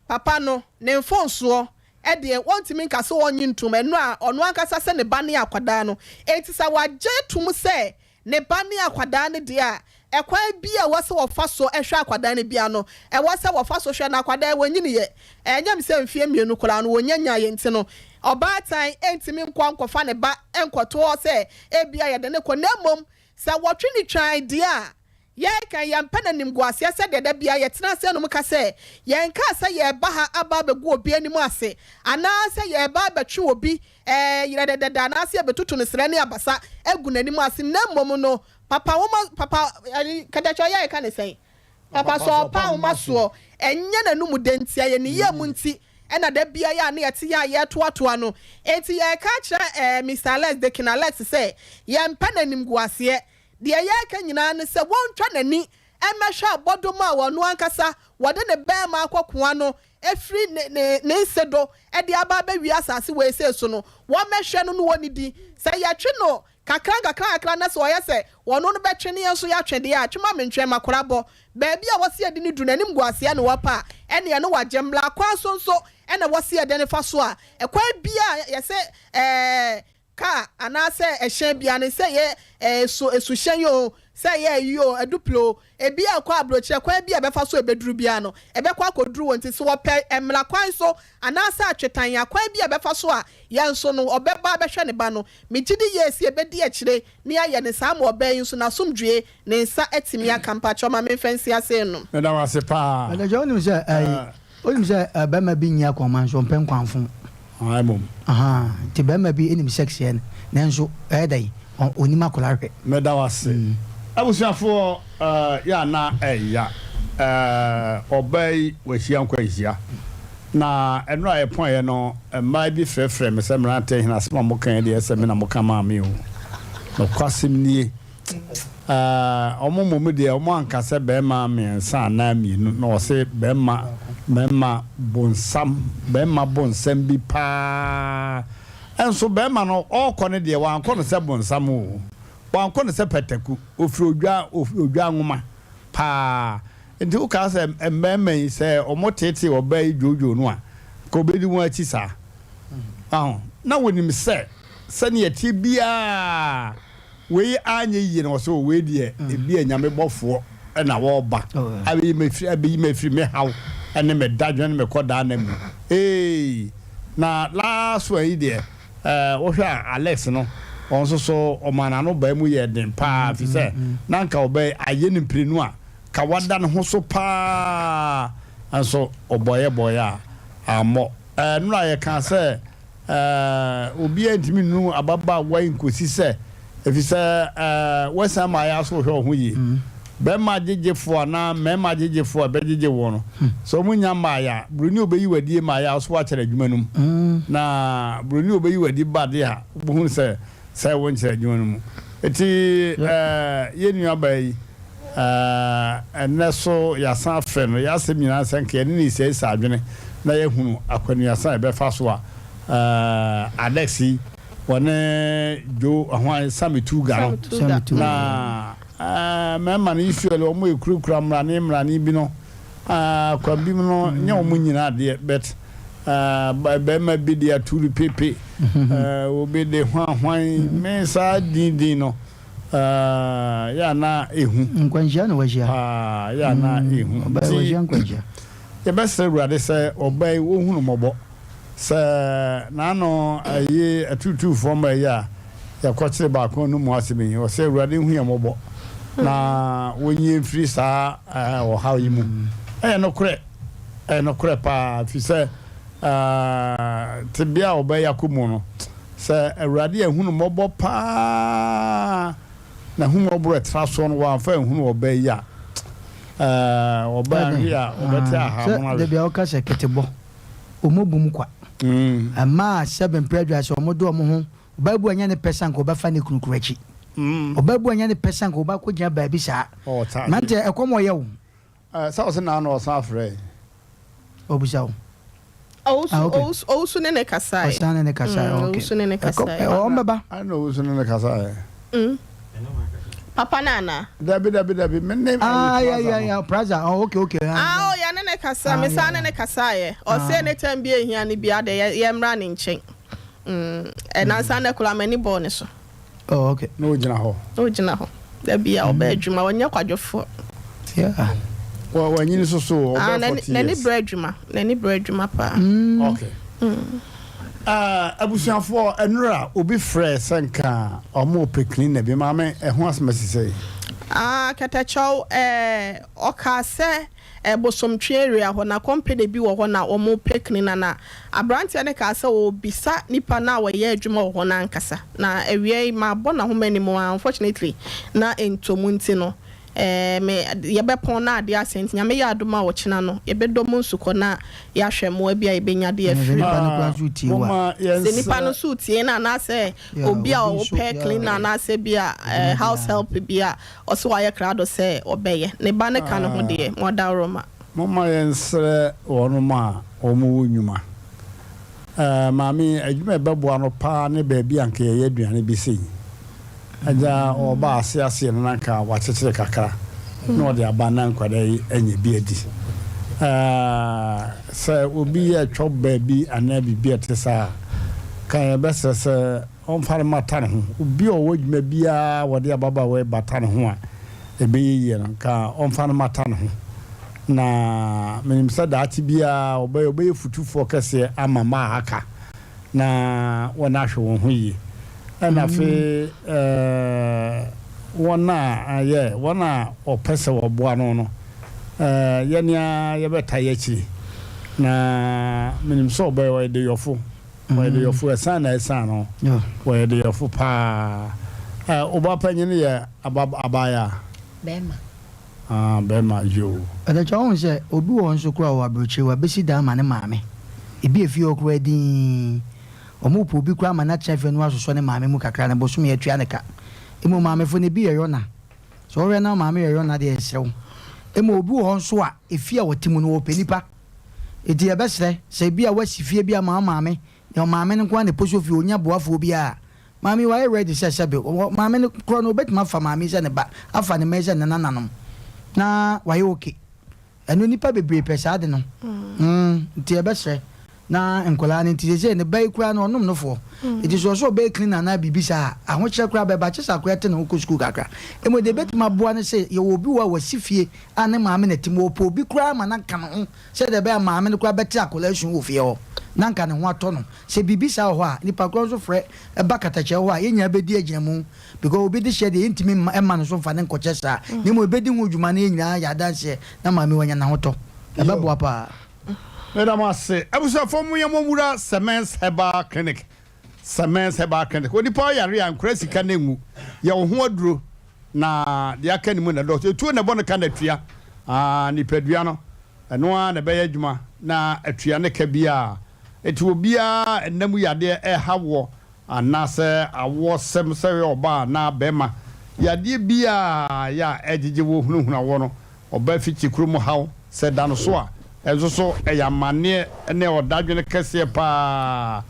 papa no, ne mfomsoɔ deɛ, wɔntumi nka sɛ ɔnnye ntom, ɛno a, ɔno ankasa sɛ ne ba ne akwadaa no. Enti sɛ wagye atom sɛ ne ba ne akwadaa no deɛ a, ɛkwan bi a ɛwɔ sɛ wɔfa so hwɛ akwadaa no biara no, ɛwɔ sɛ wɔfa so hwɛ no. Akwadaa yi, wɔnyiniiɛ, ɛnyɛ me sɛ mfeɛ mmienu koraa no, wɔnnya nyaeɛ nti no, ɔbaatan ntumi nkɔ nkɔfa ne ba nkɔto hɔ sɛ ebia yɛde no kɔ, na mmom sɛ wɔtwe no twan deɛ a, Yɛreka yi, yɛmpɛ no animguaseɛ sɛdeɛ da biara yɛtena ase nom ka sɛ, yɛnkaa sɛ yɛreba ha aba abɛgu obi anim ase, anaasɛ yɛreba abɛtwe obi yerɛdɛdɛdɛ anaasɛ yɛbɛtutu no serɛ ne abasa agu n'anim ase, na mmom no, papa nwoma, papa, kadakyɛ ɔyɛ a yɛka ne sɛn? Papa sɛ ɔpa nwoma soɔ, ɛnyɛ n'anum dɛ nti, ɛyɛ ne yam nti na da biara yɛ a na yɛte yɛ a yɛretoatoa no. Enti yɛreka akyerɛ Mister Alex, Deacon Alex sɛ, yɛmpɛ no animguaseɛ, Deɛ yɛreka nyinaa ne sɛ wɔntwa n'ani mmɛhwɛ abɔdom a ɔno ankasa wɔde ne barima akɔkoa no afiri ne ne ne nse do de aba abɛwie asase wei sei so no, wɔmmɛhwɛ no na wɔnnidi. Sɛ yɛtwe no kakra nkakra nkakra na sɛ ɔyɛ sɛ ɔno no bɛtwe ne yɛn nso yɛatwe deɛ a, twe ma mentwe, ma kora bɔ. Baabi a wɔse yɛde no duru no, animguaseɛ na wɔpɛ a, ɛnneɛ no wagye. Mmara kwan so nso na wɔse yɛde no fa so a, ɛkwan biara a yɛse ɛɛ Kaa anaasɛ ɛhyɛn biara no, sɛ ɛyɛ ɛso esuhyɛn oo, sɛ ɛyɛ ayi oo, aduple oo, ebi a ɛkɔ aburokyerɛ, kwan bi a ɛbɛfa so a ɛbɛduru biara no, ɛbɛkɔ akɔduru hɔ. Nti sɛ wɔpɛ mmara kwan so anaasɛ atwetan akwan bi a ɛbɛfa so a, yɛn nso no, ɔbɛba abɛhwɛ ne ba no. Megye di yie sɛ yɛbɛdi akyire na yɛayɛ no saa ama ɔbaa yi nso n'asomdwoeɛ, ne nsa atumi aka. Mpakyɛw ma memfa nsi ase nnom. Meda wo ase paa. Ɔdɛkyɛ wonim sɛ ɛyi wonim sɛ bɛrima bi nyi akɔnma nso ɔmpɛ nkwanfo. Ae mmom. Ahaa nti bɛrima bi nim sex yɛ no nanso ɛyɛ dɛn ɔnim akwadaa hwɛ. Meda wo ase. Abusuafoɔ yɛ a na ɛya. Ɛɛ, ɔbaa yi wahyia nkwanhyia. Na ɛno a yɛpɔeɛ no, mmaa bi frɛfrɛɛ me sɛ, Mmerante hene, asɛm a moka yi deɛ, ɛsɛ me na moka maa me o. Nokwasɛm nie, ɛɛ, wɔn mmom deɛ, wɔanka sɛ barima mmiɛnsa anaa mmienu, na wɔse barima, barima bonsam, barima bonsam bi paa. Nso barima no, ɔrekɔ no deɛ, wankɔ no sɛ bonsam o. Wankɔ no sɛ pataku, ɔfiri odwa, odwa nwoma paa. Nti wokaa sɛ mmarima yi sɛ wɔteetee ɔbaa yi dwoodwoo no a, nka ɔbɛdi wɔn akyi saa? Waho? Na wɔnim sɛ sɛnea ɛteɛ biara wei anyɛ yie no, wɔsɛ o wei deɛ ebia Nyame bɔfoɔ na wɔreba abɛyi me afiri, abɛyi me afiri me haw ne me dadwene ne me kɔdaa nna mu. Eei! Na last one yi deɛ, Eh, wohwɛ a Alex no, ɔno nso so ɔmaa n'ano baa mu yɛɛ den paa, ɛfiri sɛ na anka ɔbɛ ayɛ no mprenu a, ka wada ne ho so paa, nso ɔbɔeɛ bɔeɛ a, ammɔ. Eh, nnora yɛkaa sɛ, eh, obiara ntumi nnuru ababaawa yi nkɔsi sɛ, ɛfiri sɛ, eh, woasiane ma ayɛ aso wohwɛ wo ho yie. Bɛrima agyegyefoɔ anaa mmarima agyegyefoɔ a ɛbɛgyegye woɔ no, sɛ wɔn nnya mmaeɛ a, buroni a ɔbɛyi wo adie mmaeɛ a, wo nso woakyɛre adwuma no mu. Na buroni a ɔbɛyi wo adi ba deɛ a, wobɛhunu sɛ sɛ wonkyɛre adwuma no mu. Enti yɛn nuabaa yi, ɛnnɛ so yɛasan afrɛ no. Yɛn asɛm nyinaa ne sɛ nka yɛne no resiasia adwene na yɛahunu akwannuasa a yɛbɛfa so a Alex yi, wɔne Joe, hwan, Sammy Tuga no, na Ɛɛ mmarima no usually wɔn ekurakura mmrane mmrane bi no ɛɛ kwan bi mu no nyɛ wɔn nyinaa deɛ but ɛɛ barima bi de aturu pepe ɛɛ obi de hwan hwan me saa din din no ɛɛ yɛ ana ehu. Nkwanhyia na wahyia. Paa yɛ ana ehu. Ɔbaa yi wahyia nkwanhyia. Yɛbɛsrɛ Awurade sɛ ɔbaa yi ɔnhunu mmɔbɔ. Sɛ n'ano ayi aturuturufoɔ mma yi a yɛkɔkyere baako no mu asɛm yi, ɔsɛ Awurade nhu yɛn mmɔbɔ na wɔnyi yɛn mfiri saa ɔhaw yi mu. Ɛyɛ nokorɛ, ɛyɛ nokorɛ paa, ɛfiri sɛ tebea a ɔbaa yi akɔ mu no, sɛ Awurade anhu no mmɔbɔ paa, n'ahummɔborɔ ɛtra soɔ no, wamfa anhunu ɔbaa yi a, ɔbaa yi a ɔbɛte ahahammono awe. Sɛ dabi a woka sɛ ketebɔ. Wɔn bu mu kwa. Mmaa a sɛbe mpere aduasa wɔn de wɔn ho, ɔbaa bu a ɛnyɛ ne pɛ sɛ anka ɔbɛfa ne kunu kura akyi. Ɔbaa bu a ɛnyɛ ne pɛ sɛ anka ɔbɛkɔ gyina baabi saa. Mmeranteɛ, ɛkɔm ɔyɛ wo. Sɛ ɔse naa na ɔsan afrɛ. Ɔbisa wo. Owusu, Ah, okay. Owusu, Owusu ne ne kasaeɛ. Ɔsan ne ne kasaeɛ, Mm, okay. Owusu ne ne Ɛkɔ, kasaeɛ. ɛ, wɔn bɛba. Ɛna Owusu ne ne kasaeɛ. Mm. Papa no anaa? Dabi, dabi, dabi, me ne Ah, ɛyi yeah, Plaza yeah, no. yeah, Plaza. Oh, okay, okay. Ah, Ah, oh, yɛne ne kasa, Ah, me yeah, saa ne yeah. ne kasaeɛ. Ɔse Ah. anytime bi a ehia no biara deɛ yɛ, yɛmmra ne nkyɛn. Mm, ɛnansa nnɛ koraa m'ani bɔɔ ne so. Oh, okay. Na ogyina hɔ. Na ogyina hɔ. Da bi a ɔbɛ adwuma, ɔnyɛ kwadwofoɔ. Yeah. Wɔ wanyini so so ɔbɛ Ah, 40 n'ani years. n'ani brɛ adwuma, n'ani brɛ adwuma paa. Okay. Ah, abusuafoɔ, ɛnora obi frɛɛ sɛ nka ɔmo pɛ cleaner bi, maame ɛho asɛm asi sɛn? Ah, Kɛtɛkyɛw, eh, ɔkaa sɛ eh, Bosomtwe area hɔ na company bi wɔ hɔ na wɔn pɛ cleaner na abranteɛ no kaa sɛ ɔrebisa nipa no a ɔyɛ adwuma wɔ hɔ no ankasa na awia yi mabɔ n'ahoma anim a unfortunately na ɛntɔ mu nti no eh, me yɛbɛpɔn na adeɛ asɛe nti Nyame yɛ adom a ɔkyena no yɛbɛdɔ mu nsukɔ na yɛahwɛ mmoa bi a yɛbɛnya de Sɛ afiri nipa mu. no koraa nso retie wo a. Momma Sɛ nipa yɛnsrɛ no nso retie no anaasɛ Yeah, obi a obi nso, ɔpɛ yeah. cleaner anaasɛ bi a eh, Adwuma house biara. help bi a Ɔse wayɛ krado sɛ ɔbɛyɛ. Ne ba no ka ne ho deɛ, mo adaworoma. Momma yɛnsrɛ wɔnom a wɔwɔ nnwuma. Eh, maame yi, adwuma a ɛbɛboa no paa ne baabi a anka yɛyɛ aduane bi sei. Agya ɔreba ase aseɛ no na anka wakyekyere kakra na ɔde aba na nkwadaa yi anya bi adi. Eh, sɛ obi yɛ twɔ baabi anaa biribi a ɛte saa a, ka yɛbɛsrɛ sɛ Ɔmfa no mmata ne ho. Obi a ɔwɔ adwuma biara a wɔde ababaawa yi bata ne ho a, ɛbɛyɛ yie no, nka ɔmfa no mmata ne ho. Na menim sɛ daakye biara ɔbɛyɛ, ɔbɛyɛ futufoɔ kɛseɛ ama mmaa a aka na wɔahwɛ wɔn ho yie. Ɛna afei ɛɛ wɔn a yɛ wɔn a wɔpɛ sɛ wɔboa no no, ɛɛ yɛn ara yɛbɛta yɛn akyiri. Na menim sɛ ɔbɛyɛ, ɔyɛ deyɔfo. Wɔyɛ deyɔfo, ɛsan na ɛsan no, wɔyɛ deyɔfo paa. Ɛ, wo ba panyin yɛ aba abaayaa? Bɛrima. Ah bɛrima yoo. Ɔdakyɛ wohu sɛ obi wɔ hɔ nso koraa ɔwɔ aburokyire wabɛsi dan ama ne maame ebi efie hɔ koraa dinn ɔmo pɛ obi koraa ama no atena fie na wasosɔ ne maame mu kakra na bosome atua ne ka mmom maamefo no ebi yɛ yɔna sɛ wohwɛ na wo maame yɛ yɔna deɛ ɛsrɛ wo mmom obi wɔ hɔ nso a efie a ɔte mu no ɔpɛ nipa eti yɛbɛsrɛ sɛ ebi a wasi fie bi ama wo maame Nea ɔmaame no nko ara na ɛpɔ so fie, ɔnnya boafoɔ biara. Maame yi wayɛ ready sɛ sɛbe ɔwɔ maame no korɔ no ɔbɛtumi afa maame yi sɛ ne ba, afa ne mma yi sɛ ne nananom na wayɛ okay. Ɛno nnipa bebree pɛ saa ade no. Mm, nti yɛbɛsrɛ na nkwadaa no nti seesei ne ba yi koraa no ɔnom nofoɔ. Nti sɛ ɔsɛ ɔbɛyɛ cleaner anaa biribi saa a, ahokyerɛ koraa bɛba kye sɛ akwadaa te ne ho kɔ sukuu kakra. Mmom deɛ ɛbɛtumi aboa ne sɛ yɛwɔ obi wɔ hɔ a wasi fie a ne maame na ɛte mu, ɔpɛ obi koraa ma no aka ne ho Sɛdeɛ ɛbɛyɛ a maame no koraa bɛte akwadaa su wɔ fie hɔ na anka ne ho atɔ no. Sɛ biribi saa wɔ hɔ a, nipa korɔ nso frɛ ba katakyɛ hɔ a, yɛn nyinaa bɛdi agyinamu because obi de hyɛ deɛ yɛntumi mma mma no so mfa no nkɔkyɛ saa na mmom yɛbɛdi ho dwuma na yɛn nyinaa ayɛ adanseɛ na maame wanya n'ahotɔ. Ɛbɛboa paa. Meda mo ase. Abusuafoɔ mo yɛ mo nwura Semens Herbal Clinic. Semens Herbal Clinic. Onipa ɔyare a nkura sika na enwu. Yɛ wo ho aduro na deɛ aka ne mu na ɛdɔɔso. Etuo na ɛbɔ no ka na atua. Ah, nipadua no, ɛno ara na ɛbɛyɛ adwuma na atua ne ka biara. Enti obiara a nna mu yadeɛ reha woɔ anaasɛ awoɔsɛm sɛ woyɛ ɔbaa anaa barima, yadeɛ biara yɛ a ɛgyegye wo hunahuna woɔ no, ɔbaa fi kuro mu haw, sɛ ɛda no so a, ɛnso so ɛyɛ amanneɛ ne ɔdadwene kɛseɛ pa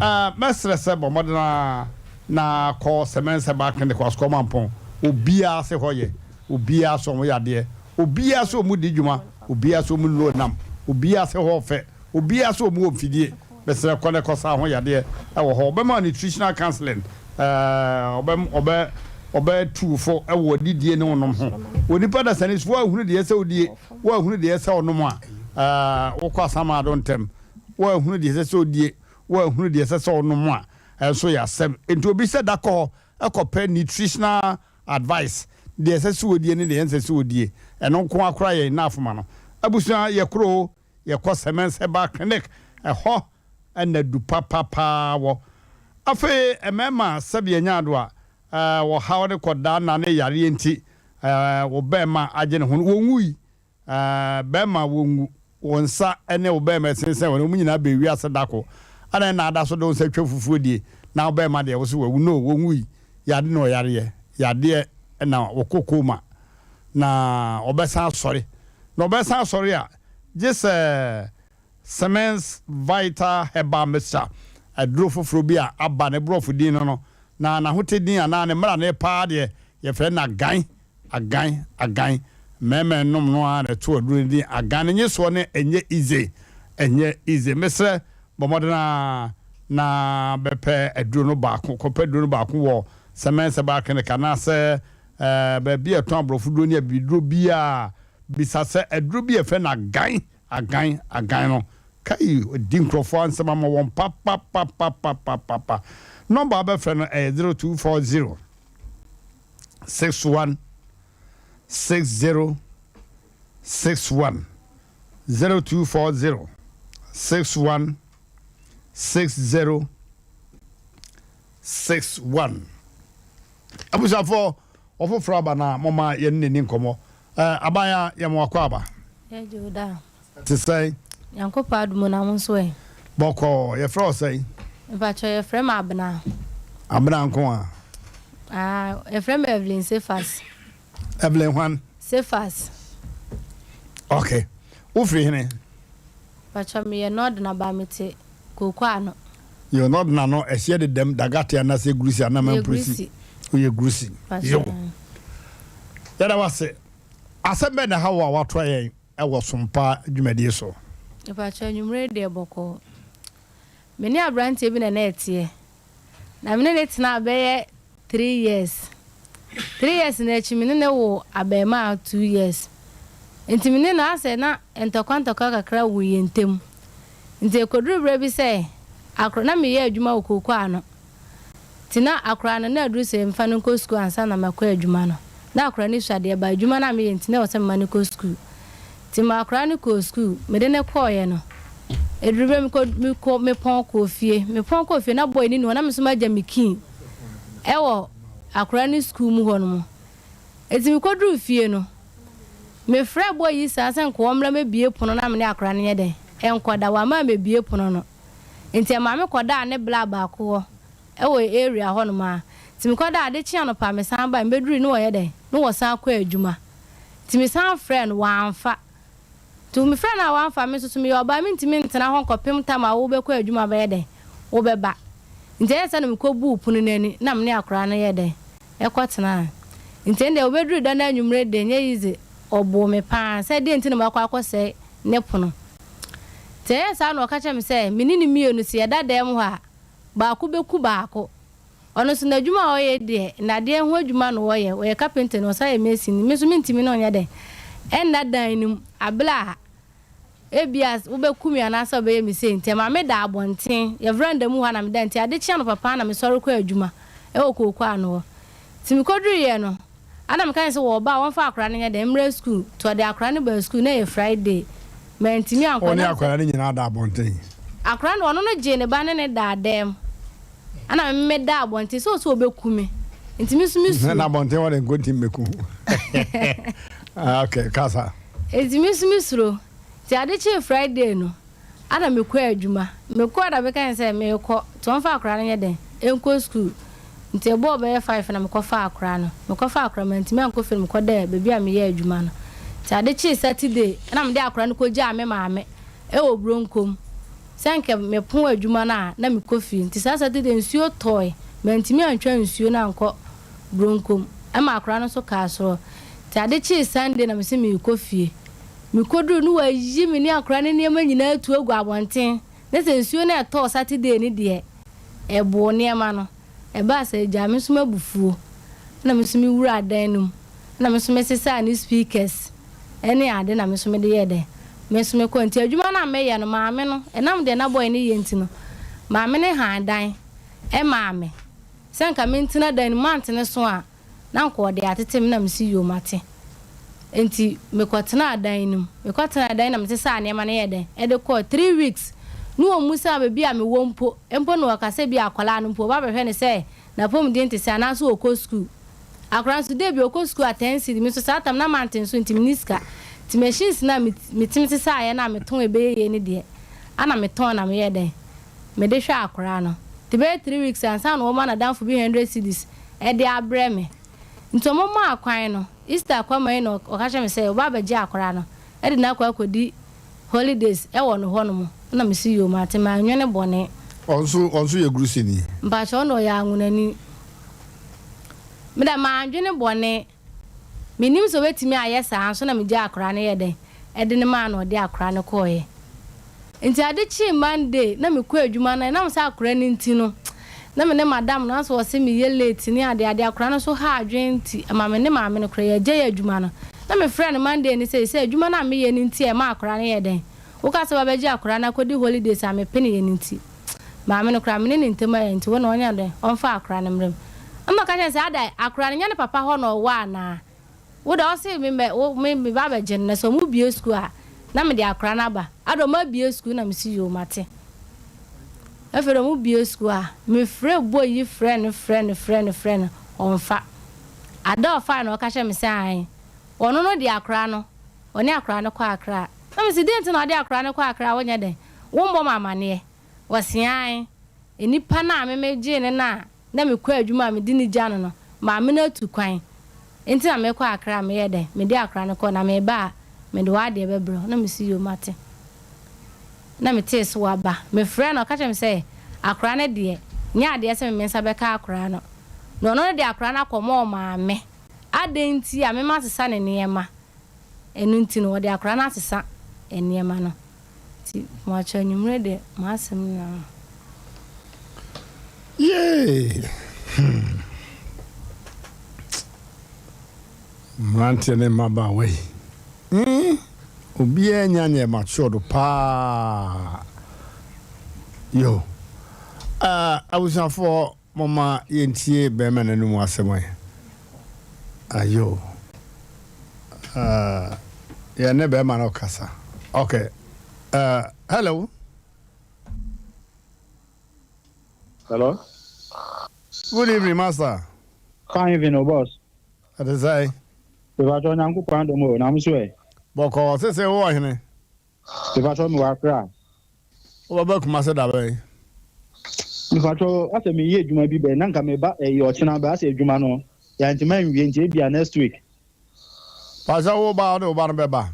ara. Mɛsrɛ sɛ bɔ mmɔden ara na kɔ Sɛmɛnsɛ Baa Clinic wɔ Asukɔ Mampɔn. Obiara se hɔ yɛ, obiara se wɔn yɛ adeɛ, obiara se wɔn di dwuma, obiara se wɔn nnuro nam, obiara se hɔ fɛ, obiara se wɔn wɔ mfidie. Mesrɛ kɔ na kɔ sa ho yadeɛ wɔ hɔ. Ɔbɛma wo nutritional counseling, ɔbɛ ɔbɛ ɔbɛ tu wo fo wɔ adidie ne wo nom ho. Onipa dasani so woanhunu deɛ ɛsɛ wodie, woanhunu deɛ ɛsɛ wonom a, wokɔ asamado ntɛm. Woanhunu deɛ ɛsɛ sɛ wodie, woanhunu deɛ ɛsɛ sɛ wonom a, ɛnso yɛ asɛm. Enti obi sɛ da kɔ hɔ kɔpɛ nutritional advice, deɛ ɛsɛ sɛ wodie ne deɛ ɛnsɛ sɛ wodie. Ɛno nko ara koraa yɛ enough ma no. Abusua yɛ koro o, Yɛkɔ Semens Herbal Clinic, ɛhɔ na du papa paa wɔ. Afei mmarima sɛdeɛ nya ado a, ɔhaw ne kɔdaa nna ne yareɛ nti, wo barima agye ne ho no, wɔnwui. Barima wɔnwu. Wo nsa ne wo barima ɛsensɛn hɔ no, wɔn nyinaa bɛɛ wiase da ko. Adɛn na ada so de wo nsa twa fufuo die, na wo barima deɛ wo se wawu? No, wɔnwui. Yade na ɔyareɛ. Yadeɛ na wɔkɔ coma. Na ɔbɛsan asɔre. Na ɔbɛsan asɔre a, gye sɛ Siemens Vital Herbal Mixture, aduro foforɔ bi a aba, ne borɔfo din no no, na n'ahote din anaa ne mmrane paa deɛ, yɛfrɛ no agan, agan, agan. Mmarima nom no ara na ɛto aduro no din agan. Ne nyesoɔ no ɛnyɛ easy, ɛnyɛ easy. Mesrɛ, bɔ mmɔden ara na bɛpɛ aduro no baako, kɔpɛ aduro no baako wɔ Siemens Herbal Clinic anaasɛ baabi a ɛtɔn aborɔfo duro ne abibiduro biara. Bisa sɛ aduro bi a yɛfrɛ no agan, agan, agan no. Kai, ɔdi nkurɔfoɔ ansɛm ama wɔn papapapapapapa. Nɔmba a wobɛfrɛ no ɛyɛ 0240 61 60 61 0240 61 60 61. Abusuafoɔ, ɔfoforɔ aba na momma yɛne no nni nkɔmmɔ. Eh, abaayaa, yɛ mo akwaaba. Yɛgye wo daa. Te sɛn? Nyankopɔn adom o, na wo nso ɛ? Bɔkɔɔ. Yɛfrɛ wo sɛn? Mpakyɛ yɛfrɛ me Abena. Abena nko a? Ah, yɛfrɛ me Evelyn Cephas. Evelyn hwan? Cephas. Ok. Wofiri hene? Mpakyɛ meyɛ Northern ba mete Kooko ano. Yo, Northern ano, ɛhyeɛ dedam, Dagate anaasɛ Grusi anaa Mamprusi? Woyɛ Grusi. Yo. Yɛda wo ase. Asɛm bɛn na ɛha wo a woatoa yɛn wɔ Sompa dwumadie so? Mpakyɛ anwumerɛ yi deɛ bɔkɔɔ. Me ne abranteɛ bi na na ɛteɛ. Na me ne no tenaa bɛyɛ Three years. Three years no akyi me ne no woo abarimaa two years. Nti me ne no asɛ na ntɔkwa ntɔkwa kakra wɔ yɛn ntam. Nti ɛkɔduruu berɛ bi sɛ akora na meyɛ adwuma wɔ kooko ano. Nti na akora no na aduru sɛ mfa no nkɔ sukuu ansa na makɔ adwuma no. Na akora no sua deɛ but adwuma no a meyɛ nti na ɛwɔ sɛ mema no kɔ sukuu. Nti ma akwadaa no kɔɔ sukuu, mede no kɔeɛ no, ɛduru berɛ mekɔ mekɔ mepɔn kɔɔ fie, mepɔn kɔɔ fie na boy no nni hɔ na me nso magya me key ɛwɔ akwadaa no sukuu mu hɔ nom. Nti mekɔduruu fie no, Mefrɛɛ boy yi saa sɛ nka ɔmmra mmɛbue pono na me ne akwadaa no nyɛ dɛn? Nkɔda. Wamma ammɛbue pono no. Nti ɛmaa me kɔdaa ne bla baako hɔ wɔ area hɔnom ara. Nti mekɔdaa, ade kyee anɔpa a mesan bae, mebɛduruui no wɔyɛ dɛn? Na wɔsan kɔ adwuma. Nti mesan frɛɛ no, wamfa. Nti mefrɛɛ no a wamfa, me nso so meyɛ ɔbaa mentumi ntena hɔ nkɔpem tam a wobɛkɔ adwuma bɛyɛ dɛn? Wobɛba. Nti ɛyɛɛ sɛ na mekɔbuu pono no ani na me ne akwadaa no yɛɛ dɛn? Ɛkɔtenaa. Nti ɛndeɛ wobɛduru da no anwummere deɛ ɛnyɛ easy, ɔboo me paa sɛ deɛn nti na makɔ akɔsɛe ne pono. Nti ɛyɛɛ saa na ɔka kyerɛɛ me sɛ me ne no mmienu sɛ yɛda dan mu hɔ a, baako bɛku baako. Ɔno nso n'adwuma a ɔyɛ deɛ, nnadeɛ ho adwuma na ɔyɛ, ɔyɛ kapentani, ɔsan yɛ masonni. Me nso mentumi ne ɔnyɛ dɛn? Ɛnna dan no mu, aberɛ a ebia wobɛku me anaasɛ wobɛyɛ me sei nti, ɛma meda abɔnten, yɛ veranda mu hɔ a na meda nti ade kye anɔpa paa na mesɔre kɔ adwuma wɔ kooko ano hɔ. Nti mekɔduruiɛ no, Ana meka kyerɛ no sɛ wɔba a wɔmfa akwadaa no nyɛ dɛn mmra sukuu. Nti ɔde akwadaa no baa sukuu, na ɛyɛ Friday. Mantumi ankɔ. Ɔne Na akwadaa no nyinaa da abɔnten. Akwadaa no, ɔno no gyee ne ba ne no daa dan mu. Ɛna me medaa abɔnten sɛ ɔsɛ ɔbɛku me. Nti me nso me suro. Na abɔnten hɔ de nkontim mmɛku wo. Ah, okay, kasa. Nti me nso me suro. Nti ade kyee Friday no, Ana mekɔ adwuma. Mekɔɔ na mekae sɛ merekɔ nti wɔmfa akwadaa no nyɛ dɛn nkɔ sukuu. Nti ɛbɔɔ bɛyɛ five na mekɔfaa akwadaa no. Mekɔfaa akwadaa no mantumi ankɔ fie no mekɔdaa baabi a meyɛ adwuma no. Nti ade kyee Saturday na mede akwadaa no kɔgyaa me maame wɔ Bronkom sɛ anka mepon adwuma no a na mekɔ fie. Nti saa Saturday nsuo tɔɔe mantumi antwa nsuo no ankɔ Bronkom ɛma akwadaa no nso kaa soro. Nti ade kyee Sunday na mese merekɔ fie. Mekoduruu no wɔayi me ne akwadaa no nneɛma nyinaa atu agu abɔnten, na sɛ nsuo no a ɛtɔɔ Saturday no deɛ, ɛboo nneɛma no. Ɛbaa saa ɛgyaa me nso m'abufuo, ɛna me nso me wuraa dan no mu, ɛna me nso me sesaa ne speakers ne ade na me nso mede yɛɛ dɛn, me nso mekɔɔ. Nti adwuma no a meyɛ no, maame no, ɛnam deɛ na boy no yɛ nti no, maame no hann dan maa me sɛ nka mentena dan no mu, mantene so a, na anka ɔde atete me na mese yoo mate. Enti mekɔtenaa dan no mu. Mekɔtenaa dan no na mesesaa nneɛma no yɛɛ dɛn? Ɛde kɔɔ three weeks na wɔmmusaa baabi a mewɔ mpo. Mpo na wɔka sɛ ebia akwadaa no mpo wɔba abɛhwɛ no sɛ n'apɔmuden te sɛn anaasɛ ɔkɔ sukuu. Akwadaa no nso da bi ɔkɔ sukuu a ten cedi, me nso saa tam na mante nso nti menni sika. Nti machines no a metumi sesaeɛ no a metɔn ɛbɛyɛ yie no deɛ, ana metɔn na meyɛɛ dɛn? Mede hwɛɛ akwadaa no. Nti bɛyɛ three weeks ansa na wɔma n'adamfo bi hundred cedis de abrɛ me. Nti wɔmaa kwan no, Easter kwama yi na ɔka kyerɛɛ me sɛ ɔba abɛgye akwadaa no de no akɔ akɔdi holidays wɔ no hɔ nom. Ɛna mese yoo mate, mannwene bɔne. Ɔnso ɔnso yɛ Grusini? Mpakyɛ ɔno ɔyɛ Anwonani. Me deɛ mannwene bɔne. Mennim sɛ ɔbɛtumi ayɛ saa nso na megyaa akwadaa no yɛɛ dɛn de no maa no ɔde akwadaa no kɔeɛ. Nti ade kyee Monday na mekɔ adwuma no ɛnam sɛ akwadaa no nti no na me ne madam no asɛ ɔse meyɛ late ne ade ade akwadaa no nso ha adwene nti ɛma me ne maame no koraa yɛagyae adwuma no. Na mefrɛɛ no Monday no sɛ sɛ adwuma no a meyɛ no nti a ɛma akwadaa no yɛɛ dɛn woka sɛ wabɛgye akwadaa no akɔdi holidays a mepeneeɛ no nti. Maame no koraa, me ne no ntam ayɛ nti, wo na ɔnyɛ dɛn, ɔmfa akora no mmrɛ me. Ɛna ɔka kyerɛɛ no sɛ, Adɛn, akora no, nyɛ ne papa hɔ na ɔwɔ anaa? Wo deɛ, ɔse me mɛ, wo, me, meba abɛgye no, na sɛ wɔbue sukuu a, na mede akora no aba. Adɛn, wɔabue sukuu? Na mese, Yoo, mate. Afei deɛ wɔbue sukuu a, mefrɛ boy yi frɛ no, frɛ no, frɛ no, frɛ no, ɔmfa. Ada a ɔfaeɛ no, ɔka kyerɛɛ me sɛ, Aane, ɔno no de akora no, ɔne akora no kɔ Accra. Na mese, Deɛn nti na ɔde akora no kɔ Accra a wonyɛ dɛn? Wombɔ me amaneɛ. Wɔse ae. Nnipa no a me megyee no no a na mekɔ adwuma a mede no gya no no, maame no atu kwan nti na mekɔ Accra a meyɛɛ dɛn? Mede akora no kɔɔ na meba a mede w'adeɛ bɛbrɛ wo. Na mese yoo mate. Na metee se waba. Mefrɛɛ no ɔka kyerɛɛ me sɛ akora no deɛ nyɛ adeɛ sɛ me me nsa bɛka akora no. Na ɔno no de akora no akɔma ɔmaame. Adɛn nti a me masesa ne nneɛma? Ɛno nti no wɔde akora no asesa nneɛma no. Nti moakyɛ anwumerɛ deɛ m'asɛm nyinaa no. Yay! Hmm. Mmeranteɛ ne mmabaawa yi. Hmm. Obiara nya nyɛ matured paa. Yo. Uh, abusuafoɔ Momma yɛntie barima no anom asɛm ɛ. Ayo. Uh, yɛne barima no kasa. Okay. Uh, hello. Hello. Good evening, master. Fine evening, oh boss. Ɛte sɛn? Mepakyɛw Nyankopɔn adom o, na mo so ɛ? Bɔkɔɔ, sese wo wɔ hene? Mepakyɛw mewɔ Accra. Wobɛba Kumase da bɛn? Mepakyɛw asɛ meyɛ adwuma bi bɛn na nka meba ɛyi ɔkyena bɛ asɛ adwuma no yɛantumi anwie nti ebia next week. Pakyɛw wo ba a wode wo ba no bɛba?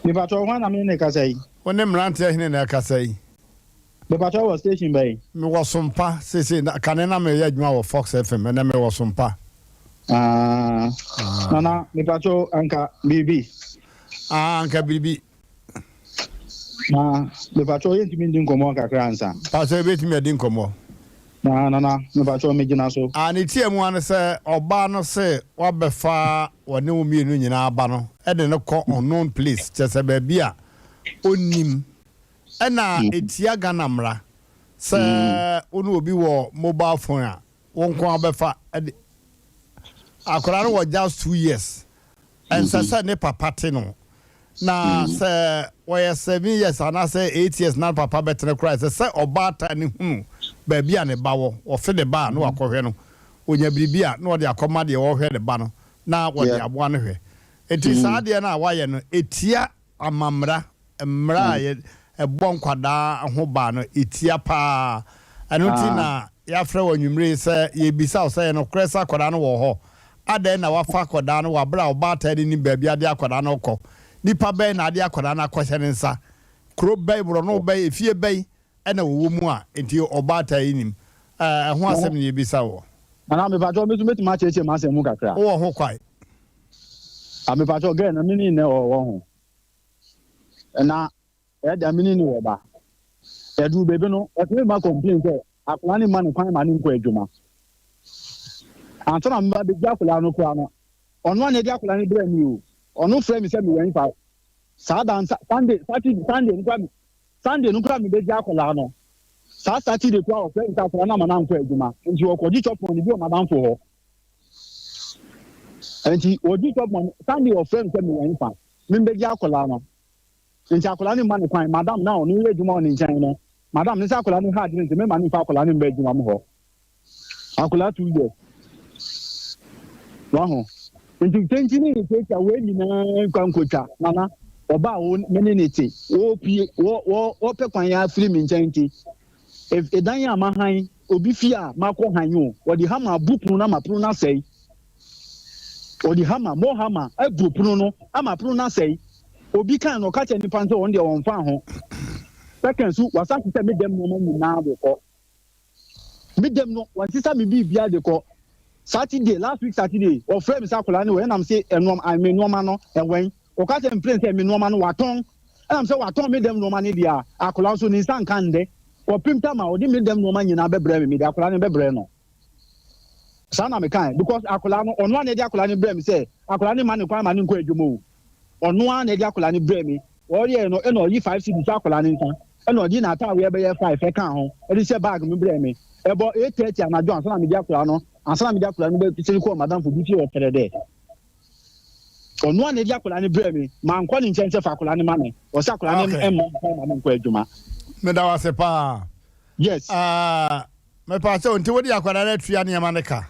Mepakyɛw hwan na me ne no rekasa yi? Wo ne mmeranteɛ hene na ɛrekasa yi. Mepakyɛw wɔ station bɛn? Mewɔ Sompa seesei, na kane na meyɛ adwuma wɔ Fox FM, ɛnɛ mewɔ Sompa. Ah, Nana, mepakyɛw anka biribi. Ah, anka biribi. Na mepakyɛw yɛntumi ndi nkɔmmɔ kakra ansa? Pakyɛw yɛbɛtumi adi nkɔmmɔ. Na Nana, mepakyɛw megyina so. Ah, ne tia mu ara ne sɛ ɔbaa no se wabɛfa wɔne wo mmienu nyinaa ba no de no kɔ unknown place, kyerɛ sɛ baabi a ɔnnim. Ɛna ɛtia Ghana mmara sɛ wo ne obi wɔ mobile phone a, wo nko ara bɛfa de. Akwadaa no wɔ just 2 years. Ɛnsɛ sɛ ne papa te no. Na sɛ wɔyɛ 7 years anaasɛ 8 years na ne papa bɛtene koraa, ɛsɛ sɛ ɔbaatan no hunu baabi a ne ba wɔ. Ɔfe ne ba a, na wakɔhwɛ no. Ɔnya biribi a, na ɔde akɔma deɛ ɔrehwɛ ne ba no, na wɔde aboa no hwɛ. Enti saa adeɛ no a wayɛ no, ɛtia amammara, mmara a yɛ ɛbɔ nkwadaa ho ban no, ɛtia paa. Ɛno nti na yɛafrɛ wo anwummere yi sɛ yɛrebisa wo sɛ, ɛyɛ nokorɛ sɛ akwadaa no wɔ hɔ? Adɛn na woafa akwadaa no wɔ aberɛ a ɔbaatan no nnim baabi a ade akwadaa no rekɔ? Nipa bɛn na ade akwadaa no akɔhyɛ ne nsa? Kuro bɛn, borɔno bɛn, efie bɛn na wɔwɔ mu a enti ɔbaatan yi nim? Ɛho asɛm na yɛrebisa woɔ. Nana, mepakyɛw, me nso mɛtumi akyerɛkyerɛ m'asɛm mu kakra? Wowɔ ho kwan. Ah, mepakyɛw, girl no, me ne no wɔ ho. Na ɛda me ne no wɔ ba. Ɛduru baabi no, ɔtumi ma complain sɛ akwadaa no mma no kwan ma no nkɔ adwuma. Ansa na meba bɛgye akwadaa no koraa no, ɔno a na ɛde akwadaa no brɛ me o. Ɔno frɛ me sɛ mewɔ nfa. Saa da Sunday, Saturday, Sunday no koraa, Sunday no koraa mebɛgye akwadaa no. Saa Saturday koraa ɔfrɛ me sɛ akwadaa no ama no ankɔ adwuma. Nti ɔkɔgye chop money bi wɔ madamfo hɔ. Nti ɔgye chop money, Sunday ɔfrɛ me sɛ mewɔ nfa. Membɛgye akwadaa no. Nti akwadaa no mma no kwan. Madam no a ɔno yɛ adwuma wɔ ne nkyɛn no, madam no sɛ akwadaa no ha adwene nti memma no mfa akwadaa no mma adwuma mu hɔ. Akwadaa 2 years. Waho. Nti tenten ne ne wei nyinaa nkwa nkotwa nana ɔba a me ne ne te wɔpie wɔ wɔ wɔpɛ kwan yɛ afiri me nkyɛn nti ɛdan a mahan obi fie a makɔ han o, wɔde hama abu pono no ama pono no asɛe. Ɔde hama mo hama abu pono no ama pono no asɛe. Obi kan na ɔka kyerɛ nipa sɛ ɔno deɛ ɔmfa ho. Second so, wasa sɛ me dɛm nneɛma nyinaa de kɔ. Me dɛm no wɔnsesa me biribiara de kɔ. Saturday, last week Saturday, ɔfrɛ me sɛ akwadaa no wɔ ɛnam sɛ ɛnoɔma me nneɛma no ɛwɛn. Ɔka kyerɛ me plain sɛ me nneɛma no watɔn. Ɛnam sɛ watɔn me dɛm nneɛma no deɛ a, akwadaa nso ne nsa nka ndɛ. Kɔpem tam a ɔde me dɛm nneɛma nyinaa bɛbrɛ me, mede akwadaa no bɛbrɛ no. Saa na mekae because akwadaa no, ɔno a na ɛde akwadaa no brɛ me sɛ akwadaa no ma ne kwan ma ne nkɔ adwuma o. Ɔno ara na ɛde akwadaa no brɛ me. Ɔyɛɛ no ɛna ɔyi 5 cedis akwadaa no nsa, ɛna ɔde n'ataadeɛ bɛyɛ five ɛka ho ɛde hyɛ bag mu brɛ me. Ɛbɔ 8:30 anadwo ansa na mede akwadaa no ansa na mede akwadaa no bɛsɛn kɔɔ madamfo bi fie wɔ Kyerɛ dɛ. Ɔno a na ɛde akwadaa no brɛ me, mankɔ ne nkyɛn sɛ fa akwadaa no ma me. Ɔsɛ akwadaa no mma kwan ma me nkɔ adwuma. Meda wo ase paa. Yes. Uh, mepa sɛ nti wode akwadaa no atua nneɛma no ka?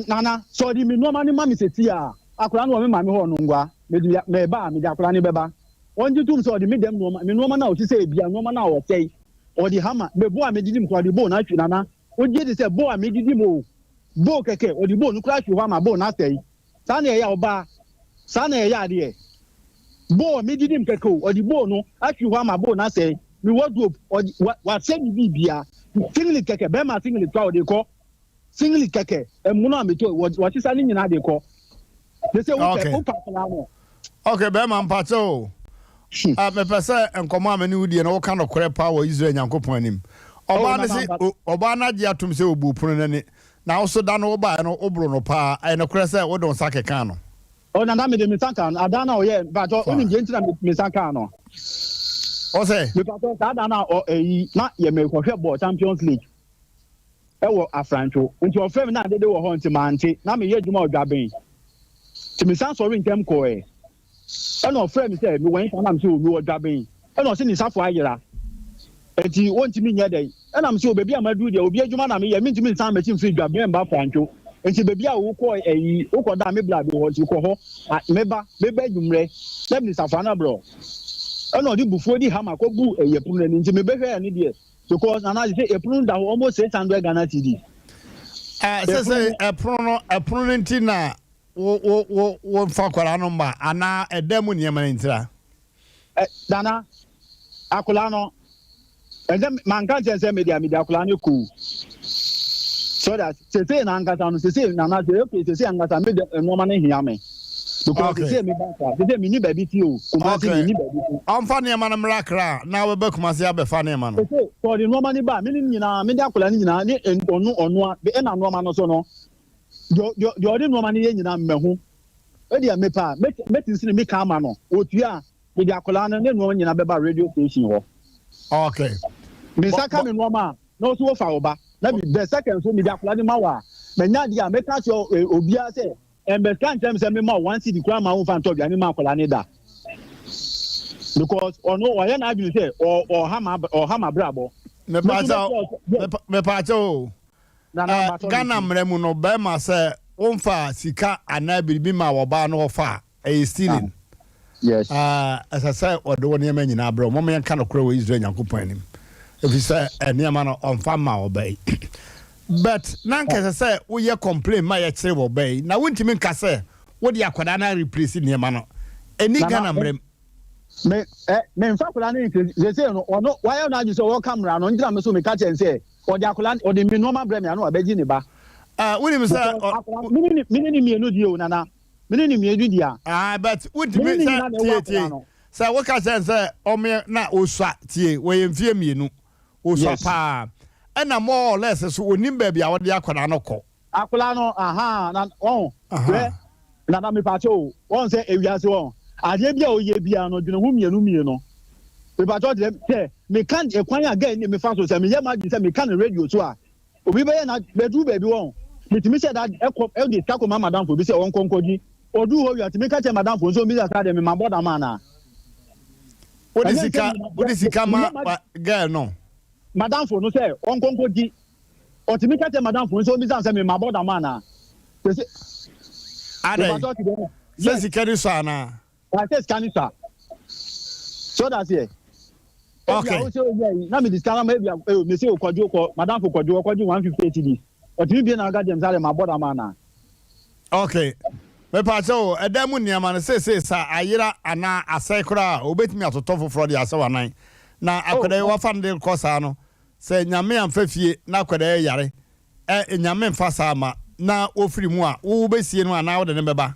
Nana, sɛ ɔde me nneɛma no ma me sɛsi a, akwadaa no wɔ me maame hɔ no ngua. Mede meba a, mede akwadaa no bɛba. Ɔngye tom sɛ ɔde me dɛm nneɛma, me nneɛma no a ɔte sɛ ebia nneɛma no a ɔsɛe. Ɔde hama, me bowl a medidi mu koraa ɔde bowl no ahwe. Nana, wogye di sɛ bowl a medidi mu o, bowl kɛkɛ, ɔde bowl no koraa ahwe hɔ ama bowl no asɛe. Saa na ɛyɛ a ɔbaa, saa na ɛyɛ adeɛ. Bowl a medidi mu kɛkɛ o, ɔde bowl no ahwe hɔ ama bowl no asɛe. Me wardrobe, ɔde wasɛe me biribiara. Singlet kɛkɛ, bɛrima singlet koraa ɔde kɔ. Singlet kɛkɛ, ɛmono a metɔ, wɔsesa ne nyinaa de kɔ. De sɛ wopɛ wopɛ akwadaa no. Okay, bɛrima mpakyɛ o. Ah, mepɛ sɛ nkɔmɔ a me ne wo die no woka nokorɛ paa wɔ Israel Nyankopɔn anim. Ɔbaa no se ɔbaa no agye atom sɛ ɔbuu pono n'ani. Na wo so da no wobaeɛ no woboro no paa. Ɛyɛ nokorɛ sɛ wode wo nsa kekaa no? Oh, nana mede me nsa kaa no. Adan na ɔyɛ mpakyɛ wonim deɛ nti na me nsa kaa no. Ɔsɛ? Mepakyɛ saa da no a ɛyi na yɛ mekɔhwɛ bɔɔl Champions League ɛwɔ Afrantwo. Nti ɔfrɛ me na adede wɔ hɔ nti mante. Na meyɛ adwuma wɔ Dwaben. Nti mesan sɔre ntɛm kɔɛ. Ɛna ɔfrɛ me sɛ mewɔ nfa, na me sɛ o mewɔ Dwaben. Ɛna ɔse ne nsafo ayera. Nti wɔntumi nyɛ dɛn. Ɛna me sɛ o baabi a maduru deɛ obi adwuma na meyɛ, mentumi nsan m'akyi mfiri Dwaben mba Afrantwo. Nti baabi a wokɔ ɛyi wokɔ da me bla bi hɔ nti kɔ hɔ meba meba adwummerɛ na mede safoa no abrɛ ɛna ɔde bufuo di hama kɔ bu ɛyi ɛpono no ani nti mebɛhwɛ ɛne deɛ because nana sɛ ɛpono no da hɔ almost 600 Ghana cedis. Sɛ sɛ ɛpono no ɛpono no nti na wo wo wo wo nfa akwadaa no mma anaa ɛdan mu nneɛma no ntira. Ɛ nana akwadaa no ɛnsɛ manka nkyɛn sɛ mede mede akwadaa no kɔ so that sese na ankasa no sese nana sɛ okay sese ankasa mede nneɛma no hia me because okay. sese mi ba sa sese mi ni baabi ti o Kumasi mi ni baabi ti. Ɔnfa nneɛma no mmra Accra na wobɛba Kumasi abɛfa nneɛma no. Sese sɛ ɔde nneɛma no ba mi ne nyinaa mede akwadaa no nyinaa ne ɔno ɔno a ɛna nneɛma no so no deɛ deɛ deɛ ɔde nneɛma no yɛ nyinaa mmɛho ɛdeɛ mepɛ a mɛtinsini mi ka ama no otua a mede akwadaa no ne nneɛma nyinaa bɛba radio station hɔ. Okay. Me nsa ka me nneɛma a na ɔso wofa wo ba na mi the second so mede akwadaa no ma wo a manya adeɛ a mɛka kyerɛ obiara sɛ ɛmbɛka nkyɛn mi sɛ mema wo one cedi koraa ma wo nfa ntɔ aduane ma akwadaa no da because ɔno ɔyɛ n'adwene sɛ ɔha ma ɔha ma brabɔ. Mepaakyɛw o. Ghana mmara mu no, bɛrima sɛ womfa sika anaa biribi ma ɔbaa no ɔfa a, ɛyɛ stealing. Yes. Ɛsɛ sɛ ɔde wo nneɛma nyinaa brɛ wo. Momma yɛnka nokorɛ wɔ Israel Nyankopɔn anim. Ɛfiri sɛ nneɛma no ɔmfa mma ɔbaa yi. But na anka ɛsɛ sɛ woyɛ complain ma yɛkyere wɔ ɔbaa yi. Na wontumi nka sɛ wode akwadaa no areplace nneɛma no. Ɛnni Ghana mmara mu. Me ɛ memfa akwadaa no replace. Seesei no ɔno wayɛ n'adwene sɛ ɔreka mmara no nti na me nso meka kyerɛ no sɛ Ɔde akwadaa no, ɔde me nneɛma brɛ me a na wabɛgye ne ba. Ah, wonim sɛ. Because akwadaa no, me ne ne mmienu di o, Nana. Me ne ne mmienu di a. Ah, but wontumi sɛ tie tie sɛ woka kyerɛ no sɛ ɔmeɛ na osua tie wɔyɛ mfie mmienu osua paa ɛna more or less so onim baabi a wɔde akwadaa no kɔ. Akwadaa no ahaa na wɔn hwɛ nana mepaakyɛ o wɔn sɛ ewiase wɔn adeɛ bi a oyɛ biara no dwene ho mmienu mmienu mepaakyɛ ɔkyerɛ sɛ meka ɛkwan a gɛɛ ne mefa so sɛ meyɛ m'adwene sɛ meka no radio so a obi bɛyɛ na bɛduru baabi wɔn metumi sɛ da ɛkɔ ɛde sika kɔ ma madamfo bi sɛ ɔnkɔ nkɔgye ɔduru hɔ wia tumi ka kyerɛ madamfo nso mbisa saa deɛ mema bɔ dam anaa. Wode sika wode sika ma girl no. Madamfo no sɛ ɔnkɔ nkɔgye Ɔtumi ka kyerɛ madamfo no sɛ ɔmmisa no sɛ mema bɔ dam anaa. Sɛ Adɛn? Sɛ sika ni sɔ anaa? Sɛ sika ni sɔ a. So that's it. Okay. Ebia wosɛ oyɛ yi na mede sika no ma ebia eh, mese okɔdwo kɔ madamfo kɔdwo ɔkɔgye 150 cedis. Ɔtumi bie na ɔka kyerɛ me sɛ adɛn mabɔ dam anaa? Okay. Mepaakyɛ o, ɛdan mu nneɛma no seesei sɛ ayera anaa asɛe koraa a, obetumi atotɔ foforɔ de asɛ w'anan. Na akwadaa yi wafa no de rekɔ saa no, Sɛ Nyame amfa fie na akwadaa yi yare ɛ, Nyame mfa saa mma, na wofiri mu a, wo wobɛsie no anaa wode no bɛba?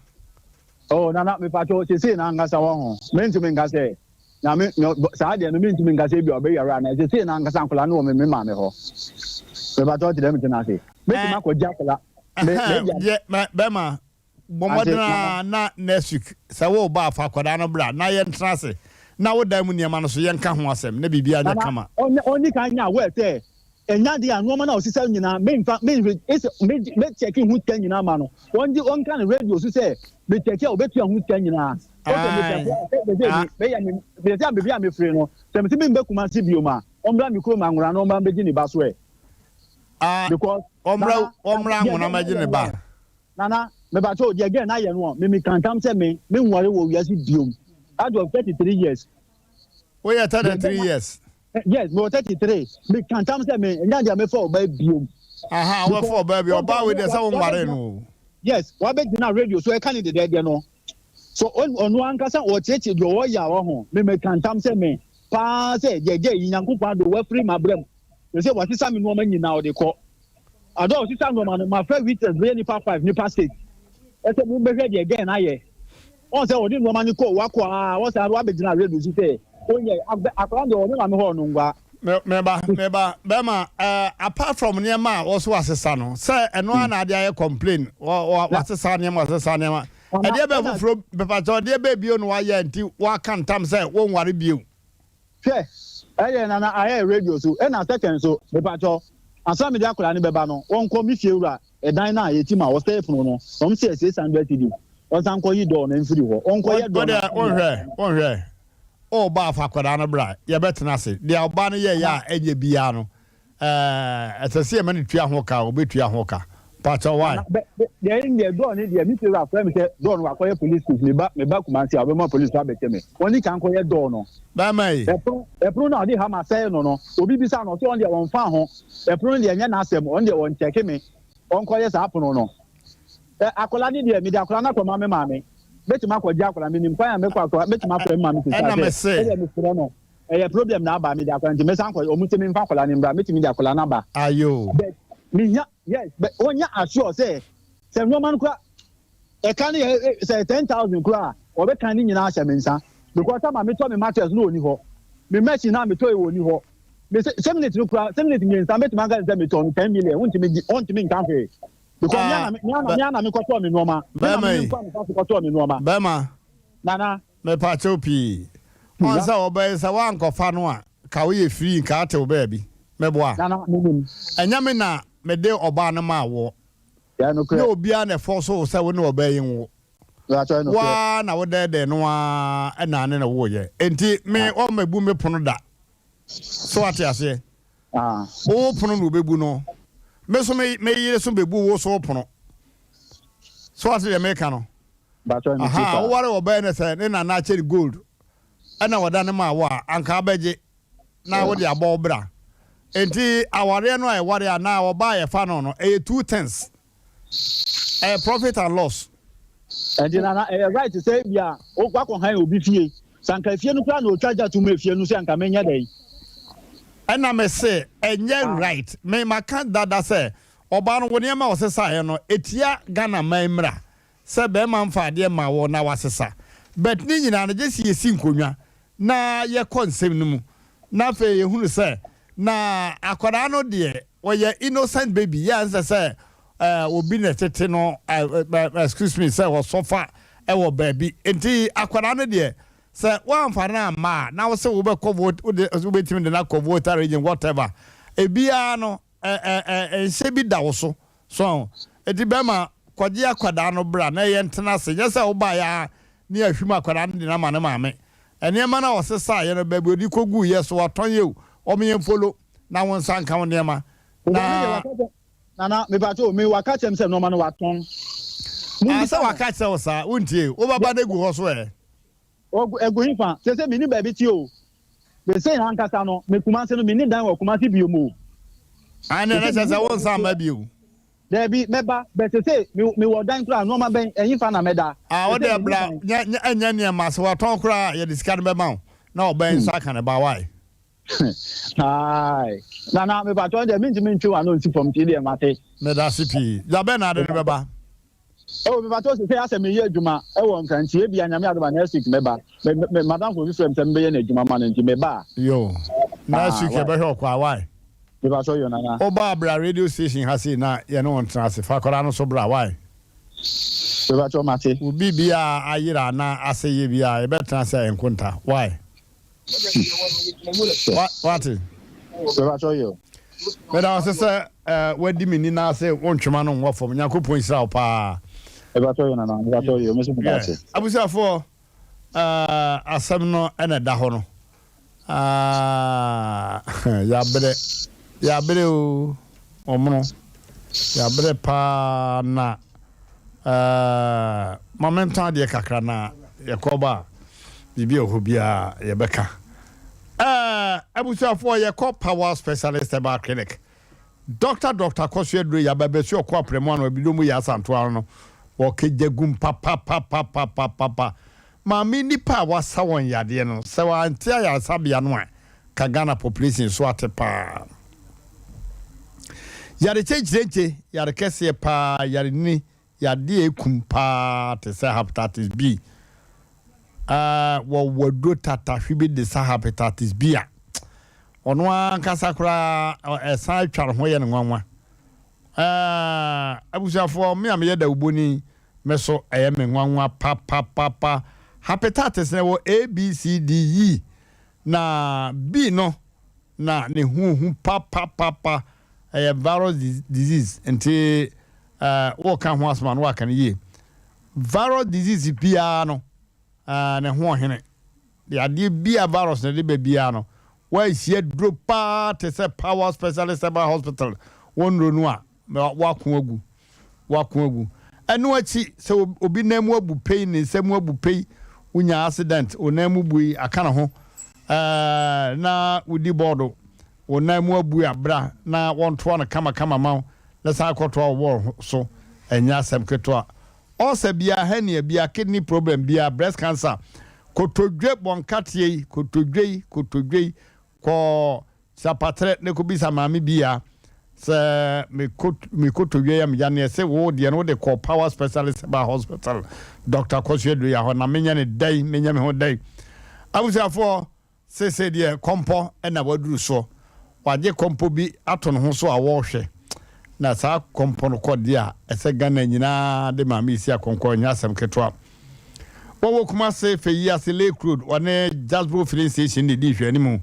Oh Nana mepakyɛw sesei no ankasa wahu mentumi nka sɛ Nyame saa deɛ no mentumi nka sɛ ebia ɔbɛyare anaa sesei no ankasa akwadaa no wɔ me me maame hɔ mepakyɛw te dɛ mete no ase mɛtumi akɔgye akwadaa me me deɛ bɛma Bɔ mmɔden ara na next week sɛ woreba a fa akwadaa no bra na yɛntena ase na wo dan mu nneɛma no so yɛnka ho asɛm na biribiara nyɛ kama. Nana, ɔnni kan nyɛ aware sɛ ɛnyɛ adeɛ a nneɛma no a ɔsesa nyinaa memfa menhwɛ ese me me kyɛke ho sika nyinaa ma no. Ɔngye ɔnka no radio so sɛ me kyɛke a ɔbɛtua ho sika nyinaa. Okay, me kyɛke a sɛ sɛ me meyɛ me sɛ sɛ baabi a mefiri no sɛ mese membɛ Kumasi biom a ɔmbra me kurom Anwona na ɔmbra mbɛgye ne ba so ɛ. Because ɔmmra ɔmmra Anwona mmɛgye ne ba. Nana, mepakyɛ o, deɛ girl no ayɛ no ɔ, me meka ntam sɛ me, me nware wɔ wiase biom. Out of 33 years. Woyɛ 33 years? Yes, mewɔ 33. Meka ntam sɛ me, ɛnyɛ adeɛ a mɛfa ɔbaa biom. Aha, wobɛfa ɔbaa biom. Ɔbaa wei deɛ sɛ wo nware no o. Yes, wabɛgyina radio so ɛka ne dedɛɛdɛ no. So ɔno ankasa ɔkyerɛkyerɛ deɛ ɔyɛ a ɔho. Me meka ntam sɛ me, paa sɛ deɛ girl yi Nyankopɔn adom wafiri m'abrɛ mu. Sɛ wasesa me nnoɔma nyinaa ɔde kɔ. Ade a ɔsesa nnoɔma no, mafrɛ witness bɛyɛ nipa five, nipa six sɛ mommɛhwɛ deɛ girl no ayɛ. Wɔn sɛ ɔde nnoɔma no kɔ, wakɔ aa, wɔsan wabɛgyina radio so sɛ onyɛ, akwadaa no deɛ ɔne maame hɔ no ngua. Me meba meba bɛma eh, apart from nneɛma a wɔso wasesa no sɛ ɛno ara na ade ayɛ complain wɔ wɔ wasesa nneɛma wasesa nneɛma ɛdeɛ bɛn foforɔ bɛpakyɛ ɛdeɛ bɛn bio na wayɛ nti waka ntam sɛ wonware bio. Hwɛ ɛyɛ nana ayɛ radio so ɛna second so mepakyɛw ansa mede akwadaa no bɛba no wɔnkɔ me fie wura ɛdan no a yɛtim a wɔsɛe pono no wɔn sɛ 600 cedis ɔnsan nkɔ yi door no mfiri hɔ ɔnkɔ yɛ door no Wodeɛ wonhwɛ wonhwɛ woba a fa akwadaa no bra yɛbɛtena ase deɛ ɔbaa no yɛeɛ a ɛnyɛ biara no ɛɛ ɛsɛ sɛ yɛma no tua ho ka a ɔbɛtua ho ka. Pakyɛ why? Nana bɛ bɛ deɛ ɛne deɛ dɔɔ ne deɛ me fie wura frɛ me sɛ dɔɔ no wakɔyɛ police case me ba me ba Kumasi a ɔbɛma police abɛkyɛ me wɔn ni kan kɔyɛ dɔɔ no. Bɛrima yi. Ɛpono ɛpono no a ɔde hama sɛɛ no no obi bisa no ɔsɛ ɔno deɛ ɔnfa ho ɛpono no deɛ ɛnyɛ n'asɛm ɔno deɛ ɔnkyɛke me ɔnkɔyɛ saa pono no. Ɛ akwadaa no deɛ mede akwadaa no akɔma me maame mɛtumi akɔgye akwadaa menim kwan a mɛkɔ akɔ mɛtumi afrɛ me maame sisi Ɛna sɛ mese. ɛdeɛ mefrɛ no ɛyɛ problem na aba mede akwadaa nti mɛsan kɔ ɔmo sɛ memfa akwadaa no mbra mɛtumi de akwadaa no aba. Ayo. But mehia yes but wɔnya assure sɛ sɛ nneɛma no kora ɛka no yɛ sɛ 10,000 kora a wɔbɛka ne nyinaa ahyɛ me nsa because sama metɔ me mattress no ɔni hɔ me machine a metɔ yi wɔ ni hɔ me sɛ minute no kora sɛ minute mmiɛnsa mɛtumi aka sɛ metɔ no 10 million wontumi nka hwee because Ah, mea na mekɔtɔɔ me nneɛma me na bɛrima me yi. nkɔ me fa so kɔtɔɔ me nneɛma. Bɛrima. Nana. Mepakyɛw pii. Ɔn sɛ ɔbɛyɛ sɛ woankɔfa no a ka woyɛ free nka ate wo baabi. Meboa. Nana menim. Ɛnyɛ me na mede ɔbaa no maa woɔ. Yɛ nokorɛ. Nyɛ obiara na ɛfɔ so wo sɛ wo ne ɔbaa yi nwo. Mepakyɛw yɛ nokorɛ. Woaa na wodɛɛdɛɛ no ara ɛna ne na woyɛ. Enti me ɔmmɛbu me pono da. So wate aseɛ? Wo pono na ɔbɛbu no. Me so me me yere so bɛbu wo so wo pono. So wate deɛ meka no? Aha, woware ɔbaa no sɛ ne nana akyɛ no gold ɛna wɔda no maa wo a, anka abɛgye na wode abɔ wo bra. Enti awareɛ no a ɛware a na ɔbaa yɛfa no no, ɛyɛ two things. Ɛyɛ profit and loss. Ɛnti nana ɛyɛ right sɛ ebia wakɔ han obi fie, sɛ anka efie no koraa na otwa gya to mu efie no sɛ anka menyɛ dɛn? Ɛna me se ɛnyɛ right, me maka dada sɛ ɔbaa no wo nneɛma a ɔsesaeɛ no ɛtia Ghana man mmra sɛ bɛɛma mfa adeɛ mma wo na wasesa but ne nyinaa no gyese yɛsi nkonwa na yɛkɔ nsɛm no mu na afei yɛhunu sɛ na akwadaa no deɛ ɔyɛ innocent baby yɛ a ɛnsɛ sɛ obi na ɛtete no excuse me sɛ ɔsɔfa ɛwɔ baabi nti akwadaa no deɛ sɛ woamfa no amma a na wo sɛ wobɛkɔ vote wode wobɛtumi de no akɔ voter region whatever ebiara no ɛ ɛ ɛ nhyɛ bi da wo so. So ahu? Enti bɛrima, kɔgye akwadaa no bra na yɛntena ase. Nyɛ sɛ wobaeɛ ara ne ahwim akwadaa no de no ama ne maame. Nneɛma no a ɔsesaeɛ no, baabi a ɔde kɔguiɛ, so watɔn yɛ o, wɔn yɛmfolo na wo nsa nka wo nneɛma. Nana, Na. Nana, mepakyɛ o, me waka kyerɛ me sɛ nneɛma no watɔn. Ah, Mommisa sɛ no. waka kyerɛ wo saa, wontie. Wobɛba no agu hɔ so ɛ? Ogu, egu hefa? Seesei menni baabi te o. Seesei ankasa no, me Kumasi no, menni dan wɔ Kumasi bio o. Ɛnneɛ na Seesei kyerɛ menni sɛ baabi wonsan te. mma bio. Daabi, mɛba, but seesei me, mewɔ dan koraa, nneɛma bɛn, ɛhefa na mɛda? Ah, wo Seesei deɛ menni bra, dan. nyɛ, nyɛ, ɛnyɛ nneɛma, sɛ watɔn koraa a, yɛde sika no bɛma wo, na ɔbɛn nso aka ne ba, why? Aye. Nana, mepatwɔ deɛ mentumi ntwe w'ano nsi fam nti deɛ mate. Medase pii. Da bɛn na ade no bɛba? Oh, mepatwɔ sɛ sɛ asɛ meyɛ adwuma ɛwɔ Nkran nti ebia Nyame adom a next week mɛba. Me, me, madamfo bi frɛ me sɛ mebɛyɛ no adwuma ma no nti meba a. Yo, next Ah, week why? yɛbɛhwɛ ɔkwa, why? Mepatwɔ yo, Nana. Woba a bra radio station ha sei na yɛne wo ntena ase. Fa akwadaa no so bra, why? Mepatwɔ mate. Wo biribiara ayera anaa asɛyɛ biara yɛbɛtena ase ayɛ nkonta, why? Wate? Meda wo ase sɛ wadi me ni na ase wo ntwema no nwɔ fam. Nyankopɔn nhyira wo paa. Abusuafoɔ, asɛm no na ɛda hɔ no. Yɛabrɛ, yɛabrɛ o, ɔmono, yɛabrɛ paa na ma mentɔn adeɛ kakra na yɛkɔba a, biribi a ɛwɔ hɔ biara yɛbɛka. Abusuafoɔ, yɛkɔ Power Specialist Herbal Clinic. Doctor Doctor Kɔso Aduro Yaba Bɛsi Ɔko Aprɛmu Ano Abido Mu Yɛ Asantoa Ano no, wɔkɛgya gum papapapapapapa. Maame nnipa a wasa wɔn yadeɛ no, sɛ wante ayaresabea no a, ka Ghana population so ate paa. Yare kyenkyerenkye, yare kɛseɛ paa, yare nini, yadeɛ a ɛkum paa te sɛ hepatitis B. Ɛɛ, wɔwɔ aduro tatahwe bi de sa hepatitis B a, ɔno ankasa koraa ɛsan atwa ne ho yɛ no nwanwa. Ɛɛ, abusuafoɔ, me a meyɛ dawubɔni, me so ɛyɛ me nwanwa papapapa. Hepatitis no ɛwɔ A, B, C, D, E. Na B no na ne ho hu papapapa. Ɛyɛ virus disease nti ɛɛ wɔka ho asɛm a na wɔaka no yie. Virus disease biara no ɛɛ ne ho ɔhene. Yadeɛ bi a virus na ɛde ba biara no wɔahyia duro paa te sɛ Power Specialist Herbal Hospital wɔn nnuro no a wɔako agu. wako agu. Ɛno akyi, sɛ obi nan mu abu pei, ne nsa mu abu pei, wonya accident, wo nan mu bui, aka ne ho, ɛɛ, na wodi bɔɔdo, wo nan mu abu a, bra na wɔntoa no kamakama ma wo, na san kɔtoa wo bɔɔl so. Ɛnyɛ asɛm ketewa. Ulcer biara, hernia biara, kidney problem biara, breast cancer, kotodwe bɔ nkateɛ yi, kotodwe yi, kotodwe yi, kɔ Sapaterɛ ne kɔbisa maame Bia sɛ me me kotodwe yɛ me ya neɛ se wo deɛ no wode kɔ Power Specialist Herbal Hospital Doctor Kɔso Aduroya hɔ na menyɛ ne dɛn menyɛ me ho dɛn. Abusuafoɔ seesei deɛ kɔmpɔ na waduru soɔ wagye kɔmpɔ bi ato ne ho so a wɔrehwɛ na saa kɔmpɔ no kɔ deɛ a ɛsɛ Ghana nyinaa de maame yi si akɔnkɔ ɛnyɛ asɛm ketewa. Wɔwɔ Kumase, Feyiase, Lake Road, wɔne Jasbo Filling Station na ɛdi nhwɛanimu.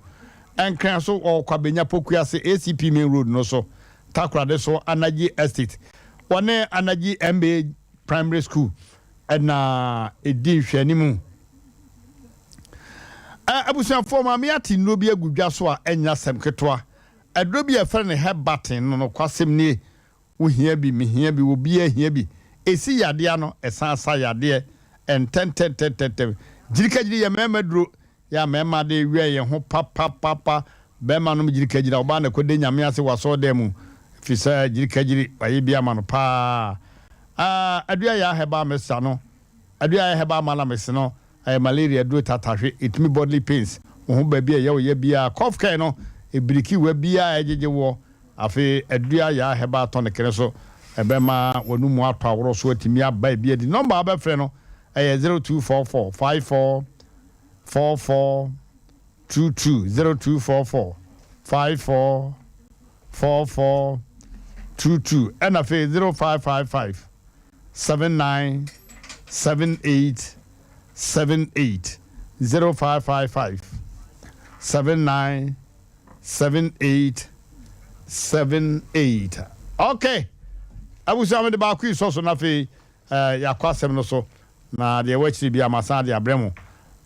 Nkran so wɔwɔ Kwabenya Pokuase ACP Main Road no so, Takoradi so Anagye Estate, wɔne Anagye MA Primary School na ɛdi nhwɛanimu. Abusuafoɔ, maame ate nnuro bi agu dwa so a ɛnyɛ asɛm ketewa. Aduro bi a yɛfrɛ no Herbatin no nokwasɛm nie, Wohia bi, mehia bi, obiara hia bi. Ɛsi yadeɛ ano, ɛsan sa yadeɛ ntɛntɛntɛntɛntɛm. Gyirikagyiri yɛ mmarima duro, yɛ a mmarima de wɛn yɛn ho papapapa. Barima nom gyirikagyiri a, ɔbaa na ɛkɔda Nyame ase wɔ asɔredan mu, ɛfiri sɛ gyirikagyiri wayɛ bi ama no paa. Ah, Aduayaa Herbal Mixture no, Aduayaa Herbal Malamix no, Ɛyɛ malaria aduro tatahwe, ɛtumi bodily pains, wo ho baabi a ɛyɛ wo ya biara, cough care no, ɛbiriki wa biara a ɛgyegye woɔ, afei adua yaa herbal tonic no so ɛbɛma w'anomu atɔ aworɔ so atumi aba ebi adi. Nɔmba a wobɛfrɛ no ɛyɛ 0244 54 44 22, 0244 54 44 22, ɛna afei 0555 79 78 78 0555 79 78 78. Ok, abusua mede baako yi sɔ so na afei eh, yɛakɔ asɛm no so na deɛ ɛwɔ akyiri biara masan de abrɛ mo.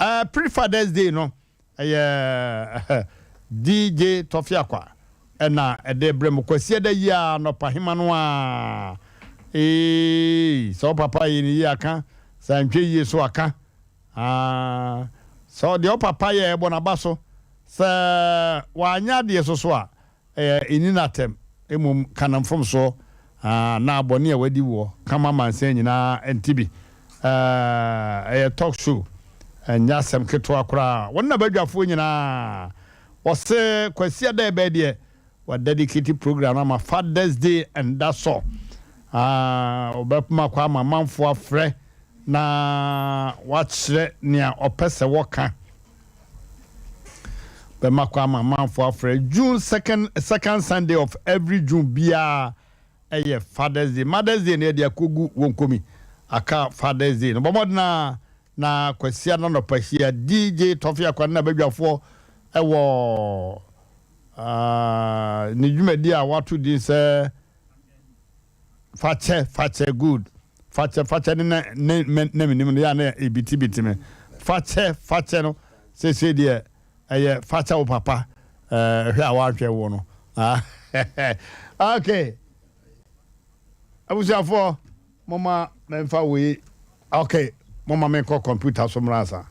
Eh, pre Father's Day no Ɛyɛ DJ Tɔfiakwa na ɛde brɛ mo Kwasiada yi ara anɔpa hema no ara. Eeii sɛ wo papa yɛ ne yie aka, sɛ antwɛ yie so aka. Aah sɛ deɛ wo papa yɛ bɔ n'aba so, sɛ wanyɛ adeɛ so so a, Ɛyɛ nni no atɛm, mmom ka no mfomsoɔ anaa bɔne a wadi woɔ, ka ma amansan nyinaa nte bi. Ɛyɛ talk show, ɛnyɛ asɛm ketewa koraa. Wɔn na badwafoɔ nyinaa, wɔse Kwasiada ɛbɛɛ deɛ, wa dedicate program no ama Father's Day and that's all. Wɔbɛma kwan ama amanfoɔ afrɛ na wɔakyerɛ nea ɔpɛ sɛ wɔka. Bɛma kwan ama amanfoɔ afrɛ. June second second Sunday of every June biara ɛyɛ Father's Day. Mother's Day no yɛde akɔgu wɔn komi aka Father's Day no. Bɔ mmɔden a na Kwasia no anɔpa hyia DJ Tɔfe Akwa ne n'abadwafoɔ ɛwɔ uh, ne dwumadi a wato din sɛ Fakyɛ fakyɛ good fakyɛ fakyɛ ne na ne me na menim no yɛ a na ebitibiti me fakyɛ fakyɛ no seesei deɛ ɛyɛ fakyɛ wo papa ɛɛ hwɛ a wanhwɛ wo no okay abusuafoɔ moma memfa wei Ok, momma menkɔ kɔmputa so mmra ansa.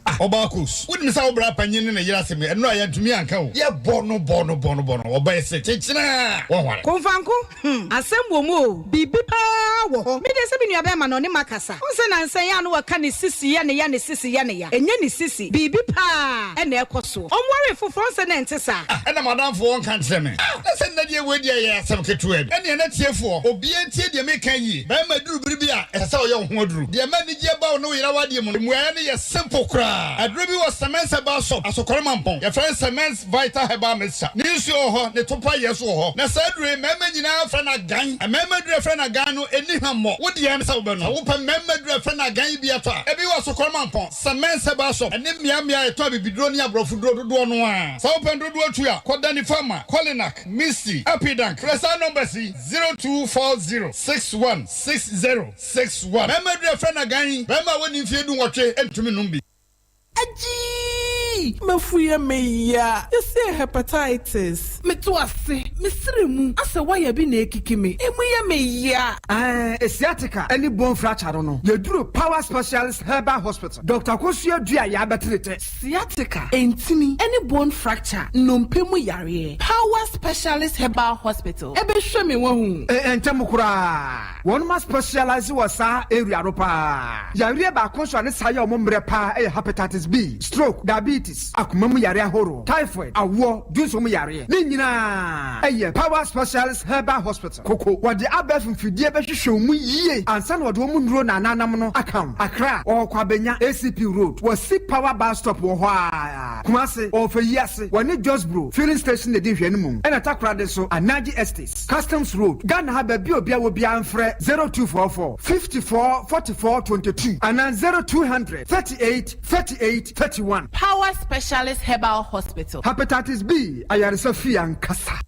Ah, Ɔbaa Kos, wonim sɛ wo bra panyin ne ne yere asɛm yi, ɛno a yɛantumi anka o. Yɛbɔ no bɔ no bɔ no bɔ no, ɔbaa yi se kyekyena a, wɔnware. Komfanko, hmm, asɛm wɔ mu o, biribi paa wɔ hɔ. Me deɛ sɛ me nua bɛɛma no ɔne makasa. Wohu sɛ nansa yi a na waka ne sisi yɛ ne ya, ne sisi yɛ ne ya. Ɛnyɛ ne sisi, biribi paa na ɛkɔ soɔ. Ɔnwaree foforɔ, wohu sɛ na ɛnte saa. Ah, ɛna m'adamfo ɔnka nkyerɛ me. Ah, na sɛ nnɛ deɛ wei deɛ ɛyɛ asɛm ketewa bi. Ɛnneɛ na tiefoɔ, obiara ntie deɛ meka yie. Barima duru bere bi a, ɛsɛ sɛ ɔyɛ wo ho aduru. Deɛ ɛma anigyeɛ ba wo ne wo yere awadeɛ mu no, mmuaeɛ no yɛ simple koraa. Aduro bi wɔ Semens Herbal Shop, Asokore Mampong. Yɛfrɛ no Semens Vital Herbal Mixture. Ne nsuo wɔ hɔ, ne topa yɛ nso wɔ hɔ. Na saa aduro yi, mmarima nyinaa frɛ no agan. Mmarima aduro a yɛfrɛ no agan no, ɛnni hwammɔ. Wo deɛ ne sɛ wobɛnom. Sɛ wopɛ mmarima aduro a yɛfrɛ no agan yi bi atɔ a, ebi wɔ Asokore Mampong, Semens Herbal Shop, ne mmeammea a yɛtɔn abibiduro ne aborɔfoduro dodoɔ no ara. Sɛ wopɛ no dodoɔ tu a, kɔ Danny Pharma, Kolinak, Misty, Apidank. Frɛ saa numbers yi. 0240 61 60 61. Bɛrima aduru a yɛfrɛ no agan yi, bɛrima a wadi mfeɛ dunwɔtwe ntumi nnom bi. Agyii! Ei! M'afu yɛ me ya. Yɛse ɛyɛ hepatitis. Meto ase, me srɛ mu asɛ wire bi na ekiki me. Emu yɛ me ya. Ɛɛ sciatica ne bone fracture no no, yɛduru Power Specialist Herbal Hospital. Doctor Akosua Duah yɛ abɛtere tɛ. Sciatica, ntini, ne bone fracture, nnompe mu yareɛ. Power Specialist Herbal Hospital bɛhwɛ me wahu. Ntɛm koraa, wɔnom a specialise wɔ saa area no paa. Yareɛ baako nso a ne saa yɛ wɔn mmerɛ paa yɛ Hepatitis B, stroke, diabetes, akoma mu yareɛ ahoroɔ, typhoid, awoɔ, dwonsɔ mu yareɛ. Ne nyinaa yɛ Power Specialist Herbal Hospital. Koko, wɔde abɛɛfo mfidie bɛhwehwɛ wo mu yie ansa na wɔde wɔn nnuro na ananam no aka wo. Accra, wɔwɔ Kwabenya, ACP Road, wɔ Si Power Bus Stop wɔ hɔ ara. Kumasi, wɔwɔ Feyiase, wɔne Josbro Filling Station na ɛdi nhwɛanimu. Ɛna Takoradi nso, Anaji Estates, Customs Road. Ghana ha baabi a obiara wɔ biara mfrɛ 0244 54 44 22 anaa 0200 38 38 31. Power Specialist Herbal Hospital. Hepatitis B ayaresa fie ankasa.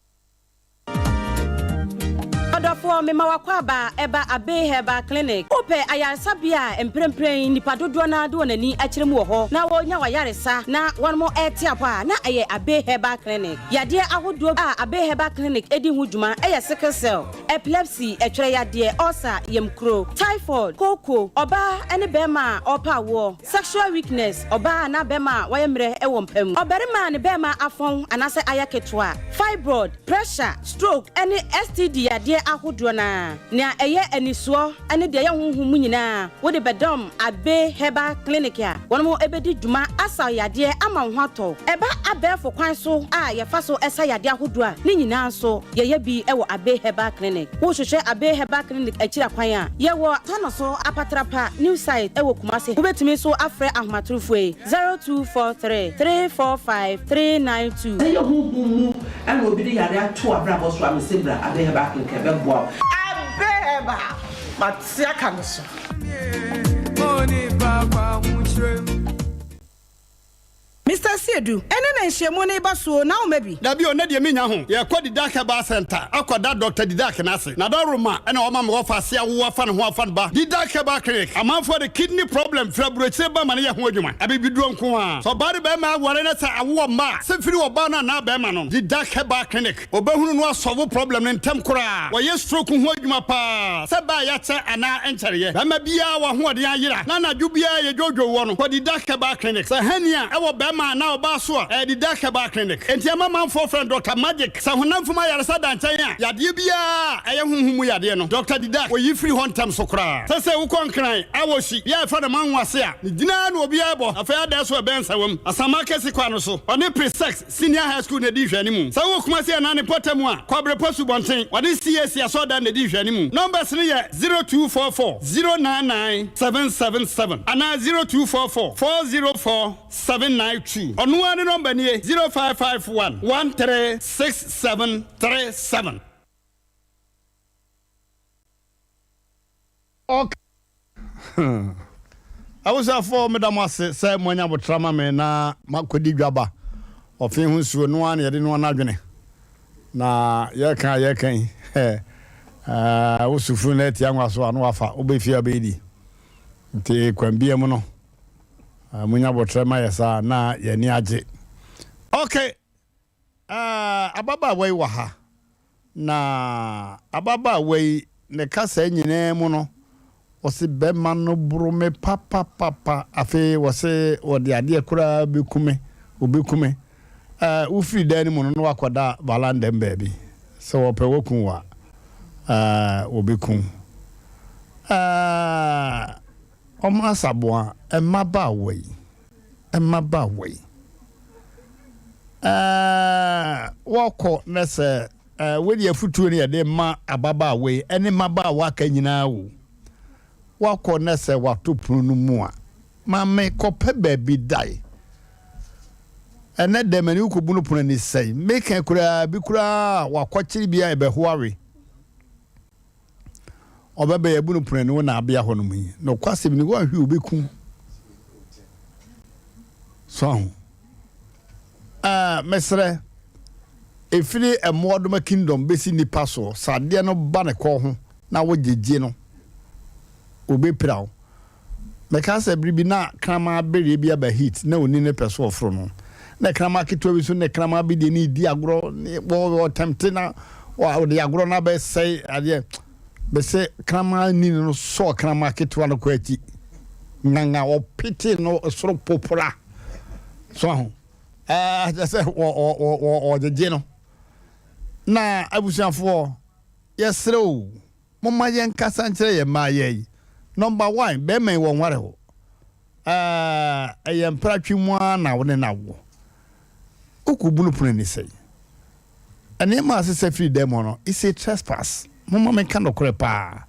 Ɔdɔfoɔ, mema w'akwaaba ɛba Abbey Herbal Clinic. Wopɛ ayaresabea a mprempren nnipa dodoɔ no ara de wɔn ani akyerɛ mu wɔ hɔ na wɔrenya w'ayaresa na wɔnom rete apɔ a, na ɛyɛ Abbey Herbal Clinic. Yadeɛ ahodoɔ a Abbey Herbal Clinic di ho dwuma yɛ sickle cell, epilepsy, ɛtwerɛ yadeɛ, ulcer, yamkuro, typhoid, kooko, ɔbaa ne barima a ɔrepɛ awoɔ, Sexual weakness, ɔbaa anaa bɛrima a wayɛ mmerɛ wɔ mpa mu, ɔbarima a ne bɛrima afɔn anaasɛ ayɛ ketewa, fibroid, pressure, stroke ne STD yadeɛ ahodoɔ no ara. Nea ɛyɛ anisoɔ ne deɛ ɛyɛ honhom mu nyinaa wode bɛdɔm Abbey Herbal Clinic a wɔn bɛdi dwuma asa wo yadeɛ ama wo ho atɔ wo. Ɛba abɛɛfo kwan so a yɛfa so sa yadeɛ ahodoɔ a, ne nyinaa nso yɛyɛ bi wɔ Abbey Herbal Clinic. Wohwehwɛ Abbey Herbal Clinic akyiri akwan a, yɛwɔ Tano so Apatrapa New Site wɔ Kumasi. Wobɛtumi nso afrɛ ahomatorofoɔ yi, 0243 345 392. Sɛ ɛyɛ honhom mu na obi de yare ato w'abrabɔ so a, mese bra Abbey Herbal Clinic ɛbɛboa wo. Abbey Herbal, mate aka no so. Mister Siedu, ɛnɛ na nhyiamu no reba so o, na woma bi? Dabi o, nnɛ deɛ mennya ho. Yɛrekɔ Didac Herbal Centre akɔda Doctor Didac no ase. N'adaworoma na wama me wɔfa ase awo afa ne ho afa no ba Didac Herbal Clinic. Amanfoɔ de kidney problem firi aburokyire ba ma no yɛ ho adwuma. Abibiduro nko ara. Sɛ ɔbaa ne barima aware na sɛ awo wɔ mma a, sɛ firi ɔbaa no anaa barima no, Didac Herbal Clinic. Wɔbɛhunu no asɔlvo problem no ntɛm koraa. Wɔyɛ stroke ho adwuma paa, sɛ ɛbɛ a yɛakyɛ anaa ɛnkyɛreɛ. Bɛrima biara w'ahoɔden ayera na anadwo biara yɛdwoodwoo woɔ no, kɔ Didac Herbal Clinic. Sɛ hernia ɛwɔ bɛrima anaa ɔbaa so a, ɛyɛ Didac Herbal Clinic. Enti ɛma manfoɔ frɛ no Doctor Magic. Sɛ honam fam ayaresa da nkyɛn a, yadeɛ biara a ɛyɛ honhom mu yadeɛ no, Doctor Didac ɔyi firi hɔ ntɛm so koraa. Sɛ sɛ wokɔ Nkran, Awohyi, bea a yɛfrɛ no Manwase a, ne gyina ara na obiara bɔ. Afei Adɛɛso ɛbɛn Nsawam, Asamakɛse kwan no so. Ɔne Presex. Senior High School na edi nhwɛanimu. Sɛ wowɔ Kumasi anaa ne mpɔtam a, kɔ Abrepɔ Subɔnten, wɔne CAC Asɔrdan na edi nhwɛanimu. Numbers no yɛ 0244 099 777 anaa 0244 404 792. Ɔno ara ne nɔmba nie, 0551 136737. Ok Abusuafoɔ meda mo ase sɛ moanya abotra ma me na makɔdi dwa ba. Ɔfe ho nsuo no ara na yɛde noa n'adwene. Na yɛreka a yɛreka yi, wo sufunu no atia nwa so a na wafa, wobɛ fie a wobɛdidi. Nti kwan bia mu no, monya abotra ma yɛ saa na yɛn ani agye. Ok Ababaawa yi wɔ ha, na ababaawa yi ne kasa nyinaa mu no, ɔse bɛma no boro me papapapa. Afei wɔse wɔde adeɛ koraa bɛku me, wɔbɛku me. Ɛɛ wofiri dan no mu no na wakɔda valanda mu baabi. Sɛ wɔpɛ wɔku wo a, ɛɛ wɔbɛku wo. Ɛɛ wɔn asaboa mmabaawa yi. mmabaawa yi. Ɛɛ, wɔkɔ na sɛ ɛɛ wɔde afutuo no yɛde ma ababaawa yi ɛne mmabaawa aka nyinaa o. Wakɔ na sɛ wato pono no mu a, maame kɔpɛ baabi dae. Ɛnɛ dɛm ani wokɔbu no pono ani sɛe. Meka koraa bi koraa wakɔkyere bi a ɛbɛhoawe. Ɔbɛbɛyɛ abunu pono ani wo na abea hɔ nom yi. Nokwasɛm ni woanhwɛ obeku. So ahu. Ɛɛ mesrɛ efiri mmoadoma kingdom besi nipa soɔ sɛ adeɛ no ba ne kɔn ho na wogyegye no obepira wo. Mɛka sɛ bere bi na kraman bereɛ bi aba heat na oni ne pɛ so ɔforo no. Na kraman ketewa bi nso ne kraman bi deɛ ne redi agorɔ ne wɔ ɔtɛmte na ɔde agorɔ no abɛsɛe adeɛ. Bɛsɛ kraman ni no sɔɔ kraman ketewa no kɔ akyi. Nganga ɔpete no soro popora. So aho. Ɛɛ kyerɛ sɛ wɔ wɔ wɔ ɔgyegye no. Na abusuafoɔ yɛsrɛ o. Momma yɛnkasa nkyerɛ yɛn mmaayɛ yi. Number one, bɛrima yi wɔnware wo. Ɛɛ, ɛyɛ mpratwe mu ara na wo ne no awo. Wokɔbu no pono ani sɛn? Nneɛma a asesa firi dan mu hɔ no, it's a trespass. Momma menka nokorɛ paa.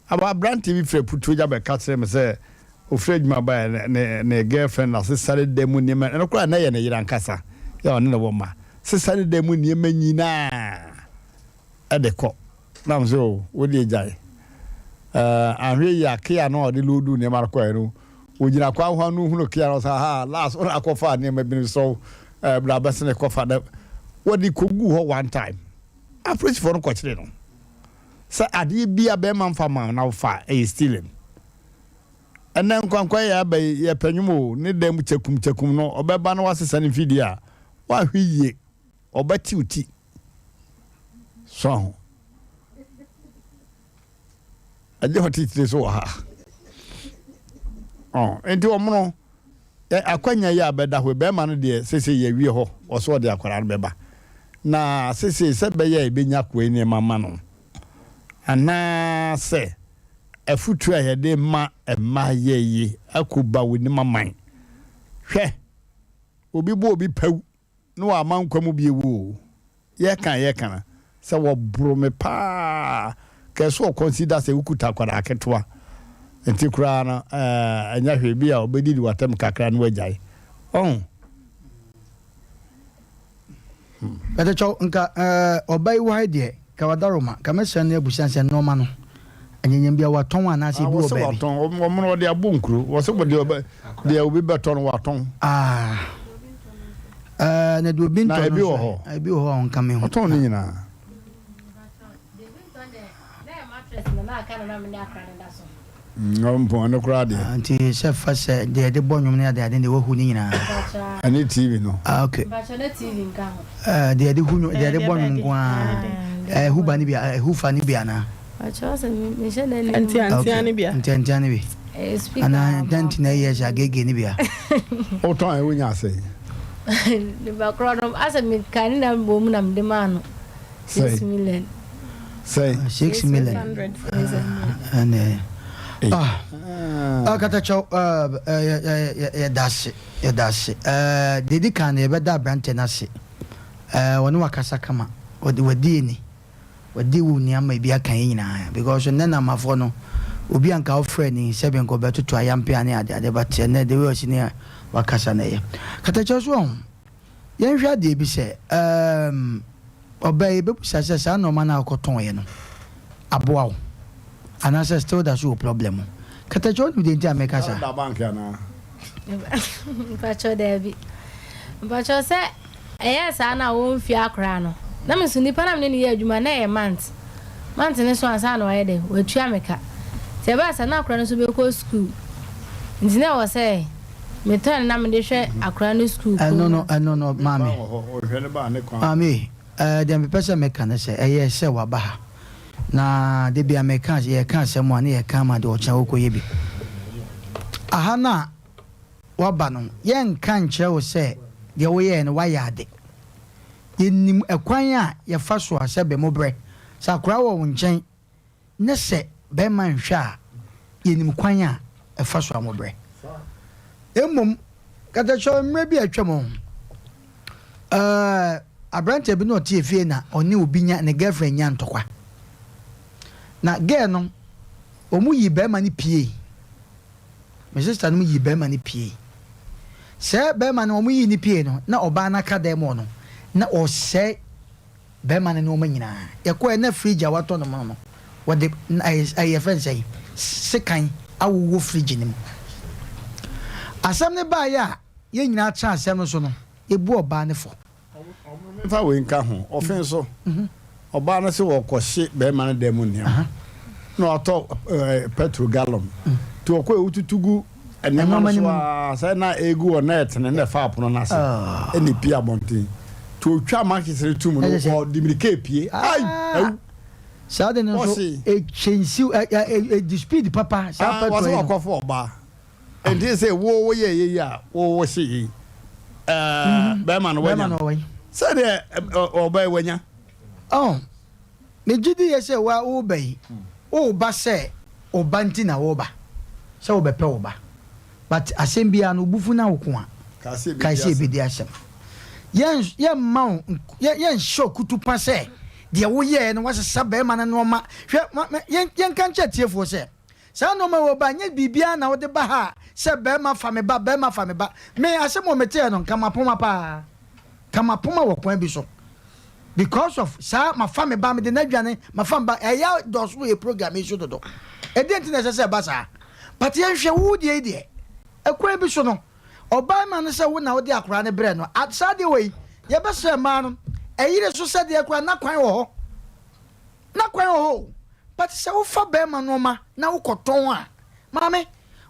Aba aberanteɛ bi firi Aputuogya bɛka kyerɛɛ me sɛ ɔfiri adwuma baeɛ ne, ne, ne girlfriend asesa ne dan mu nneɛma. Ɛno koraa na ɛyɛ ne yere ankasa, yɛ a ɔne no wɔ mma. Sesa ne dan mu nneɛma nyinaa. de kɔ. Na me sɛ oh, wo deɛ gyae. Eh, anhwɛ yie a kea no a ɔde loodu nneɛma no kɔɛ no, ɔgyina kwan ho ano hunu kea no sɛ ha last wo na akɔfa nneɛma bi no sɛ eh, bra bɛsene kɔfa dɛ. Wɔde kɔguu hɔ one time. Apolisifoɔ no kɔkyere no. Sɛ adeɛ bi a bɛrima mfa ma na wofa ɛyɛ stealing. Ɛnɛ nkwankwa yɛ aba yi yɛpɛ nwom o, ne dan mu kyakum kyakum no ɔbɛba na wasesa ne mfidie a, woanhwɛ yie ɔbɛte wo ti. So aho. Ɛgye hɔ titire so wɔ ha. Ɔn, nti wɔn no, akwanya yi a bɛda hɔ, bɛrima no deɛ sese yɛwie hɔ, ɔso ɔde akwadaa no bɛba. Na sese sɛ bɛyɛ a yɛbɛnya akoa yi nneɛma ma no, anaasɛ afutuo a yɛde ma mmaa yɛ yi akɔba wɔ nim aman. Hwɛ, obi bɔ obi pawu. Na wama nkwa mu bio oo. Yɛka a yɛka no sɛ wɔboro me paa kɛ so wɔ consider sɛ wokuta akwadaa ketewa nti koraa no ɛɛ ɛnyɛ hwee bi a ɔbɛdidi w'atɛm kakra na wagyae ɔho. Hmm. Bɛtɛkyɛw nka ɛɛ ɔba yi wɔ ha yi deɛ ka wadaroma ka mɛsrɛ no abusa sɛ nneɛma no anyanyam bi a watɔn anaasɛ ebi wɔ baabi. Wɔsɛ watɔn wɔn no wɔde abɔ nkuro wɔsɛ deɛ ɔbɛ deɛ obi bɛtɔ no watɔn. Ah ɛɛ na deɛ obi ntɔ no ebi wɔ hɔ ebi wɔ hɔ a ɔnka me ho. Ɔtɔn ne nyinaa. Mpɔn no koraa deɛ. Ah, nti sɛ fa sɛ deɛ yɛde bɔ nnwom ne ade ade deɛ wahu ne nyinaa. Ɛne TV no. Ah, okay. Eh, deɛ yɛde hu deɛ yɛde bɔ nnwom nko ara. Eh, hu ba ne bi, eh, hu fa ne bi anaa. Ntiantia ne bi. Ntiantia ne bi. Anaa ntanti na ɛyɛ sɛ agege ne bi a. Wotɔn a wonya asɛn. Nipa korɔ no asɛ meka ne na mbɔ mu na mede maa no. 6 million. Sɛn? 6 million. Ɛnɛ. Ah, katakyɛw yɛda ase yɛda ase. Deɛ di kan no yɛbɛda aberanteɛ no ase. Wɔne wakasa kama. Wɔde wadi ani. Wadi wo nneɛma ebi aka yɛn nyinaa because nnɛ na amafoɔ no obi anka wofrɛ ni sɛbi nka ɔbɛtoto ayampea ne ade ade but ɛnɛ the way ɔsi ne wakasa na ɛyɛ. Katakyɛw so ɔho. Yɛnhwɛ adeɛ bi sɛ, ɛɛm, ɔbaa yi bɛbusa sɛ saa nnoɔma no a wokɔtɔeɛ no aboa wo anaasɛ still da so wɔ problem mu. Katakyɛ wonim deɛ nti a meka saa? Da bank anaa? Mpakyɛw daabi. Mpakyɛw sɛ ɛyɛɛ saa na wɔmfie akora no na me nso nipa na me ne no yɛ adwuma na ɛyɛ month Month no so ansa na wayɛ dɛn, watua me ka. Nti ɛbaa saa na akora no nso bɛkɔ sukuu. Nti na ɛwɔ sɛ metɔ no na mede hwɛ akora no sukuu kɔ Ɛno no, ɛno no, maame. Maame, ɛɛ, deɛ mepɛ sɛ meka ne sɛ, ɛyɛ sɛ waba ha. Na da bi a meka, yɛka asɛm a, ne yɛka ama deɛ ɔkyena wokɔyɛ bi. Aha no a waba no, yɛnka nkyerɛ wo sɛ deɛ woyɛɛ no, woayɛ ade. Yɛnim ɛkwan a yɛfa so a sɛ bɛ mobrɛ. Sɛ akoraa wɔ wo nkyɛn ne sɛ bɛɛma nhwɛ a, yɛnim kwan a ɛfa so a mobrɛ. Mmom, katakyɛ mmerɛ bi a atwam ho, ɛɛ, aberanteɛ bi na ɔte efie na ɔne obi nya, ne girlfriend nya ntɔkwa. Na girl no, wɔn yii bɛɛma no piei. Me sister nom yii bɛɛma no piei. Sɛ bɛɛma no wɔn yii no piei no, na ɔbaa no aka dɛm wɔ no, na ɔsɛe bɛɛma no nnoɔma nyinaa. Yɛkɔɛ na fridge a watɔ no mono no, wɔde ɛyɛ yɛfrɛ no sɛn, sekan awowɔ fridge no mu. Asɛm no baeɛ a yɛn nyinaa tena asɛm no so no, yɛbu ɔbaa no fɔ. Memfa wei nka ho, ɔfe nso, ɔbaa no se wɔkɔhye bɛrima no dan mu nneɛma na watɔ petrol gallon. Nti ɔkɔɛ wotutu gu nneɛma no so aa sɛ na egu wɔ net no na ɛfa apono no ase ɛna epie abɔnten. Nti otwa matches no tum no ɔde mirika epie. Ai! Awu! Saa de no nso ɛkyɛnsiw ɛdi speed papa saa petrol yi no. Wɔsɛ wɔkɔfo ɔbaa. Nti sɛ wo woyɛ yɛ yi a wo wo hye yi ɛɛ bɛrima no wanya no sɛdeɛ ɔbaa yi wanya. Oh, megye di yɛ sɛ wa woba yi woba sɛ wo ba nti na woba sɛ wobɛpɛ wo ba but asɛm biara no wo bo fu na woko a kae sɛ ɛbɛdi asɛm. Yɛn yɛmma wo yɛnhyɛ wo kutupa sɛ deɛ woyɛɛ no woasesa bɛrima no nnoɔma hwɛ yɛnka nkyerɛ atiefoɔ sɛ Saa nnoɔma wei ɔba nyɛ biribiara na wode ba ha a sɛ barima fa me ba barima fa me ba me asɛm wɔ meteɛ no nka mapoma paa nka mapoma wɔ kwan bi so because of saa mafa me ba mede no adwane mafa me ba ɛyɛ dɔɔso wɔ yɛ program yi so dodo ɛdeɛ nti na ɛsɛ sɛ ɛba saa but yɛnhwɛ wo deɛ yi deɛ ɛkwan bi so no ɔbaa ma no sɛ wo na wode akwaraa no brɛ no saa deɛ wɔ yi yɛbɛsrɛ mmaa no ɛyere so sɛdeɛ koraa na kwan wɔ hɔ Na kwan wɔ hɔ o, but sɛ wofa bɛɛma nnoɔma na wokɔ tɔn a, maame,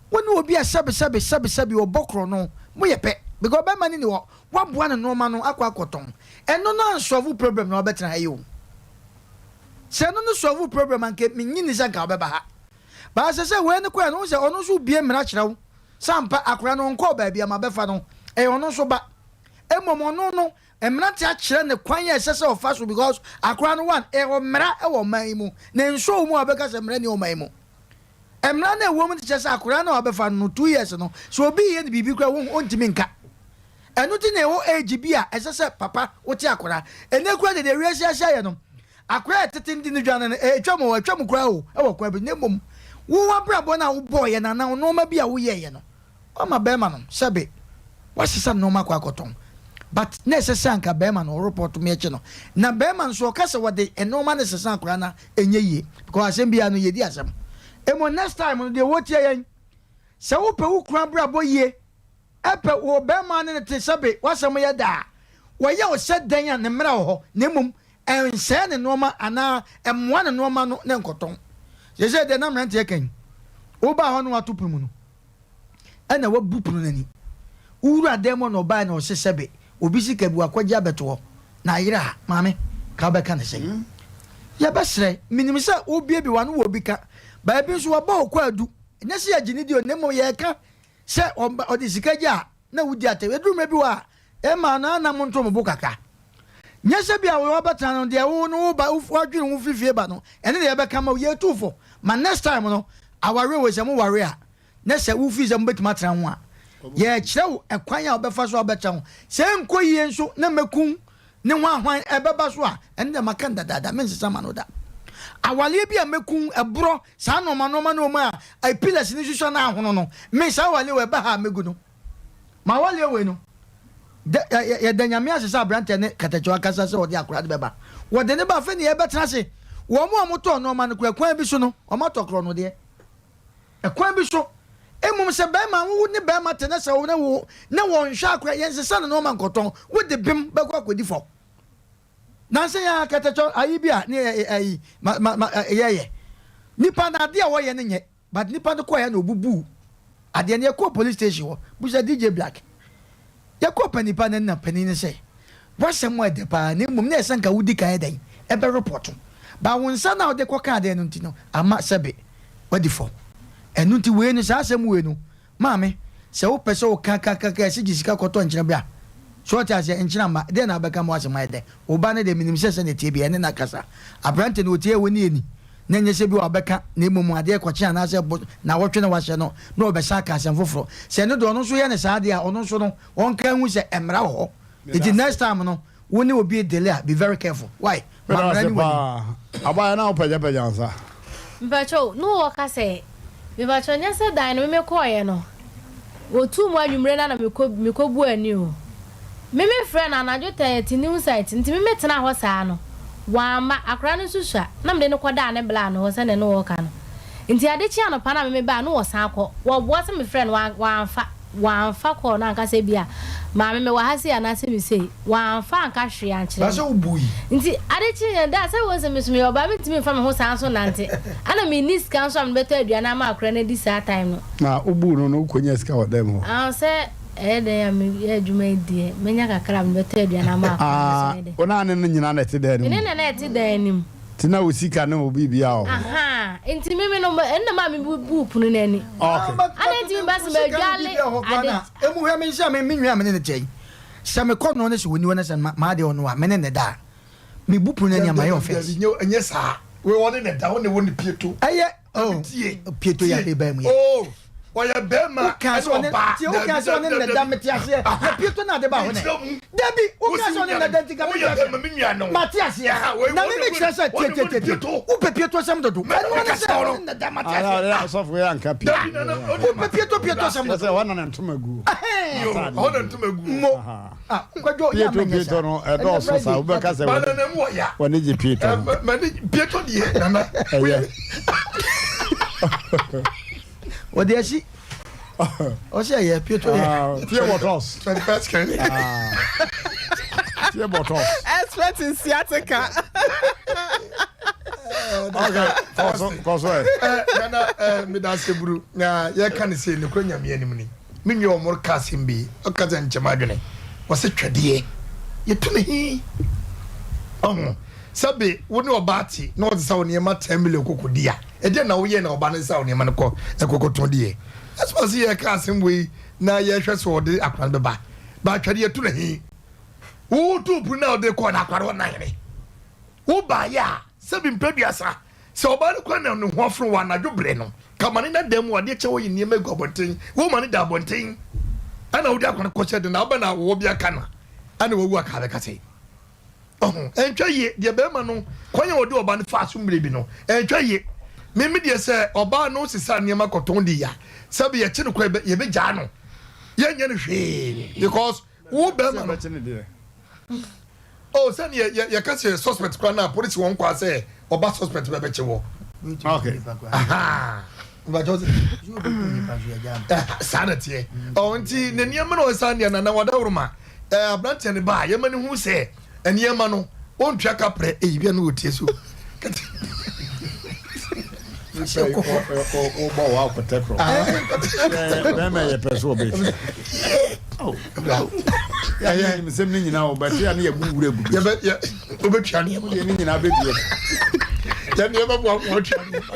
wo ne obi a sɛbe sɛbe sɛbe sɛbe ɔbɔ korɔno, mo yɛ pɛ, because bɛɛma no ni hɔ, woaboa no nnoɔma no akɔ akɔ tɔn, ɛno no ansɔlve problem na wabɛtena ha yi o. Sɛ ɛno no sɔlve problem a nka me nyi ni sɛ nka wobɛba ha. But sɛ sɛ wei no kɔɛ no, wohu sɛ ɔno nso bue mmara kyerɛ wo, sɛ ampa akora no ɔnkɔɔ baabi a mabɛfa no, ɛyɛ ɔno nso ba. Mmom ɔno no, Mmerante akyerɛ no kwan a ɛsɛ sɛ ɔfa so because akora no one, ɛwɔ mmara wɔ ɔman yi mu na nsuo wɔ mu a wobɛka sɛ mmara nni ɔman yi mu. Mmara no a ɛwɔ mu no kyerɛ sɛ akora no a wabɛfa no no 2 years no sɛ obi reyɛ no biribi koraa wo ɔntumi nka. Ɛno nti na ɛwɔ age bi a ɛsɛ sɛ papa wote akora. Ɛnɛ koraa deɛ deɛ wiase ahyɛ ayɛ no akora a ɛtete no di no dwane no ɛtwam o ɛtwam koraa o ɛwɔ kwan bi na mmom wo w'abrabɔ no a wobɔɔyɛ no anaa wo nnoɔma bi a woyɛeɛ no Wama bɛɛma no sɛbe wasesa nnoɔma akɔ akɔtɔn but na ɛsɛ sɛ anka bɛɛma no ɔrepɔto me akyi no na bɛɛma nso ɔka sɛ wɔde nnoɔma no sesa akwadaa no a ɛnyɛ yie because asɛm biara no yɛdi asɛm mmom next time no deɛ wɔtie yɛn sɛ wopɛ wo kunu abrabɔ yie ɛpɛ wɔ bɛɛma ne no te sɛbe wasɛm yɛ daa wɔyɛ wo sɛ dɛn a ne mmara wɔ hɔ na mmom ɛnsɛe ne nnoɔma anaa ɛmmoa ne nnoɔma no na nkɔtɔn sɛ sɛ deɛ na mmeranteɛ kan wobaa hɔ no wato pono mu no ɛna wabu pono no ani. Wo wura dan mu na ɔbaeɛ na ɔse sɛbe obi sika bi wakɔgye abɛto hɔ na ayera a, maame, ka wobɛka no sɛn? Yɛbɛsrɛ, menim sɛ wobiebie w'ano wɔ obi ka, baabi nso wabɔ wo kwaadu, ɛnyɛ sɛ yɛgye no di o, na mmom yɛreka sɛ ɔde sika gye a na wodi atɛm. Ɛduru mmerɛ bi wɔ a, ɛma no a na monto mo bo kakra. Nyɛ sɛ bi a wabɛtena no deɛ wo no woba woadwene ho firi fie ba no, ɛne deɛ yɛbɛka ma wo, yɛtu fo ma next time no awareɛ wei sɛ moware a, na sɛ wofii sɛ mobɛtumi atena ho a, yɛkyerɛ wo ɛkwan a wobɛfa so a wobɛtena ho. Sɛ ɛnkɔ yie nso na mɛku ne hwanhwan ɛbɛba so a, ɛno deɛ maka no dadaada, mensesa ma no da. Awaleɛ bi a mɛku ɛborɔ saa nnoɔma nnoɔma nnoɔma a pillars no susua no ahono no, me saa awaleɛ wɔ ɛba ha a mɛgu no. M'awaleɛ wei no, yɛda Nyame ase sɛ aberanteɛ ne katakyɛw akasa sɛ ɔde akwadaa no bɛba. Wɔde no ba afei ne yɛbɛtena ase. Wɔn a wɔtɔɔ nnoɔma no koraa kwan bi so no, wɔatɔ korɔ no deɛ. Ɛkwan bi so. Mmom sɛ barima, wo ne barima te na sɛ wo ne wo ne wɔn nhwɛ akora, yɛnsesa no nneɛma nkɔtɔn, wode bem bɛkɔ akɔdi fɔ. Nansa yi ara kɛtɛkyɛ ayi bi a ne ayi ma ma ma yɛyɛ. Nipa no adeɛ a wɔyɛ no nyɛ, but nipa no kɔɛ na obubuu adeɛ no. Yɛkɔɔ police station hɔ, busa DJ Black. Yɛkɔɔ panin pa no na panin no sɛ, W'asɛm yɛ dɛ paa na mmom na ɛsɛ nka wodi kan yɛ dɛn? Ɛbɛ report. But wo nsa no a wode kɔkaa adeɛ no nti no ama sɛbe wadi fɔ. Ɛno nti wei no saa asɛm wei no maame sɛ wopɛ sɛ woka ka ka ka ɛsɛ gye sika kɔtɔ nkyene bra. So ɔte aseɛ nkyene amma deɛn na wobɛka ma w'asɛm ayɛ dɛ? Wo ba no deɛ menim sɛ sɛdeɛ ɛteɛ biara ɛne no akasa. Aberante no ɔtie a ɔnni ani na ɛnyɛ sɛ bi a ɔbɛka na mmom adeɛ kɔkye anaasɛ bo nnawɔtwe na wahyɛ no na ɔbɛsan aka asɛm foforɔ. Sɛ ɛno deɛ ɔno nso yɛ no saa deɛ a ɔno nso no ɔnka nhu sɛ mmara wɔ hɔ. Nti next time no wo ne obi redele a be very careful. Why? Ma Meda mmara ase ni w'anim. paa. Abayewa na wopagyapagya nsa. Mpakyɛw ne wɔ ka sɛ mepakyɛw nyɛ sɛ dan no me me kɔɔyɛ no wɔtuu mu anwumerɛ no na mekɔ mekɔ bu ani o me me frɛ no anadwo tɛɛ yɛte new site nti me me tenaa hɔ saa no wamma akora no nso sua na mede no kɔdaa ne bla no hɔ sɛdeɛ ne wɔka no nti ade kye anɔpa no a me me baa no wɔsan kɔ wɔboa sɛ me frɛ no wamfa wamfa kɔɔ no anka sɛ bi a Maame mewɔ ha sei anaasɛ me sei. Wamfa anka hwee ankyerɛ me. Sɛ wobui. Nti ade kyeeɛ no, daa sɛ wohu sɛ me nso meyɛ ɔbaa mentumi mfa me ho saa nso nnante. Ɛna menni sika nso a mede bɛtɔ aduane ama akwadaa no adi saa time no. Na wobuu no no wokɔnyaa sika wɔ dɛm hɔ? Aah sɛ ɛyɛ dɛn a meyɛ adwuma yi deɛ mɛnya kakra a mede bɛtɔ aduane ama akwadaa no nso ɛyɛ dɛn. Aah wo ne ne no nyinaa na ɛte dan no mu? Me ne no na ɛte dan no mu. Nti na wo sika ne wo biribiara wɔ hɔ? Ahaa, nti me me no, ɛno na maa me buu pono no ani. Okay. Ana nti me ba sɛ madwale ade. Emu hwɛ me sɛ me me nua a me ne no kyɛ yi, sɛ mekɔ no ne sɛ ɔni hɔ na sɛ m'adeɛ ɔno a, me ne no da a, mebu pono no ani a mayɛ offense. Dabi, dabi, ɛnyɛ saa. Wei ɔne no da, wo ne wo ne pieto. Ɛyɛ, oh, pieto yɛ ade bɛn mu yɛ. Oh, ɔyɛ bɛrima ɛne ɔbaa. Tie, woka sɛ ɔne no da, mete aseɛ. Na pieto no ade ba hɔ nɛ. Dabi, woka sɛ ɔne no da nti ka mete aseɛ. Mate aseɛ. Na me mekyerɛ sɛ, tie, tie, tie, tie. Wopɛ pieto asɛm dodo. Ɛno ne sɛ ɔne no da, mate aseɛ. Asɔfo yɛ anka pieto. Wopɛ pieto pieto asɛm dodo. Sɛ hɔ na ne ntoma gu. Hɔ na ntoma gu. Mo. Ah, kwadwo yɛ Pieto amanyɛ pieto saa. no ɛdɔɔso saa wobɛka sɛ wɔne gye pieto no. Pieto deɛ nana. Ɛyɛ. Wɔde asi. Ɔsɛ ɛyɛ pieto yɛ. Ah, pie bɔtɔs. Pie bɔtɔs. Expert in sciatica. Okay, kɔso kɔso ɛ. Nana ɛ meda ase buru na yɛka ne sɛ nokura nyame anim ni. Me nua ɔmor ka asɛm bi ɔka sɛ nkyɛm adwene wɔse twɛdeɛ yɛtu ne he ɔho sɛbe wo ne ɔbaa te na ɔte sɛ wo nneɛma 10 million kɔkɔdi a Ɛdeɛn na woyɛɛ na ɔba no nsa wo nneɛma no kɔ ɛkɔkɔtɔn diiɛ? Ɛsoma sɛ yɛreka asɛm wei na yɛhwɛ sɛ ɔde akora no bɛba. Ba atwadeɛ yɛtu no he? Wotu pono no a wode kɔɔ no akora no ɔnna hene? Wobaeɛ a sɛbi mprɛduasa sɛ ɔbaa no kora na ne ho afono wɔ anadwo berɛ no ka ma ne na dan mu adeɛ kyɛ wɔyi nneɛma agu abɔnten woma no da abɔnten ɛna wode akora no kɔhyɛ den na wobɛ na wɔwɔ bi aka no ɛna wawu aka bɛka sɛ Ɔho, ɛntwa yie, deɛ bɛrima no, kwan a ɔde ɔbaa no faa so mmerɛ bi no, ɛntwa yie. Me me deɛ sɛ ɔbaa no sesa nneɛma kɔtɔn di ya, sɛbi yɛkye no kora yɛbɛgyaa no, yɛnyɛ no hwee because wo bɛrima no. Oh, sɛni yɛ yɛ yɛka sɛ suspect kora na polisi wɔn kwa sɛ ɔba suspect bɛbɛkye wɔ. Okay. Aha. Saa na teɛ. Ɔ nti ne nneɛma na ɔsan deɛ nana wadaworo Eh, aberanteɛ no ba a, yɛma no hu sɛ nneɛma no, ɔntua kaprɛ. Eyi bia no wɔtie so. Wobɔ wɔ akɔtɛ korɔ. Bɛrima yɛ pɛ so ɔbɛtwa. Yɛyɛ nsɛm no nyinaa wɔbɛte a ne yɛbu wura gu bi. Wobɛtua nneɛma. Deɛ ne nyinaa bɛbie. Yɛ nneɛma boa ma ɔtua nneɛma.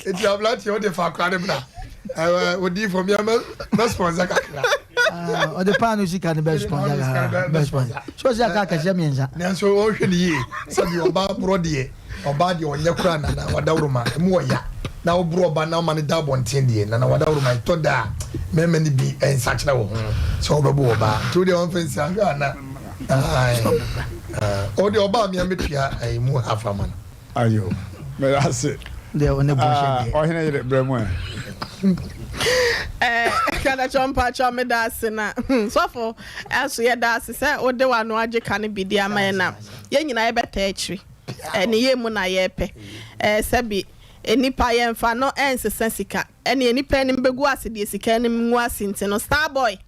Eti aberanteɛ wode fa akora ne bra. Odiifo mea mɛ sponsor kakra. Ɔde paano sika no bɛ sponsor kakra bɛ sponsor. So ɔsi aka akɛseɛ mmiɛnsa. Nanso ɔhwɛ ne yie sɛbi ɔbaa borɔ deɛ ɔbaa deɛ ɔnyɛ koraa nana wadaworoma emu ɔya na woboro ɔba na ɔma no da abɔnten deɛ nana wadaworoma ɛtɔ da a mmarima no bi nsakyera wɔ ho sɛ wɔbɛbo ɔbaa nti wodeɛ ɔmfa nsi ahwɛ ana ɔdeɛ ɔbaa mea mɛtua mu half ama no. Ayo, meda ase. Deɛ ɔne bɔhyɛ deɛ. Ɔhene yere brɛ mu ɛ. Eh, Kadakyɛ mpakyɛ meda ase na sɔfo ɛso yɛda ase sɛ wode w'ano agye ka no bi de ama yɛn na yɛn nyinaa yɛbɛtaa akyiri. Ɛne yɛn mu na yɛpɛ. Eh, sɛbi nnipa yɛmfa no ɛnsesa sika. Ɛne nnipa anim bɛgu ase deɛ sika anim ngu ase nti no star boy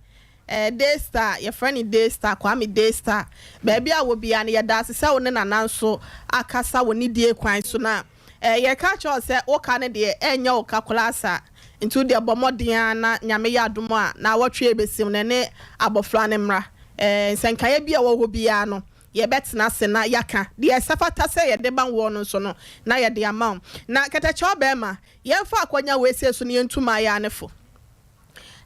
Eh, Daystar, yɛfrɛ no Daystar, Kwame Daystar. Baabi a wɔ biara no, yɛda ase sɛ wo ne Nana nso akasa wɔ nidie kwan so. Na eh, yɛreka akyerɛ wo sɛ wo ka no deɛ, ɛnyɛ wo ka koraa saa. Nti wo deɛ bɔ mmɔden ara na Nyame yɛ adom a, naawɔtwe a ɛbɛsim no, ɛne abɔfra no mmra. Eh, nsɛnkaeɛ bi a ɛwɔ hɔ biara no, yɛbɛtena ase na yɛaka. Deɛ ɛsɛ fata sɛ yɛde ma woɔ no nso no, na yɛde ama wo. Na kɛtɛkyɛw barima, yɛmfa akwanya wei sei so na yɛntu mmaayaa no fo.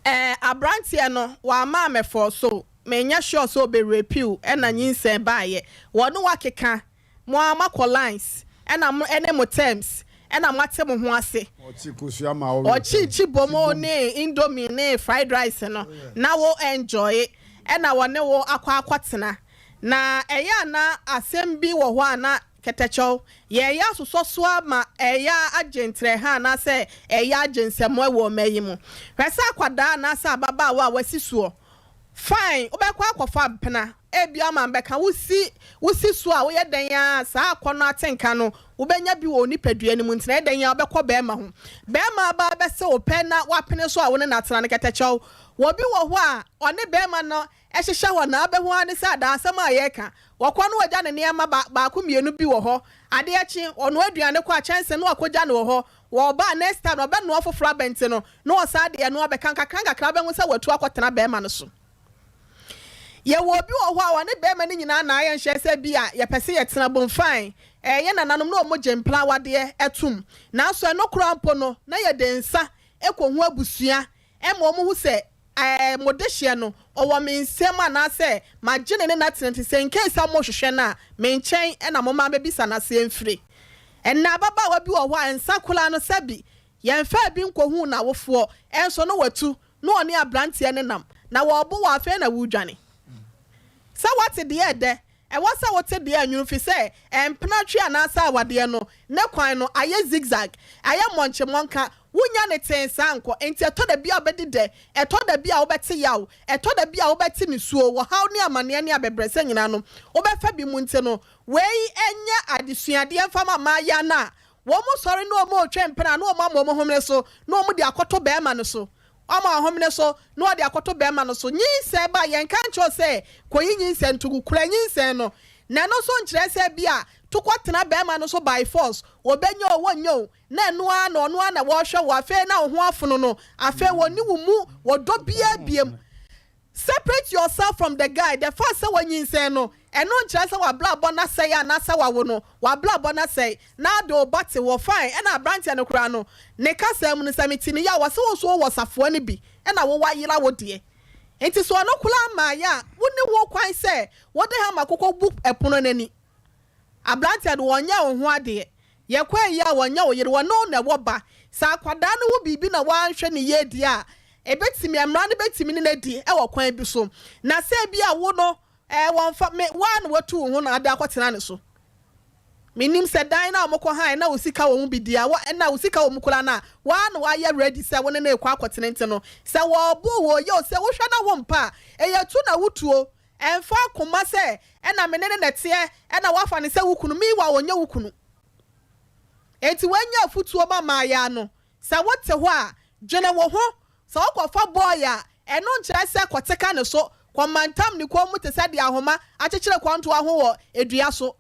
Eh abranteɛ no wamma ammɛfɔɔ so menyɛ sure sɛ ɔbɛ rape wo ɛna nyinsɛn baayɛ wɔne wo akeka mo ara moakɔ lines ɛna mo ɛne mo terms ɛna moate mo ho ase Ɔkye kosua ma wo werɛ ɔkye kyibomo ne indomie ne fried rice no na wo enjoy ɛna wɔne wo akɔ akɔtena na ɛyɛ a na asɛm bi wɔ hɔ a na Kɛtɛkyɛw, Yɛreyɛ asosɔ so ara ma ɛreyɛ agye ntrɛha anaasɛ ɛreyɛ agye nsɛmmoa wɔ ɔman yi mu. Hwɛ sɛ akwadaa anaasɛ ababaawa a wasi soɔ, fine, wobɛkɔ akɔfa mpena, ebia ama mbɛka wo si, wosi so a woyɛ dɛn ara a saa akɔnnɔ atenka no wobɛnya bi wɔ wo nipadua no mu nti na ɛyɛ dɛn ara wobɛkɔ barima ho. Barima aba abɛsɛ wo pɛ na wapene so a wo ne no atena no, kɛtɛkyɛw, Obi wɔ hɔ a, ɔne barima no hyehyɛ hɔ na abɛhu ara ne sɛ adaasɛm a yɛreka. Wɔkɔ na wɔgya ne nneɛma ba baako mmienu bi wɔ hɔ. Adeɛ kye, ɔnoa aduane kɔ a, kyɛnse no wakɔgya no wɔ hɔ. Wɔba a, next time no ɔbɛnoa foforɔ aba nti no, na ɔsan de ɛno abɛka. Nkakrankakra wobɛhu sɛ watu akɔtena barima no so. Yɛwɔ obi wɔ hɔ a, ɔne barima no nyinaa na ayɛ nhyehyɛe sɛ bi a yɛpɛ sɛ yɛtena bom. Fine, ɛɛ, yɛn nananom na wɔgye mpena awadeɛ tom. Nanso ɛno koraa mpo no, na yɛde nsa kɔhu abusua ma wɔhu sɛ ɛɛ, mo dehyeɛ no, ɔwɔ me nsam anaasɛ magye ne ne no atena nti sɛ in case a mohwehwɛ no a, me nkyɛn na momma mɛbisa no aseɛ mfiri. Ɛnnɛ ababaawa bi wɔ hɔ a nsa koraa no sɛbi yɛmfaa bi nkɔhuu n'awofoɔ nso no watu na ɔne abranteɛ no nam na wɔrebo wo afei na woredwane. Sɛ woate deɛ ɛdɛ Ɛwɔ sɛ wote deɛ ɛnwono fi sɛ mpenatwe anaasɛ awadeɛ no ne kwan no ayɛ zigzag, ayɛ mmɔnkyemmɔnka, wonnya no tee saa nkɔ, enti ɛtɔ da bi a wobɛdi dɛ, ɛtɔ da bi a wobɛte yaw, ɛtɔ da bi a wobɛte nisuo, ɔhaw ne amaneɛ ne abɛbrɛsɛ nyinaa no wobɛfa bi mu nti no wei nyɛ adesuadeɛ mfa ma mmaayewa no a wɔn sɔre ne wɔn retwe mpena na wɔn ama wɔn homene so na wɔn de akɔto barima no so. Ɔma ɔhomene so na ɔde akɔto bɛrima no so. Nyinsɛn ba a, yɛnka nkyerɛ wo sɛ kɔyi nyinsɛn nto gu. Kura nyinsɛn no. Na ɛno nso nkyerɛ sɛ bi a to kɔtena bɛrima no so by force. Wɔbɛnya o, wɔnnya o, na ɛno ara na ɔno ara na wɔrehwɛ wo. Afei na wo ho afono no. Afei wɔnni wo mu ɔdɔ biara biom. Separate yourself from the guy, the fact sɛ wanyinsɛn no, ɛno nkyerɛ sɛ w'abrabɔ no asɛe anaasɛ wawo no, w'abrabɔ no asɛe, na ade wo ba te hɔ fine, ɛna abranteɛ no koraa no, ne kasa mu no sɛ mete ne yie a, wɔse wo nso wowɔ safoa no bi, ɛna wo wayera wo deɛ. Nti sɛ ɔno koraa mmaeɛ a, wonni ho kwan sɛ wode hammer kɔkɔ bu ɛpono no ani. Abranteɛ no wɔnyɛ wo ho adeɛ. Yɛkɔ ayie a wɔnyɛ wo yere, wɔne wo na ɛwɔ ba. Sɛ akwadaa no ho biribi na woanhwɛ no yie deɛ a, ɛbɛtumi, mmara no bɛtumi ne no adi wɔ kwan bi so. Na sɛ ebia wo no, ɛɛ wɔmfa, me, wo ara na woatu wo ho na ade akɔtena ne so. Mennim sɛ dan no a wɔkɔ hae na wo sika wɔ mu bi deɛ a, wɔ, ɛna wo sika wɔ mu koraa no a, wo ara na woayɛ ready sɛ wo ne no rekɔ akɔtena nti no, sɛ wɔrebo wo, wɔreyɛ wo sɛ wohwɛ na wompɛ a, ɛyɛ tu na wotuo. Ɛmfa akoma sɛ ɛna me ne no na ɛteɛ, ɛna woafa no sɛ wo kunu, meanwhile ɔnyɛ wo kunu. Enti woanya afutuo ma mmaayaa no, sɛ wote hɔ a, dwene wo ho, sɛ wokɔfa boy a, ɛno nkyerɛ sɛ kɔte ka ne so, kɔmantam ne kɔn mu te sɛ deɛ ahoma akyekyere kɔntoa ho wɔ dua so.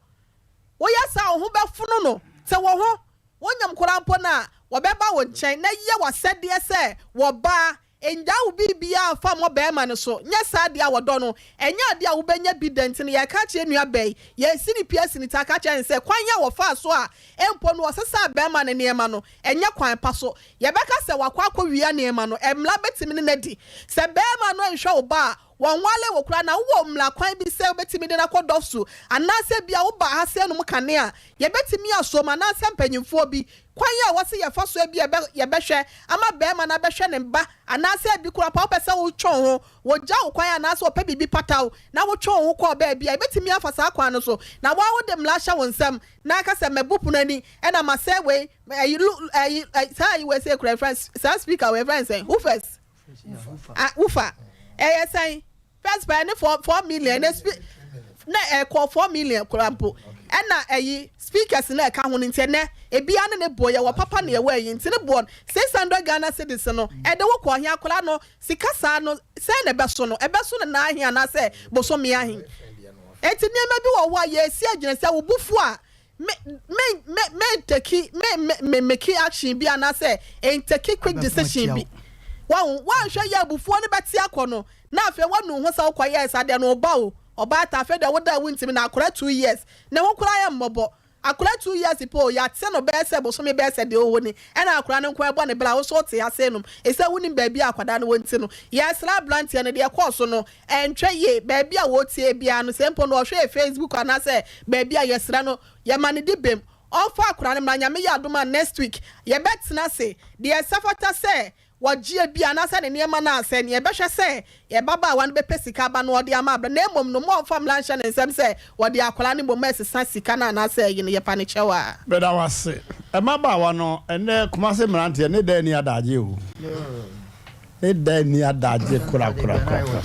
Woyɛ saa a, wo ho bɛfono no. Te wo ho, wonyem koraa mpo no a, wɔbɛba wo nkyɛn na yɛ w'asɛdeɛ sɛ wɔbaa Nnyaa wo biribiara mfa mmɔ barima no so, nyɛ saa deɛ a wɔdɔ no, ɛnyɛ adeɛ a wobɛnya bi da nti no yɛreka akyerɛ nua baa yi, yɛresi no pi asi no ti aka akyerɛ no sɛ kwan a wɔfaa so a mpo no ɔsesaa barima no nneɛma no, ɛnyɛ kwan pa so. Yɛbɛka sɛ wakɔ akɔwia nneɛma no, mmara bɛtumi ne no adi. Sɛ barima no nhwɛ wo ba a, wɔnwaree wo koraa na wowɔ mmara kwan bi sɛ wobɛtumi de no akɔ dɔfso anaasɛ ebia wobaa ha sɛɛ nom kane a, yɛbɛtumi asom anaasɛ mpanyimfoɔ bi Kwan a ɛwɔ sɛ yɛfa so ebia yɛbɛhwɛ ama barima no abɛhwɛ ne ba anaasɛ ebi koraa mpo a wopɛ sɛ wotwe wo ho, wɔgya wo kwan anaasɛ wɔpɛ biribi pata wo na wotwe wo ho kɔ baabi a, yɛbɛtumi afa saa kwan no so na wo ara wode mmara ahyɛ wo nsam na aka sɛ mabu pono ani ɛna masɛe wei, ɛyi, lu, ɛyi, saa ayi wei sei koraa yɛfrɛ no, saa speaker wei yɛfrɛ no sɛn? Woofers? Ah, woofer. Ɛyɛ sɛn? First pɛ ne 4 4 million na spe na ɛkɔ 4 million koraa mpo ɛna ɛyi speakers na ɛka ho no nti ɛnɛ ebia ne ne boɔ yɛwɔ papa na yɛwɔ ɛyi nti ne boɔ no 600 Ghana cedis no ɛde wo kɔ ɔhe akwadaa no sika saa no sɛn na ɛbɛso no ɛbɛso no nan ahe anaasɛ bosome ahe eti nneɛma bi wɔ hɔ a yɛsi agyina sɛ wo bo fu a me me me me nteki me me me meki action bi anaasɛ nteki quick decision bi wahu wanhwɛ yɛ abufuo no bɛte akɔ no na afei wanu ho sɛ wokɔ yɛɛ saa deɛ no ɔba o ɔbaatan afei deɛ woda a wontimi na akora 2 years ne ho koraa yɛ mmɔbɔ. Akora 2 years pɛ o, yɛate no bɛyɛ sɛ bosome bɛyɛ sɛ deɛ ɔwɔ ni ɛna akora no nko ɛbɔ ne bra wo so wote ase nom ɛsɛ wonim baabi a akwadaa no wɔ nti no yɛsrɛ abranteɛ no deɛ ɛkɔɔ so no ɛntwɛ yie baabi a wɔtie biara no sɛ mpo no ɔhwɛ Facebook anaasɛ baabi a yɛsrɛ no yɛma no di bem ɔmfa akora no mmra. Nyame yɛ adom a next week yɛbɛtena ase deɛ ɛsɛ fata sɛ wɔgyeɛ bi anaasɛ ne nneɛma no a sɛ nea ɛbɛhwɛ sɛ ababaawa no bɛpɛ sika aba no ɔde ama abra na mmom no ma ɔmfa mmara nhyɛ ne nsam sɛ wɔde akwadaa no mmom ɛsesa sika no anaasɛ ɛyi no yɛpa no kyɛw a. Meda wo ase. Mmabaawa no, ɛnnɛ Kumasi mmeranteɛ, ne da nni adagye o. Ne da nni adagye korakorakorakora.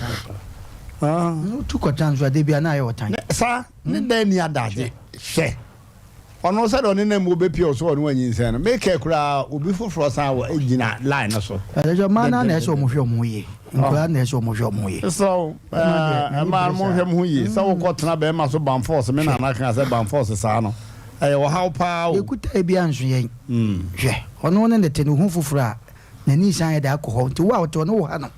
Wotu kɔta nso a, da biara na ayɛ ɔtan. Saa, ne da nni adagye. Hwɛ. Ɔno sɛdeɛ ɔne nam mu ɔbɛpia wo so ɔne wanyinsɛn no mekɛ koraa obi foforɔ san wɔ gyina line no so. Ɛsɛ sɛ mmaa no ara na ɛsɛ sɛ wɔhwɛ wɔn ho yie. Nkwadaa na ɛsɛ wɔn hwɛ wɔn yie. Mesrɛ wo, ɛɛ, mmaa no monhwɛ mo ho yie. Sɛ wokɔ tena bɛrima so banfɔɔse, me nana kaa sɛ banfɔɔse saa no, ɛyɛ ɔhaw paa o. Yɛkuta ebi anso yɛn. Hwɛ, ɔno ne ne te no, ohu foforɔ a, n'ani san yɛ dɛ akɔ hɔ. Nti wo a wote hɔ no, wo ha no.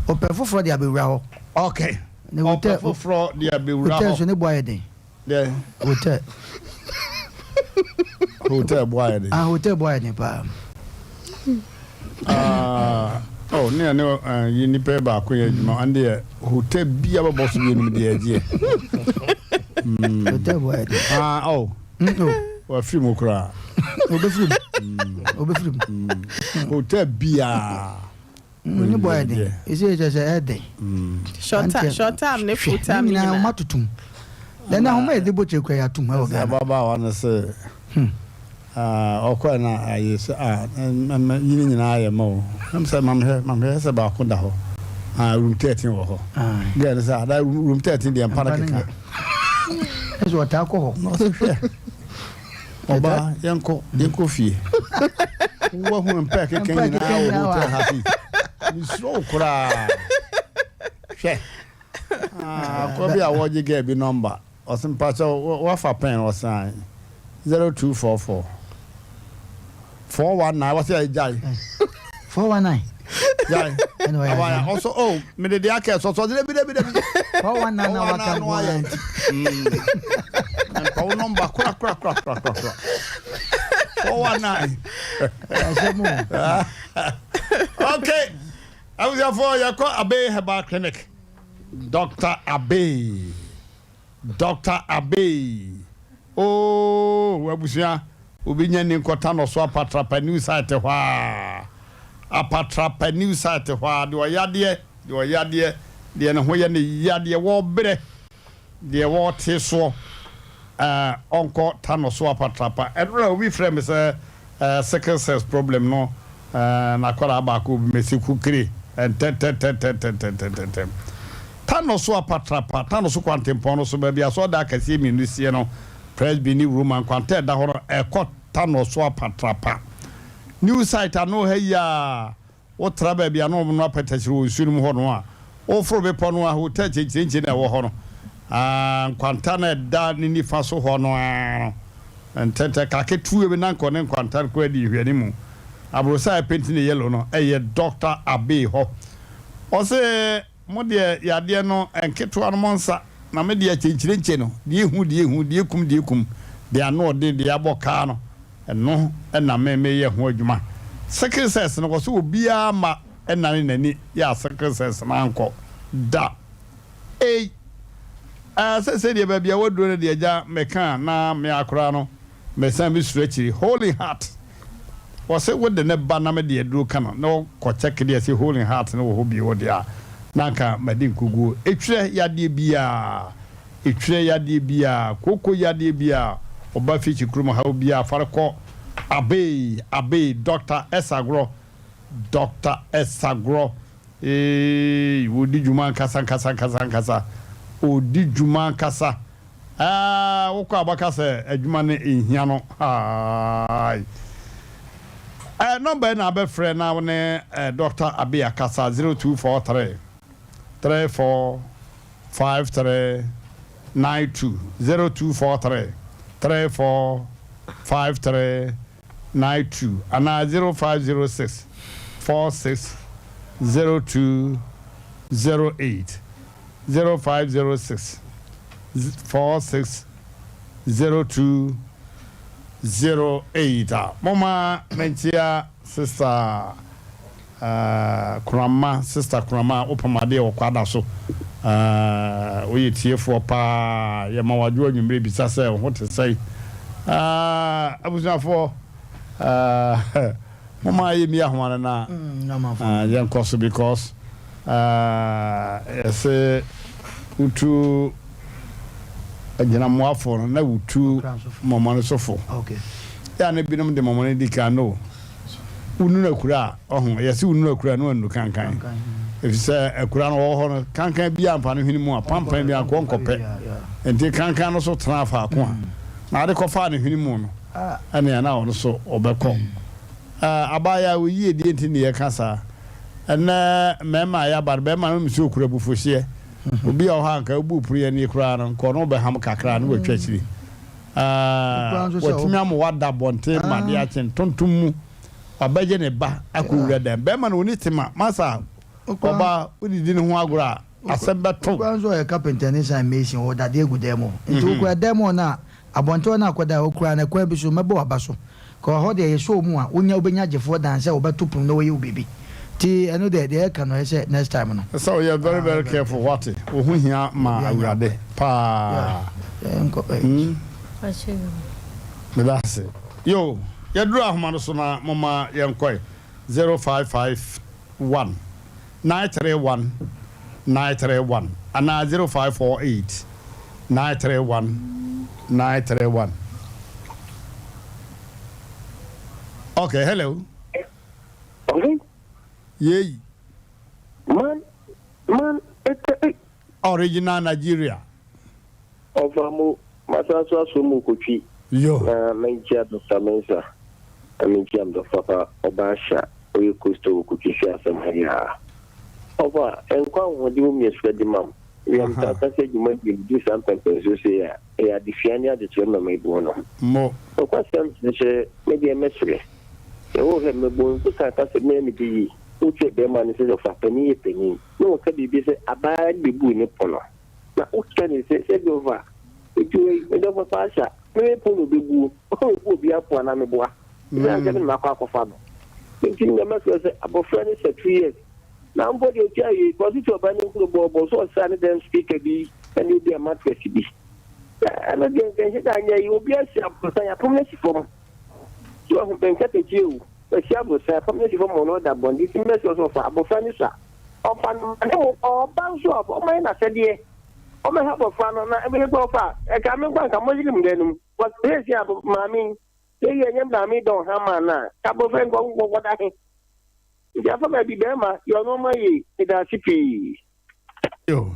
Ɔpɛ foforɔ de abɛwura hɔ. Okay. Ɔpɛ foforɔ de abɛwura hɔ. Hotel nso ne bo ayɛ den. Dɛ. Hotel. Hotel bo ayɛ den. Ah, hotel bo ayɛ den paa. Ah, oh, ne ne uh, yi nipa baako yɛ adwuma ɔno deɛ hotel bi a bɛbɔ so bi onim deɛ ɛgyeɛ. Hotel bo ayɛ den. Ah, oh. Mm, oh. Wafiri mu koraa. Obɛfiri mu. Obɛfiri mu. Hotel biara. Ne bɔ ayɛ den. Ese kyerɛ sɛ ɛyɛ den. Short term, short term ne full term ne nyinaa wɔn atotom. Ɛnna ahoma yɛde bɔ kyerɛ kura yɛ atom ɛwɔ Ghana. Ababaawa no sɛ ɔkɔɛ na ayɛ sɛ a yi ne nyinaa yɛ ma o. Ɛm sɛ mamhwɛ mamhwɛ sɛ baako da hɔ. Ah room 13 wɔ hɔ. Girl no sɛ ada room 13 deɛ mpa no keka. Ɛsɛ ɔtaa kɔ hɔ. Na ɔsɛ hwɛ. Ɔbaa, yɛnkɔ, yɛnkɔ fie. Woahu mpɛ keka nyinaa wɔ hotel ha sei. Mesuro wo koraa. Hwɛ, akɔ bi a wɔgye girl bi nɔmba. Ɔse mpakyɛ woafa pɛn? Ɔse ae. 0244 419 wɔse ae gyae. 419. Gyae. Abaya ɔsɔ oh mede deɛ aka ɛsɔ sɔ dabi dabi dabi. 419 na waka no ayɛ. Mpa wo nɔmba kora kora kora kora kora kora. 419. Okay. Abusuafoɔ yɛkɔ Abbey Herbal Clinic. Doctor Abbey. Doctor Abbey ooh abusua obi nya ni nkɔta nɔso apatrapa new site hɔ aa apatrapa new site hɔ aa deɛ ɔyadeɛ deɛ ɔyadeɛ deɛ ne ho yɛ ne ya deɛ wɔbrɛ deɛ wɔte soɔ ɛɛ ɔnkɔ ta nɔso apatrapa ɛnora obi frɛ me sɛ Eh sickle cells problem no eh n'akwadaa baako obi mesi kukire ntɛntɛntɛntɛntɛntɛntɛm. Tano so apatrapa, Tano so kwantempɔn no so baabi asɔredan akɛseɛ mmienu sie no, Presby ne Roman kwanta ɛda hɔ no ɛkɔ Tano so apatrapa. New site ano ha yi a Wotra baabi a na wɔnoa pɛtɛkyere wɔ nsu no mu hɔ no a, woforo bepɔ no a hotel kyenkyerenkye na ɛwɔ hɔ no, aa, nkwanta no a ɛda ne nifa so hɔ no ara no, ntɛntɛ ka ketewa bi na anka ɔne nkwanta no koraa di nhwɛanimu. Aborosan a yɛapenti no yellow no yɛ Dɔkta Abbey hɔ. Ɔse, Mo deɛ yadeɛ no nketewa no monsa, na me deɛ kyenkyerenkye no, deɛ ehu deɛ ehu, deɛ ekum deɛ ekum, deɛ ano ɔden, deɛ abɔ kaa no, ɛno na me meyɛ ho adwuma. Sickle cells no, wɔse obiara mma nnane n'ani yɛ a sickle cells no ankɔ da. Ei! Ɛɛ, seesei deɛ baabi a waduro no deɛ agya meka a na me ara koraa no mesan me suro akyiri. Hole in heart. Wɔse wode ne ba na mede aduro ka no na ɔkɔ check deɛ se hole in heart no wɔ hɔ bio deɛ a na anka madi nkoguo. Etwerɛ yadeɛ biara, etwerɛ yadeɛ biara, kooko yadeɛ biara, ɔba fish kurom haw biara fare kɔ Abey, Abey, Doctor Ɛsagorɔ, Doctor Ɛsagorɔ eei wɔdi dwuma ankasa ankasa ankasa ankasa, ɔdi dwuma ankasa. Ɛɛ wokɔ a bɛka sɛ adwuma no nhia no haai. Ɛɛ nɔmba yi na abɛfrɛ na wo ne Dɔkta Abbey akasa 0243 34 53 92 0243 34 53 92 anaa 0506 46 02 08. 0506 46 02 08 a momma menkyea sister Korama, sister Korama wopam adeɛ wɔ kwada so, woyɛ tiefoɔ paa, yɛma wadwo anwummere bisa sɛ wo ho te sɛn, abusuafoɔ Momma yɛmmi ahoma no na yɛnkɔ so because yɛse wotu agyinamoafo no na wotu mɔmɔne so fo. Yɛ a na binom de mɔmɔne di kan no. Wonunu akura a, ɔho, yɛse wonunu akura no annu kankan. Efisɛ akura no wɔwɔ hɔ no, kankan biara mfa ne hwene mu a, pampan biara nkɔ nkɔpɛ. Nti kankan no so tenaa faako a, na ade kɔfaa ne hwene mu no. Ɛnea na ɔno nso ɔbɛkɔ. Abaayewa, wo yiedie nti na yɛka saa. Ɛnnɛ mmarima a yɛaba no, barima no nim sɛ ɔkura abufuhyeɛ. Obi a ɔwɔ hɔ a anka wobu pono ani koraa no, nka ɔne wo bɛham kakra na watwa akyiri. Ah, watumi ama wada abɔnten ma adeɛ akye ntontom mu. Wabɛgye ne ba akɔwura dan. Barima no ɔni tema. Masa, ɔbaa, wodidi ne ho agorɔ a, asɛm bɛto wo. Wokura nso ɔyɛ carpenter ne sign mason, ɔwɔ dadeɛ gu dan mu hɔ. Nti wokura dan mu hɔ no a, Abɔnten hɔ no akɔda a okura no kwan bi so mɛbɔ w'aba so. Kɔ hɔ deɛ yɛsɔ wo mu a wonya wobɛnya gyefoɔ dan sɛ wɔbɛto pono na wɔyɛ wo biribi. Nti ɛno deɛ deɛ yɛka no ɛyɛ sɛ next time no. Ɛsɛ sɛ woyɛ very very careful wate, wo ho hia ma Awurade paa. Hmm. Meda ase. Yo, yɛduru ahoma no so na momma yɛnkɔe. 0551 931 931 anaa 0548 931 931. Okay, hello. Okay. Yay. Man, man, it, Original Nigeria. Ɔfa mo, masan so aso mu kotwi. Yo. Na menkyia Doctor Mensah, na menkyia me dɔfo papa Ɔbaa Sha, ɔyɛ coastal wɔ Kotwi so asɛm ha yi ara. Ɔfa, nkwa ahoɔden wɔ mu yɛ sika di mam. Wiam Aha. kasa dwumadie no duru saa mpɛmpɛnsoɔ sei a, ɛyɛ adesua ne adekyerɛ ma mmabuo no. Mo. Nokwasɛm ne sɛ, me deɛ mɛsrɛ. Sɛ wohwɛ mmabun ka kasa bi na mede yi, wotie bɛrima no sɛ ɔfa panin yɛ panin, na ɔka biribi sɛ abaa no bɛbuu ne pono. Na woka ne sɛ, sɛ Jehovah, eti wei, me dɔfo Sasha, me me pon na obebuo, obu obi apo anaa meboa? Esiane sɛ me na makɔ akɔfa no nti, me deɛ mɛsrɛ sɛ abɔfra no sɛ 2 years na mpo deɛ ɔtua yei, kɔ so tu ɔbaa no nkuro bɔɔbɔ so ɔsra ne dɛm speaker bi ne ebi a mattress bi. Ɛno deɛ nka nhyɛ da nyɛ yi, obi asi aborosan, apam no asi fam. So wahu, bɛnkatakyie o, wasi aborosan, apam no asi fam ma ɔno ɔda bɔnde, nti mɛsrɛ sɛ ɔfa abɔfra no sua. Ɔfa no ma ne ho, ɔba nso a, ɔma yɛ n'asɛdeɛ. Ɔmɛhwɛ abɔfra no na ɛbɛyɛ kura ɔfa a, ɛka me nkwa nka mɔyere mu dɛ no mu. But seesie a maame yi, eyi ɛnyɛ maame dɔn ha ma no a, ka abɔfra yi nkɔ nkɔda he. Nti afa baabi bɛrima yɛ ɔno ɔma yie, meda ase pii. Yo,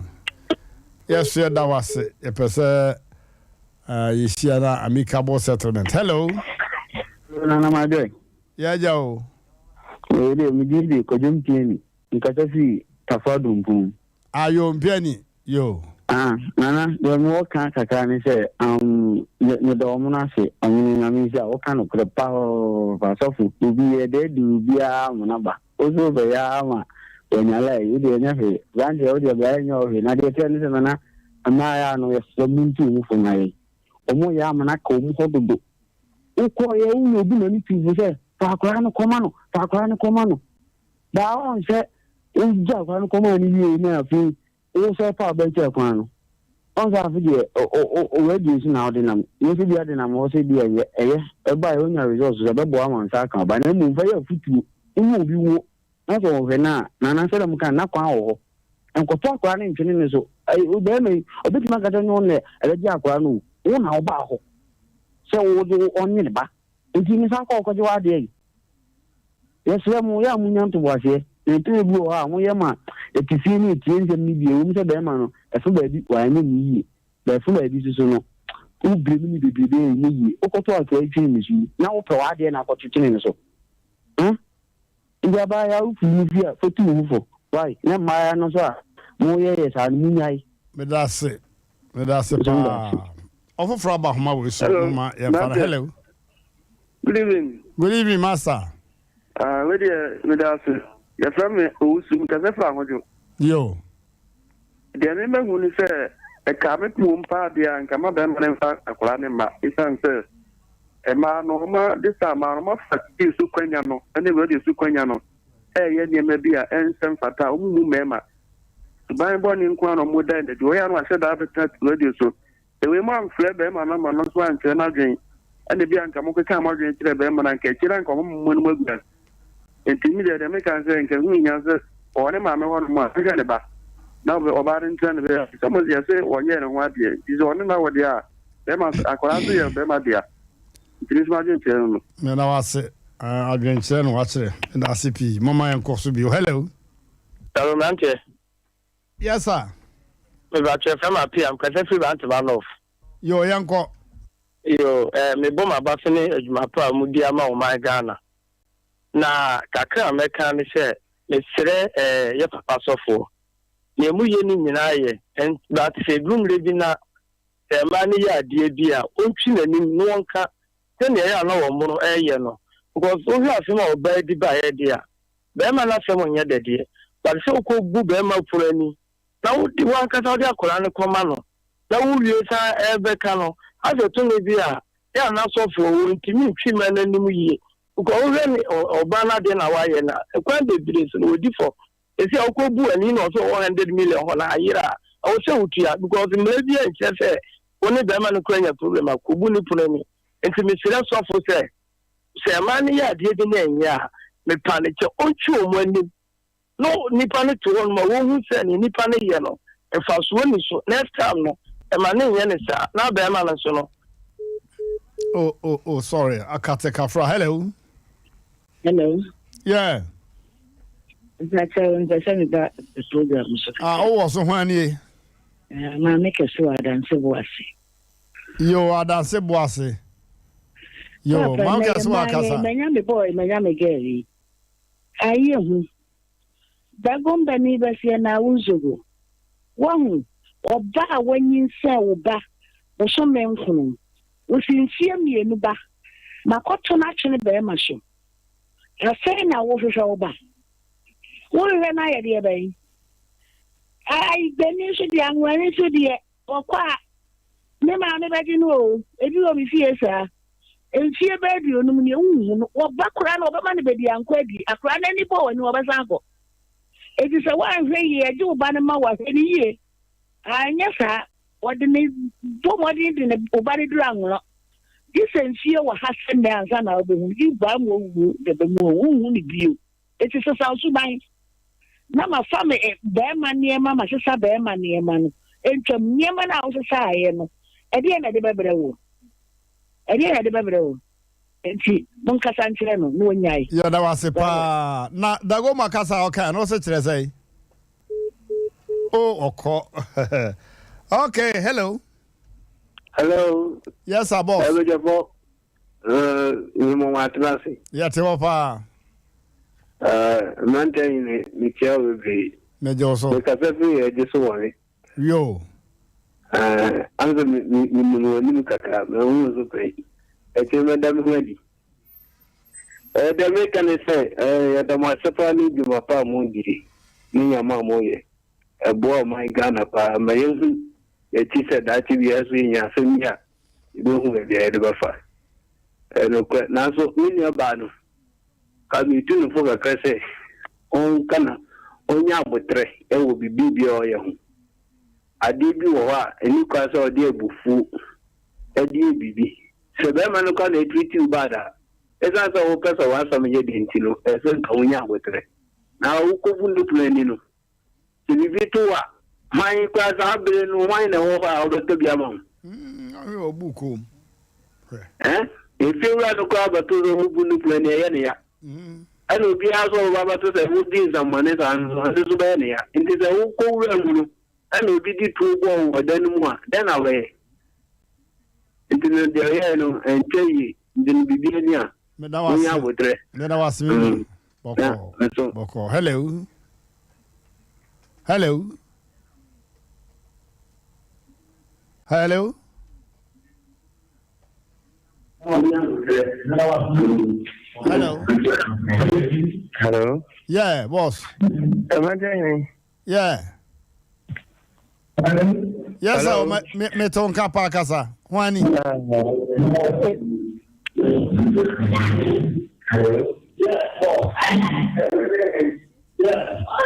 yɛso yɛda wo ase. Yɛpɛ sɛ uh, yɛhyia na amicable settlement. Hello. Nana Madwe. Yɛagya o. Wei deɛ me din de Kwadwo Mpiani, mekasa firi Tafo Adumpong. Ah yoo Mpiani, yoo. Ah Nana deɛ mewɔ ka kakra ne sɛ um, me medɔ wɔn no ase, wɔn no Nyame nhyira, woka nokorɛ papaapa, sɔfo obi yɛ dɛ de obiara amona ba, wo so wobɛyɛ ara ma wanya lai, wo deɛ ɛnyɛ hwee, branteɛ wo deɛ bra ɛnyɛ wo hwee, na deɛ ɛteɛ ne sɛ Nana mmaa yɛ ano yɛsrɛ montu wɔn fo ma yɛn, wɔn yɛ amona ka wɔn hɔ dodo. Wokɔeɛ woyɛ obi na ne tu fo sɛ fa akwadaa no kɔma no fa akwadaa no kɔma no baa ɔn sɛ wogya akwadaa no kɔma no wie na afei wo sɛ fa abɛkyɛ kwan no ɔn sɛ afe deɛ radio so na wode nam yɛ sɛ bi ade nam hɔ sɛ bi ɛyɛ ɛyɛ ɛba ɛyɛ onya results sɛ ɛbɛboa ama nsa aka ɔba na mmom fa yɛ afutuo wohu obi wo na sɛ ɔhwɛ no a na anaasɛ dɛm ka na kwan wɔ hɔ nkɔtɔ akwadaa no ntwene ne so bɛrima yi ɔbɛtumi aka sɛ nyɛ ɔno na ɛbɛgye akwadaa no o wo na wobaa hɔ sɛ wode wo ɔnye ne ba nti ne san kɔ ɔkɔgye w'adeɛ yi yɛsrɛ mo yɛ a monya ntoboaseɛ na mpere bi wɔ hɔ a moyɛ ma ɛte fie ne ɛtie nsɛm no bi ɛwom sɛ bɛrima no ɛfo baabi wanyɛ ne yie bɛɛfo baabi soso no wobire mu ne bebrebe ɛnyɛ yie wokɔtɔ akwadaa twene ne so yi na wopɛ w'adeɛ na akɔto twene ne so hmm? Nti abaayewa wo firi mu fi a fa tu wo ho fo wai na mmaayewa no nso a mo yɛ yɛ saa no mo nyae. Medase medase paa ɔfoforɔ aba homa wei so moma yɛmfa no hello. Good evening. Good evening master. Ah, me deɛ meda ase. Yɛfrɛ me Owusu, mekasa firi Ahodwo. Yo. Deɛ me mahu ne sɛ ɛkaa me pom paa deɛ a nka ma bɛrima no mfa akwadaa no mma ɛsiane sɛ mmaa no wɔma de saa mmaa no wɔafa TV so kwanya no ne radio so kwanya no ɛreyɛ nneɛma bi a ɛnsɛ mfata a wɔn mu mmarima suban bɔne nko ara na wɔda no adi wɔyɛ ano ahyɛ daa bɛtena radio so Sɛ wei moamfrɛ bɛrima no ama no nso ankyerɛ n'adwen, ɛna bi a anka mokeka mo adwene kyerɛ bɛrima no anka akyire anka ɔmo mo anim agu ase. Nti me deɛ deɛ meka ne sɛ nka ɛho nhia sɛ ɔwɔ ne maame hɔ nom a ɔnhwɛ ne ba na ɔbaa no ntena ne bɛyɛ sɛ mo yɛse wɔnyɛɛ ne ho adeɛ nti sɛ ɔne no awɔ deɛ a bɛrima nso akwadaa nso yɛ bɛrima dea nti me nso m'adwenkyerɛ no no. Meda wo ase adwenkyerɛ na wakyerɛ meda ase pii momma yɛnkɔ so bio hello. Hello mmeranteɛ. Yes sir. Mepakyɛ yɛfrɛ me Appiah, mekasa firi Bantama North. Yoo yɛnkɔ. Yoo eh, mebɔ m'abaso ne adwuma pa a modi ama ɔman Ghana. Na kakra a mɛka ne sɛ, Mesrɛ eh, yɛ papa sɔfoɔ, nea moyɛ no nyinaa yɛ, and but sɛ ɛduru mmerɛ bi na sɛ mmaa no yɛ adeɛ bi a, ɔntwi n'anim na ɔnka sɛnea ɛyɛ a na wɔn no ɛreyɛ no. Because wohwɛ asɛm a ɔbaa di baeɛ deɛ a, bɛrima no asɛm nyɛ dɛ deɛ, but sɛ wokɔbu bɛrima pono ani na wode w'ankasa wode akwadaa no kɔma no na wowie san ɛrebɛka no, asɛ tumi bi a yɛ a na sɔfoɔ wɔntumi ntwi mmaa no anim yie. Because wohwɛ ne ɔbaa no adeɛ na wayɛ no a, kwan bebree so no wɔdi fɔ. Ɛsi a wokɔbu ani na ɔsɛ ɔwɔ 100 million hɔ na ayera a, ɛwɔ sɛ wotua because mmara bi nkyerɛ sɛ wo ne bɛrima no kora nya problem a kɔbu ne pono ani. Nti mesrɛ sɔfo sɛ sɛ mmaa no yɛ adeɛ bi na ɛnyɛ a, mepa no kyɛ ɔntwi wɔn anim na nipa no te hɔ nom a wɔhu sɛ nea nipa no yɛ no mfasoɔ ni so. Next time no ɛma ne nyɛ ne saa na bɛrima no nso no. Oh, oh, oh, sorry. Akate Kafra. Hello. Hello. Yeah. Mpakyɛw mpɛ sɛ meba program so. Ah, wowɔ so hwan nie? Eh, maame kɛse wɔ adanse bo ase. Yo, adanse bo ase. Yo, maame kɛse wɔ akasa. Manya me boy, manya me girl yi. Ayi ehu. Dagomba ni bɛseɛ na awo nzogo. Wahu, ɔba a wanyinsɛn wo ba bosome nkono, wosi mfeɛ mmienu ba, makɔto no atwene bɛrima so. Afei na wohwehwɛ wo ba. Wohwehwɛ no ayɛ deɛ bɛn? Ayigbeni nso deɛ, anwani nso deɛ, ɔkɔ a, ne maame bɛgye no o. Ebi wɔ me fie saa. Mfeɛ bɛyɛ aduonum nie, wonhu no. Wɔba koraa no, wɔbɛma no baabi ankɔ adi. Akwadaa no ani bɔ w'ani, wɔbɛsan akɔ. Enti sɛ woanhwɛ yie, ɛgye wo ba no ma wo a, hwɛ no yie. Anyɛ saa, wɔde ne bɔ mmɔden de ne wo ba no duru anworɔ. Gye sɛ mfie wɔ ha sɛ nnɛ ansa na wobɛhu no. Gye baa mu owuo na ɛbɛmu o, wonhu no bio. Enti sesa wo suban. Na mafa me barima nneɛma masesa barima nneɛma no. Ntwam nneɛma no a wosesaeɛ no, ɛdeɛn na ɛde bɛbrɛ wo? Ɛdeɛn na ɛde bɛbrɛ wo? Enti monkasa nkyerɛ no na ɔnnyae. Yɛda wo ase paa. Na Dagomba kasa a ɔkae no wose kyerɛ sɛn? Oh ɔkɔ. Okay, hello. Hello. Yes sir boss. Ɛbɛgyafo, nyimɔ wɔn atena ase. Yɛte hɔ paa. Mmeranteɛ nyina mekyia wo bebree. Megye wo so. Mekasa firi yɛ gye so wɔne. Yoo. Ɛɛ, ansa me me menim wɔn anim kakra, mahu wɔn nso pɛn. Akyire mɛda me ho adi. Ɛɛ, deɛ meka ne sɛ, ɛɛ, yɛda mo ase paa ne dwuma pa a modie ne nneɛma a moyɛ. Ɛboa ɔman Ghana paa ma yɛhu yɛakyi sɛ daakye biara nso yɛnya asɛm bi a, yɛbɛhu baabi a yɛde bɛfa. Ɛyɛ nokorɛ. Nanso me nua baa no, ka metu no fo kakra sɛ ɔnka na ɔnyɛ aboterɛ wɔ biribi biara a ɔyɛ ho. Adeɛ bi wɔ hɔ a, ɛnni kwan sɛ ɔde abufuo de yɛ biribi. Sɛ barima no koraa na ɛtreat wo bad a, ɛsiane sɛ wopɛ sɛ w'asɛm yɛ dɛ nti no, ɛsɛ sɛ nka wonya aboterɛ. Na wokɔbu ne pono ani no, Sɛ biribi to wo a, hwan koraa saa bere no hwan na ɛwɔ hɔ a ɔbɛtɔ bi ama wo? Ahwɛ wɔ buku mu. Hwɛ. Efiewura no koraa bɛto sɛ wobu no kura nea ɛyɛ ne ya. Ɛna obiara nso a ɔbɛba abɛto sɛ wodi nsɛmmɔne saa no nso, ɛno nso bɛyɛ ne ya. Nti sɛ wokɔ wura mu no, ɛna obi de tuo bɔɔ wo wɔ dan no mu a, dɛn na wobɛyɛ? Nti no deɛ ɔyɛe no, ɛntwa yie. Nti no biribi ani a, monyɛ aboterɛ. Meda wo ase, me nua. Bɔkɔɔ, bɔkɔɔ. Hello. Hello. Hello. Hello. Hello. Yeah, boss. Yeah. Yes, sir. Me me to nka pa kasa. Hwani.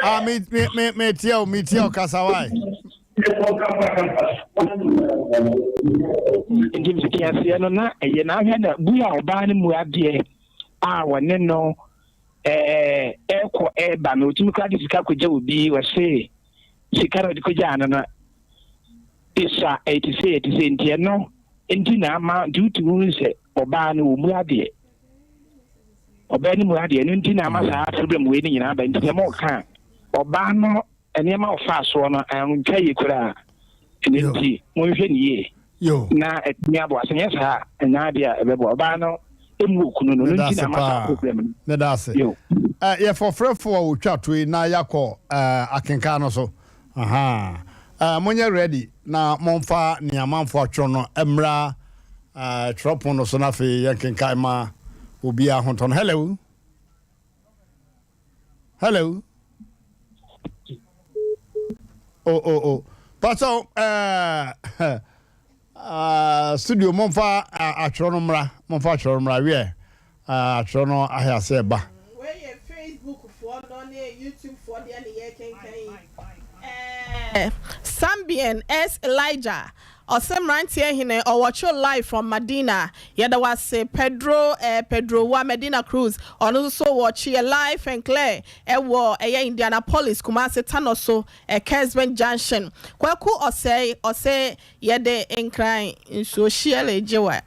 Ah, me me me me tie o, me tie o kasa why? Nti mfitiaseɛ no na ɛyɛ na ahwɛ na bu a ɔbaa no mu adeɛ a wɔne no ɛɛ ɛkɔ ɛɛba no otumi koraa de sika kɔgya obi wɔse sika na ɔde kɔgyaa no no esua ɛte sɛ ɛte sɛ nti ɛno nti na ama nti wotumi hu sɛ ɔbaa no wɔ mu adeɛ ɔbaa no mu adeɛ ɛno nti na ama saa problem wei no nyinaa ba nti sɛ mo ka ɔbaa no Nneɛma a ɔfaa soɔ no antwa yie koraa. Ɛno nti, monhwɛ no yie na atumi aboa. Sɛ nyɛ saa a, ɛnyɛ adeɛ a ɛbɛboa. Ɔbaa no mmu okunu no, ɛno nti na ama saa problem no. Meda ase. Yo. Eh, yɛfa ɔfrɛfoɔ a ɔtwa to yi na yɛakɔ eh, akenkan no so. Aha. Eh, monyɛ ready na momfa nea amanfoɔ atwerɛ no mmra eh, twerɛpono no so na afei yɛnkenkan ma obiara ho ntɔ no. Hello. Hello. Oh, oh, oh. Pastor, eh, uh, studio, momfa uh, atwerɛ no mmra. Momfa atwerɛ no mmra. Wiɛ, uh, atwerɛ no ahɛ ase ɛba. Wei yɛ Facebook foɔ no ne YouTube foɔ deɛ ne yɛkenkan yi. Eh, Sambian S. Elijah, ɔse mmeranteɛ hene, ɔwɔ cho live from Madina. Yɛda wo ase Pedro eh, Pedro wa Medina Cruz, ɔno nso so wɔ kyeɛ live and clear ɛwɔ ɛyɛ Indianapolis, Kumasi Tanɔ so, eh, Kesben Junction. Kwaku Ɔsɛe, ɔse yɛde Nkran nsuo hyeɛle gye wa.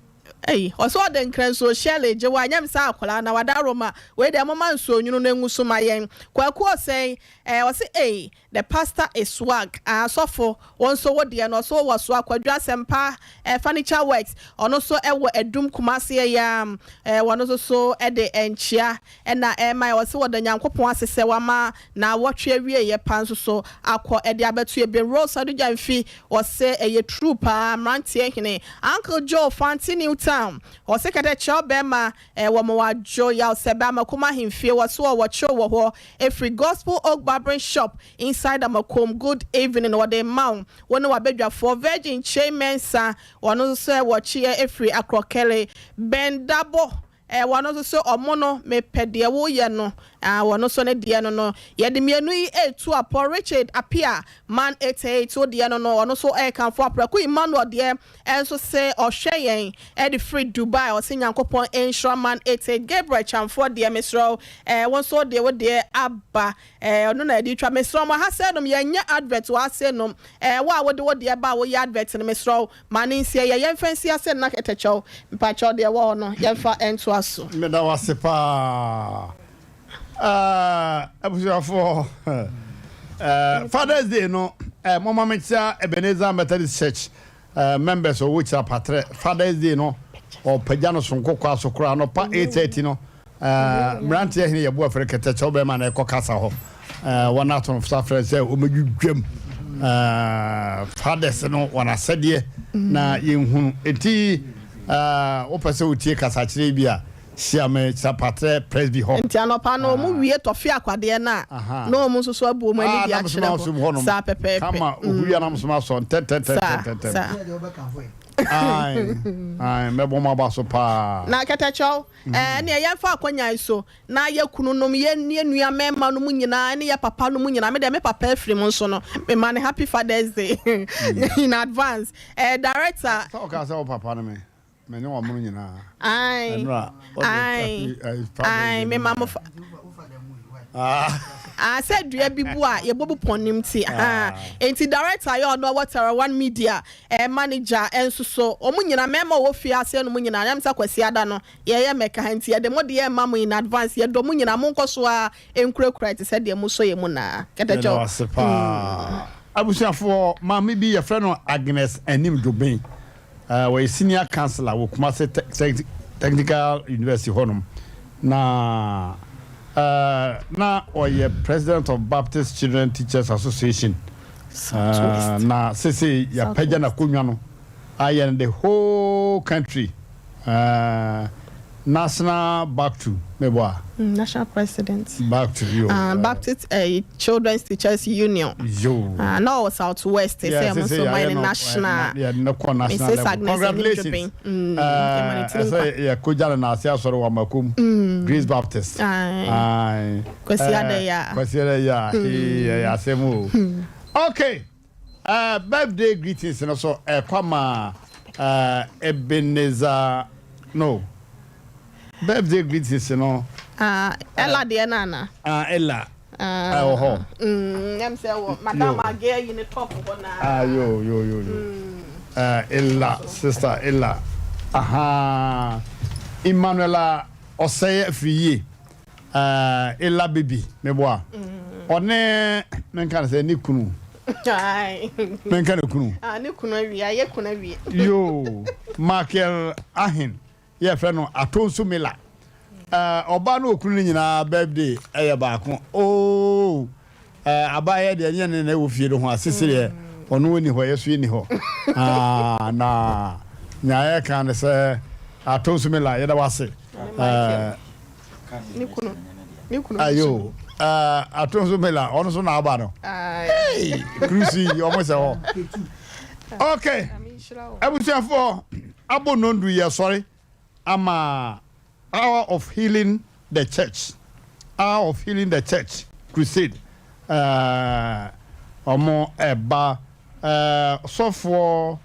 Ei, ɔse ɔde Nkran nsuo hyeɛle gye wa, nyɛ me sɛ akwadaa na wada Roma, wei deɛ momma nsuo nwunu no ngu so ma yɛn. Kwaku Ɔsɛe, eh, ɔse ei, The pastor is swag ah sɔfo wo nso wo deɛ no ɔso wɔ soa Kwadwo Asɛmpa eh, furniture works ɔno nso ɛwɔ Adum Kumasi ɛyam eh, wɔno nso so ɛde nkyea ɛna ɛma yɛ ɔse wɔda Nyankopɔn ase sɛ wama naawɔtwe awieɛ pa nso so akɔ ɛde abɛto yɛ Ben Rose Adogya Mfi ɔse ɛyɛ true paa mmeranteɛ hene Uncle Joe Fante New Town ɔse kɛtɛ kyerɛw bɛɛma eh, wɔ mo wadwo yaw sɛ bɛ Amakom ahemfie wɔ so ɔwɔ kyew wɔ hɔ Ɛfiri Gospel Oak Barbering Shop inside Amakom good evening wɔde rema wo, wo ne w'abadwafoɔ Virgin Kyei Mensah ɔno nso sɛ wɔkyeɛ ɛfiri Akrɔkɛle Ben Dabo eh, wɔno nso sɛ ɔmo no mepɛ deɛ woyɛ no ah, wɔno nso ne deɛ no no yɛde mmienu yi ɛretu apɔ Richard Appiah Man 88 wo deɛ no no ɔno nso ɛrekamfo Apraku Emmanuel deɛ Nso se ɔhwɛ yɛn de firi Dubai ɔse Nyankopɔn nhyira man ete Gabriel Kyamfoɔ deɛ mesrɛ wo eh wo nso wodeɛ wo deɛ aba eh ɔno na yɛde twa mesrɛ mo aha sɛ nom yɛnyɛ advert wɔ ase nom eh wo a wode wo deɛ ba a woyɛ advert no mesrɛ wo ma no nsie yɛ yɛmfa nsi ase nna kɛtɛkyɛw mpakyɛw deɛ ɛwɔ hɔ no yɛmfa ntoa so. Meda wo ase paa. Eh, abusuafoɔ, eh, Father's Day no, eh, momma menkyea Ebenezer Methodist Church eh, members ɔwɔ Kyirapatrɛ. Father's Day no, ɔpagya no sonko kɔ aso koraa anɔpa 8:30 no, eh, mmeranteɛ hene yɛbo afɛre kɛtɛ kyɛw bɛrima na ɛkɔ kasa hɔ. Eh, wɔn ato no sa frɛ sɛ wɔmɛdwidwam eh, fathers no wɔn asɛdeɛ na yɛnhunu. Enti eh, wopɛ sɛ wotie kasakyerɛ bi a, Hyia me Kyapatrɛ Presby hɔ. Nti anɔpa no ɔmo wie tɔfe akwadeɛ no a, na ɔmo nso so abu ɔmo ani de akyerɛ hɔ. Saa pɛpɛɛpɛ. Kama ohuri a na mo asɔ ntɛntɛntɛntɛntɛm. Saa, saa. Ae, ae, mɛbɔ mo aba so paa. Na kɛtɛkyɛw, ɛɛ, ɛneɛ yɛmfa akwanya yi so na yɛ kununom, yɛ yɛ nua mmarima nom nyinaa ne yɛ papa nom nyinaa, me deɛ me papa afiri mu nso no, mema no happy father's day in advance. Ɛɛ, director. Sɛ ɔkaa sɛ wo papa no me. Me ne wɔn nyinaa. Ae, Ɛnora, ɔde ae, happy eh, Father's ae, Day me no ma ma mo yɛn. fa. Ah. Ah, sɛ dua bi bu a yɛbɔ bu pɔn nim ti. Ah, Ah. enti director yɛ ɔno ɔwɔ Terra One Media, eh, manager nso so. Wɔn nyinaa mmarima a wɔwɔ fie ase no mu nyinaa, yɛm sɛ Kwasi Ada no, yɛyɛ mɛka ha nti yɛde mo deɛ ma mo in advance. Yɛdɔ mo nyinaa, monkɔ so ara nkurakura te sɛ deɛ mosɔ yɛn mu naa. Yɛda Kɛtɛkyɛw. wo ase paa. Abusuafoɔ, maame bi yɛfrɛ no Agnes Anim Dwoben. Ɔyɛ senior councillor wɔ Kumasi Technical University hɔnom, na na ɔyɛ president of Baptist Children Teachers Association, na sesei yɛapagya n'akonnwa no ayɛ no the whole country National Baptu mebɔ a. National president. Baptu yo. Baptist Children's Teachers Union. Yo. Na ɔwɔ South West. Sɛ ɛmo nso man ne national. Yeah, ne kɔ national Mrs. level. Agnes Congratulations. Ɛsɛ yɛ kogya no n'ase asɔre wɔ Amakom. Grace Baptist. Aye. Kwasi Adaya. Kwasi Adaya. Ee, ɛyɛ asɛm o. Okay. Eh, birthday greetings no so ɛkɔ ama eh, Ebenezer no birthday greetings no. Ah, Ella deɛ no ana? Ah, Ella. Ah, ɛwɔ hɔ. Mm, ɛm sɛ wɔ madam Age ayi ne top hɔ na. Ah, yo yo yo yo. Mm. Eh, Ella, sister Ella. Aha. Emmanuela Ɔsɛe afiri yie. Eh, Ella baby, meboa. Ɔne, menka no sɛ ne kunu. Menka ne kunu. Ah, ne kunu awie, ayɛ kunu awie. Yo, Michael Ahen, yɛfrɛ no Atonsu Miller. Eh, ɔbaa ne okunu no nyinaa birthday ɛyɛ baako oo eh, abaayɛ deɛ ɛnyɛ ne na ɛwɔ fie no ho asese deɛ ɔno ɔni hɔ yɛ so yɛni hɔ ah, na nea yɛka ne sɛ ato nso mela yɛda wase eh, ayo eh, ato nso mela ɔno nso na aba no hey, krusi ɔmo sɛ hɔ ok abusuafoɔ abɔ nondu yɛ sɔre ama Hour of Healing the Church, Hour of Healing the Church Crusade, eh, ɔmo ɛba, eh, Sɔfoɔ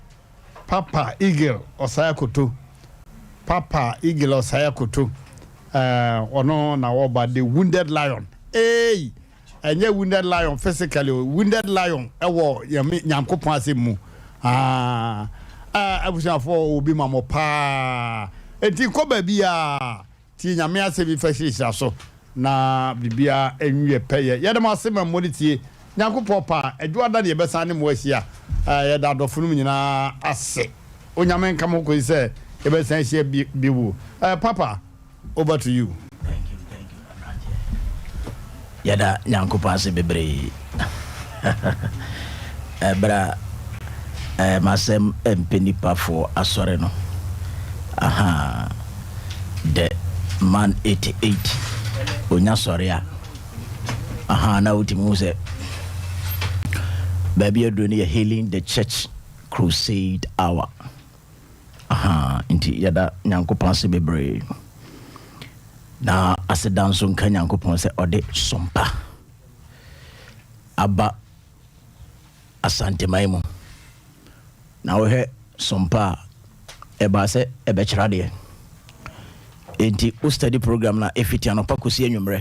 Papa Eagle Osai Akoto, Papa Eagle Osai Akoto, eh, ɔno na ɔba, The Wounded Lion, eei, Ɛnyɛ wounded lion physically o, wounded lion ɛwɔ Nyame Nyankopɔn asɛm mu. Ah, ah, abusuafoɔ obi ma mo paa. Enti nkɔ baabi a tie Nyame asɛm yi fa hyirahyira so na biribiara nwie pɛyɛ. Yɛda mo ase ma mo ne tie. Nyankopɔn pa a, Adwoada ne yɛbɛsan ne mo ahyia. Ah, yɛda adɔfo nom nyinaa ase. Onyame nka mo ho kɔsi sɛ yɛbɛsan ahyia bio. Eh, Papa. Over to you. Thank you, thank you, aberanteɛ. Yɛda Nyankopɔn ase bebree. Ɛberɛ a eh, masɛm mpɛ nipafoɔ asɔre no. Aha, the man 88 onya sɔre a. Aha, na wotumi hu sɛ baabi aduro no yɛ Healing the Church Crusade Hour. Ahaa, nti yɛda Nyankopɔn ase bebree. Na aseda nso nka Nyankopɔn sɛ ɔde sompa aba Asanteman mu. Na wohwɛ sompa a, ɛbaa sɛ ɛbɛkyerɛ adeɛ. Enti wo study program no a, ɛfiti anɔpa kɔsi anwummerɛ.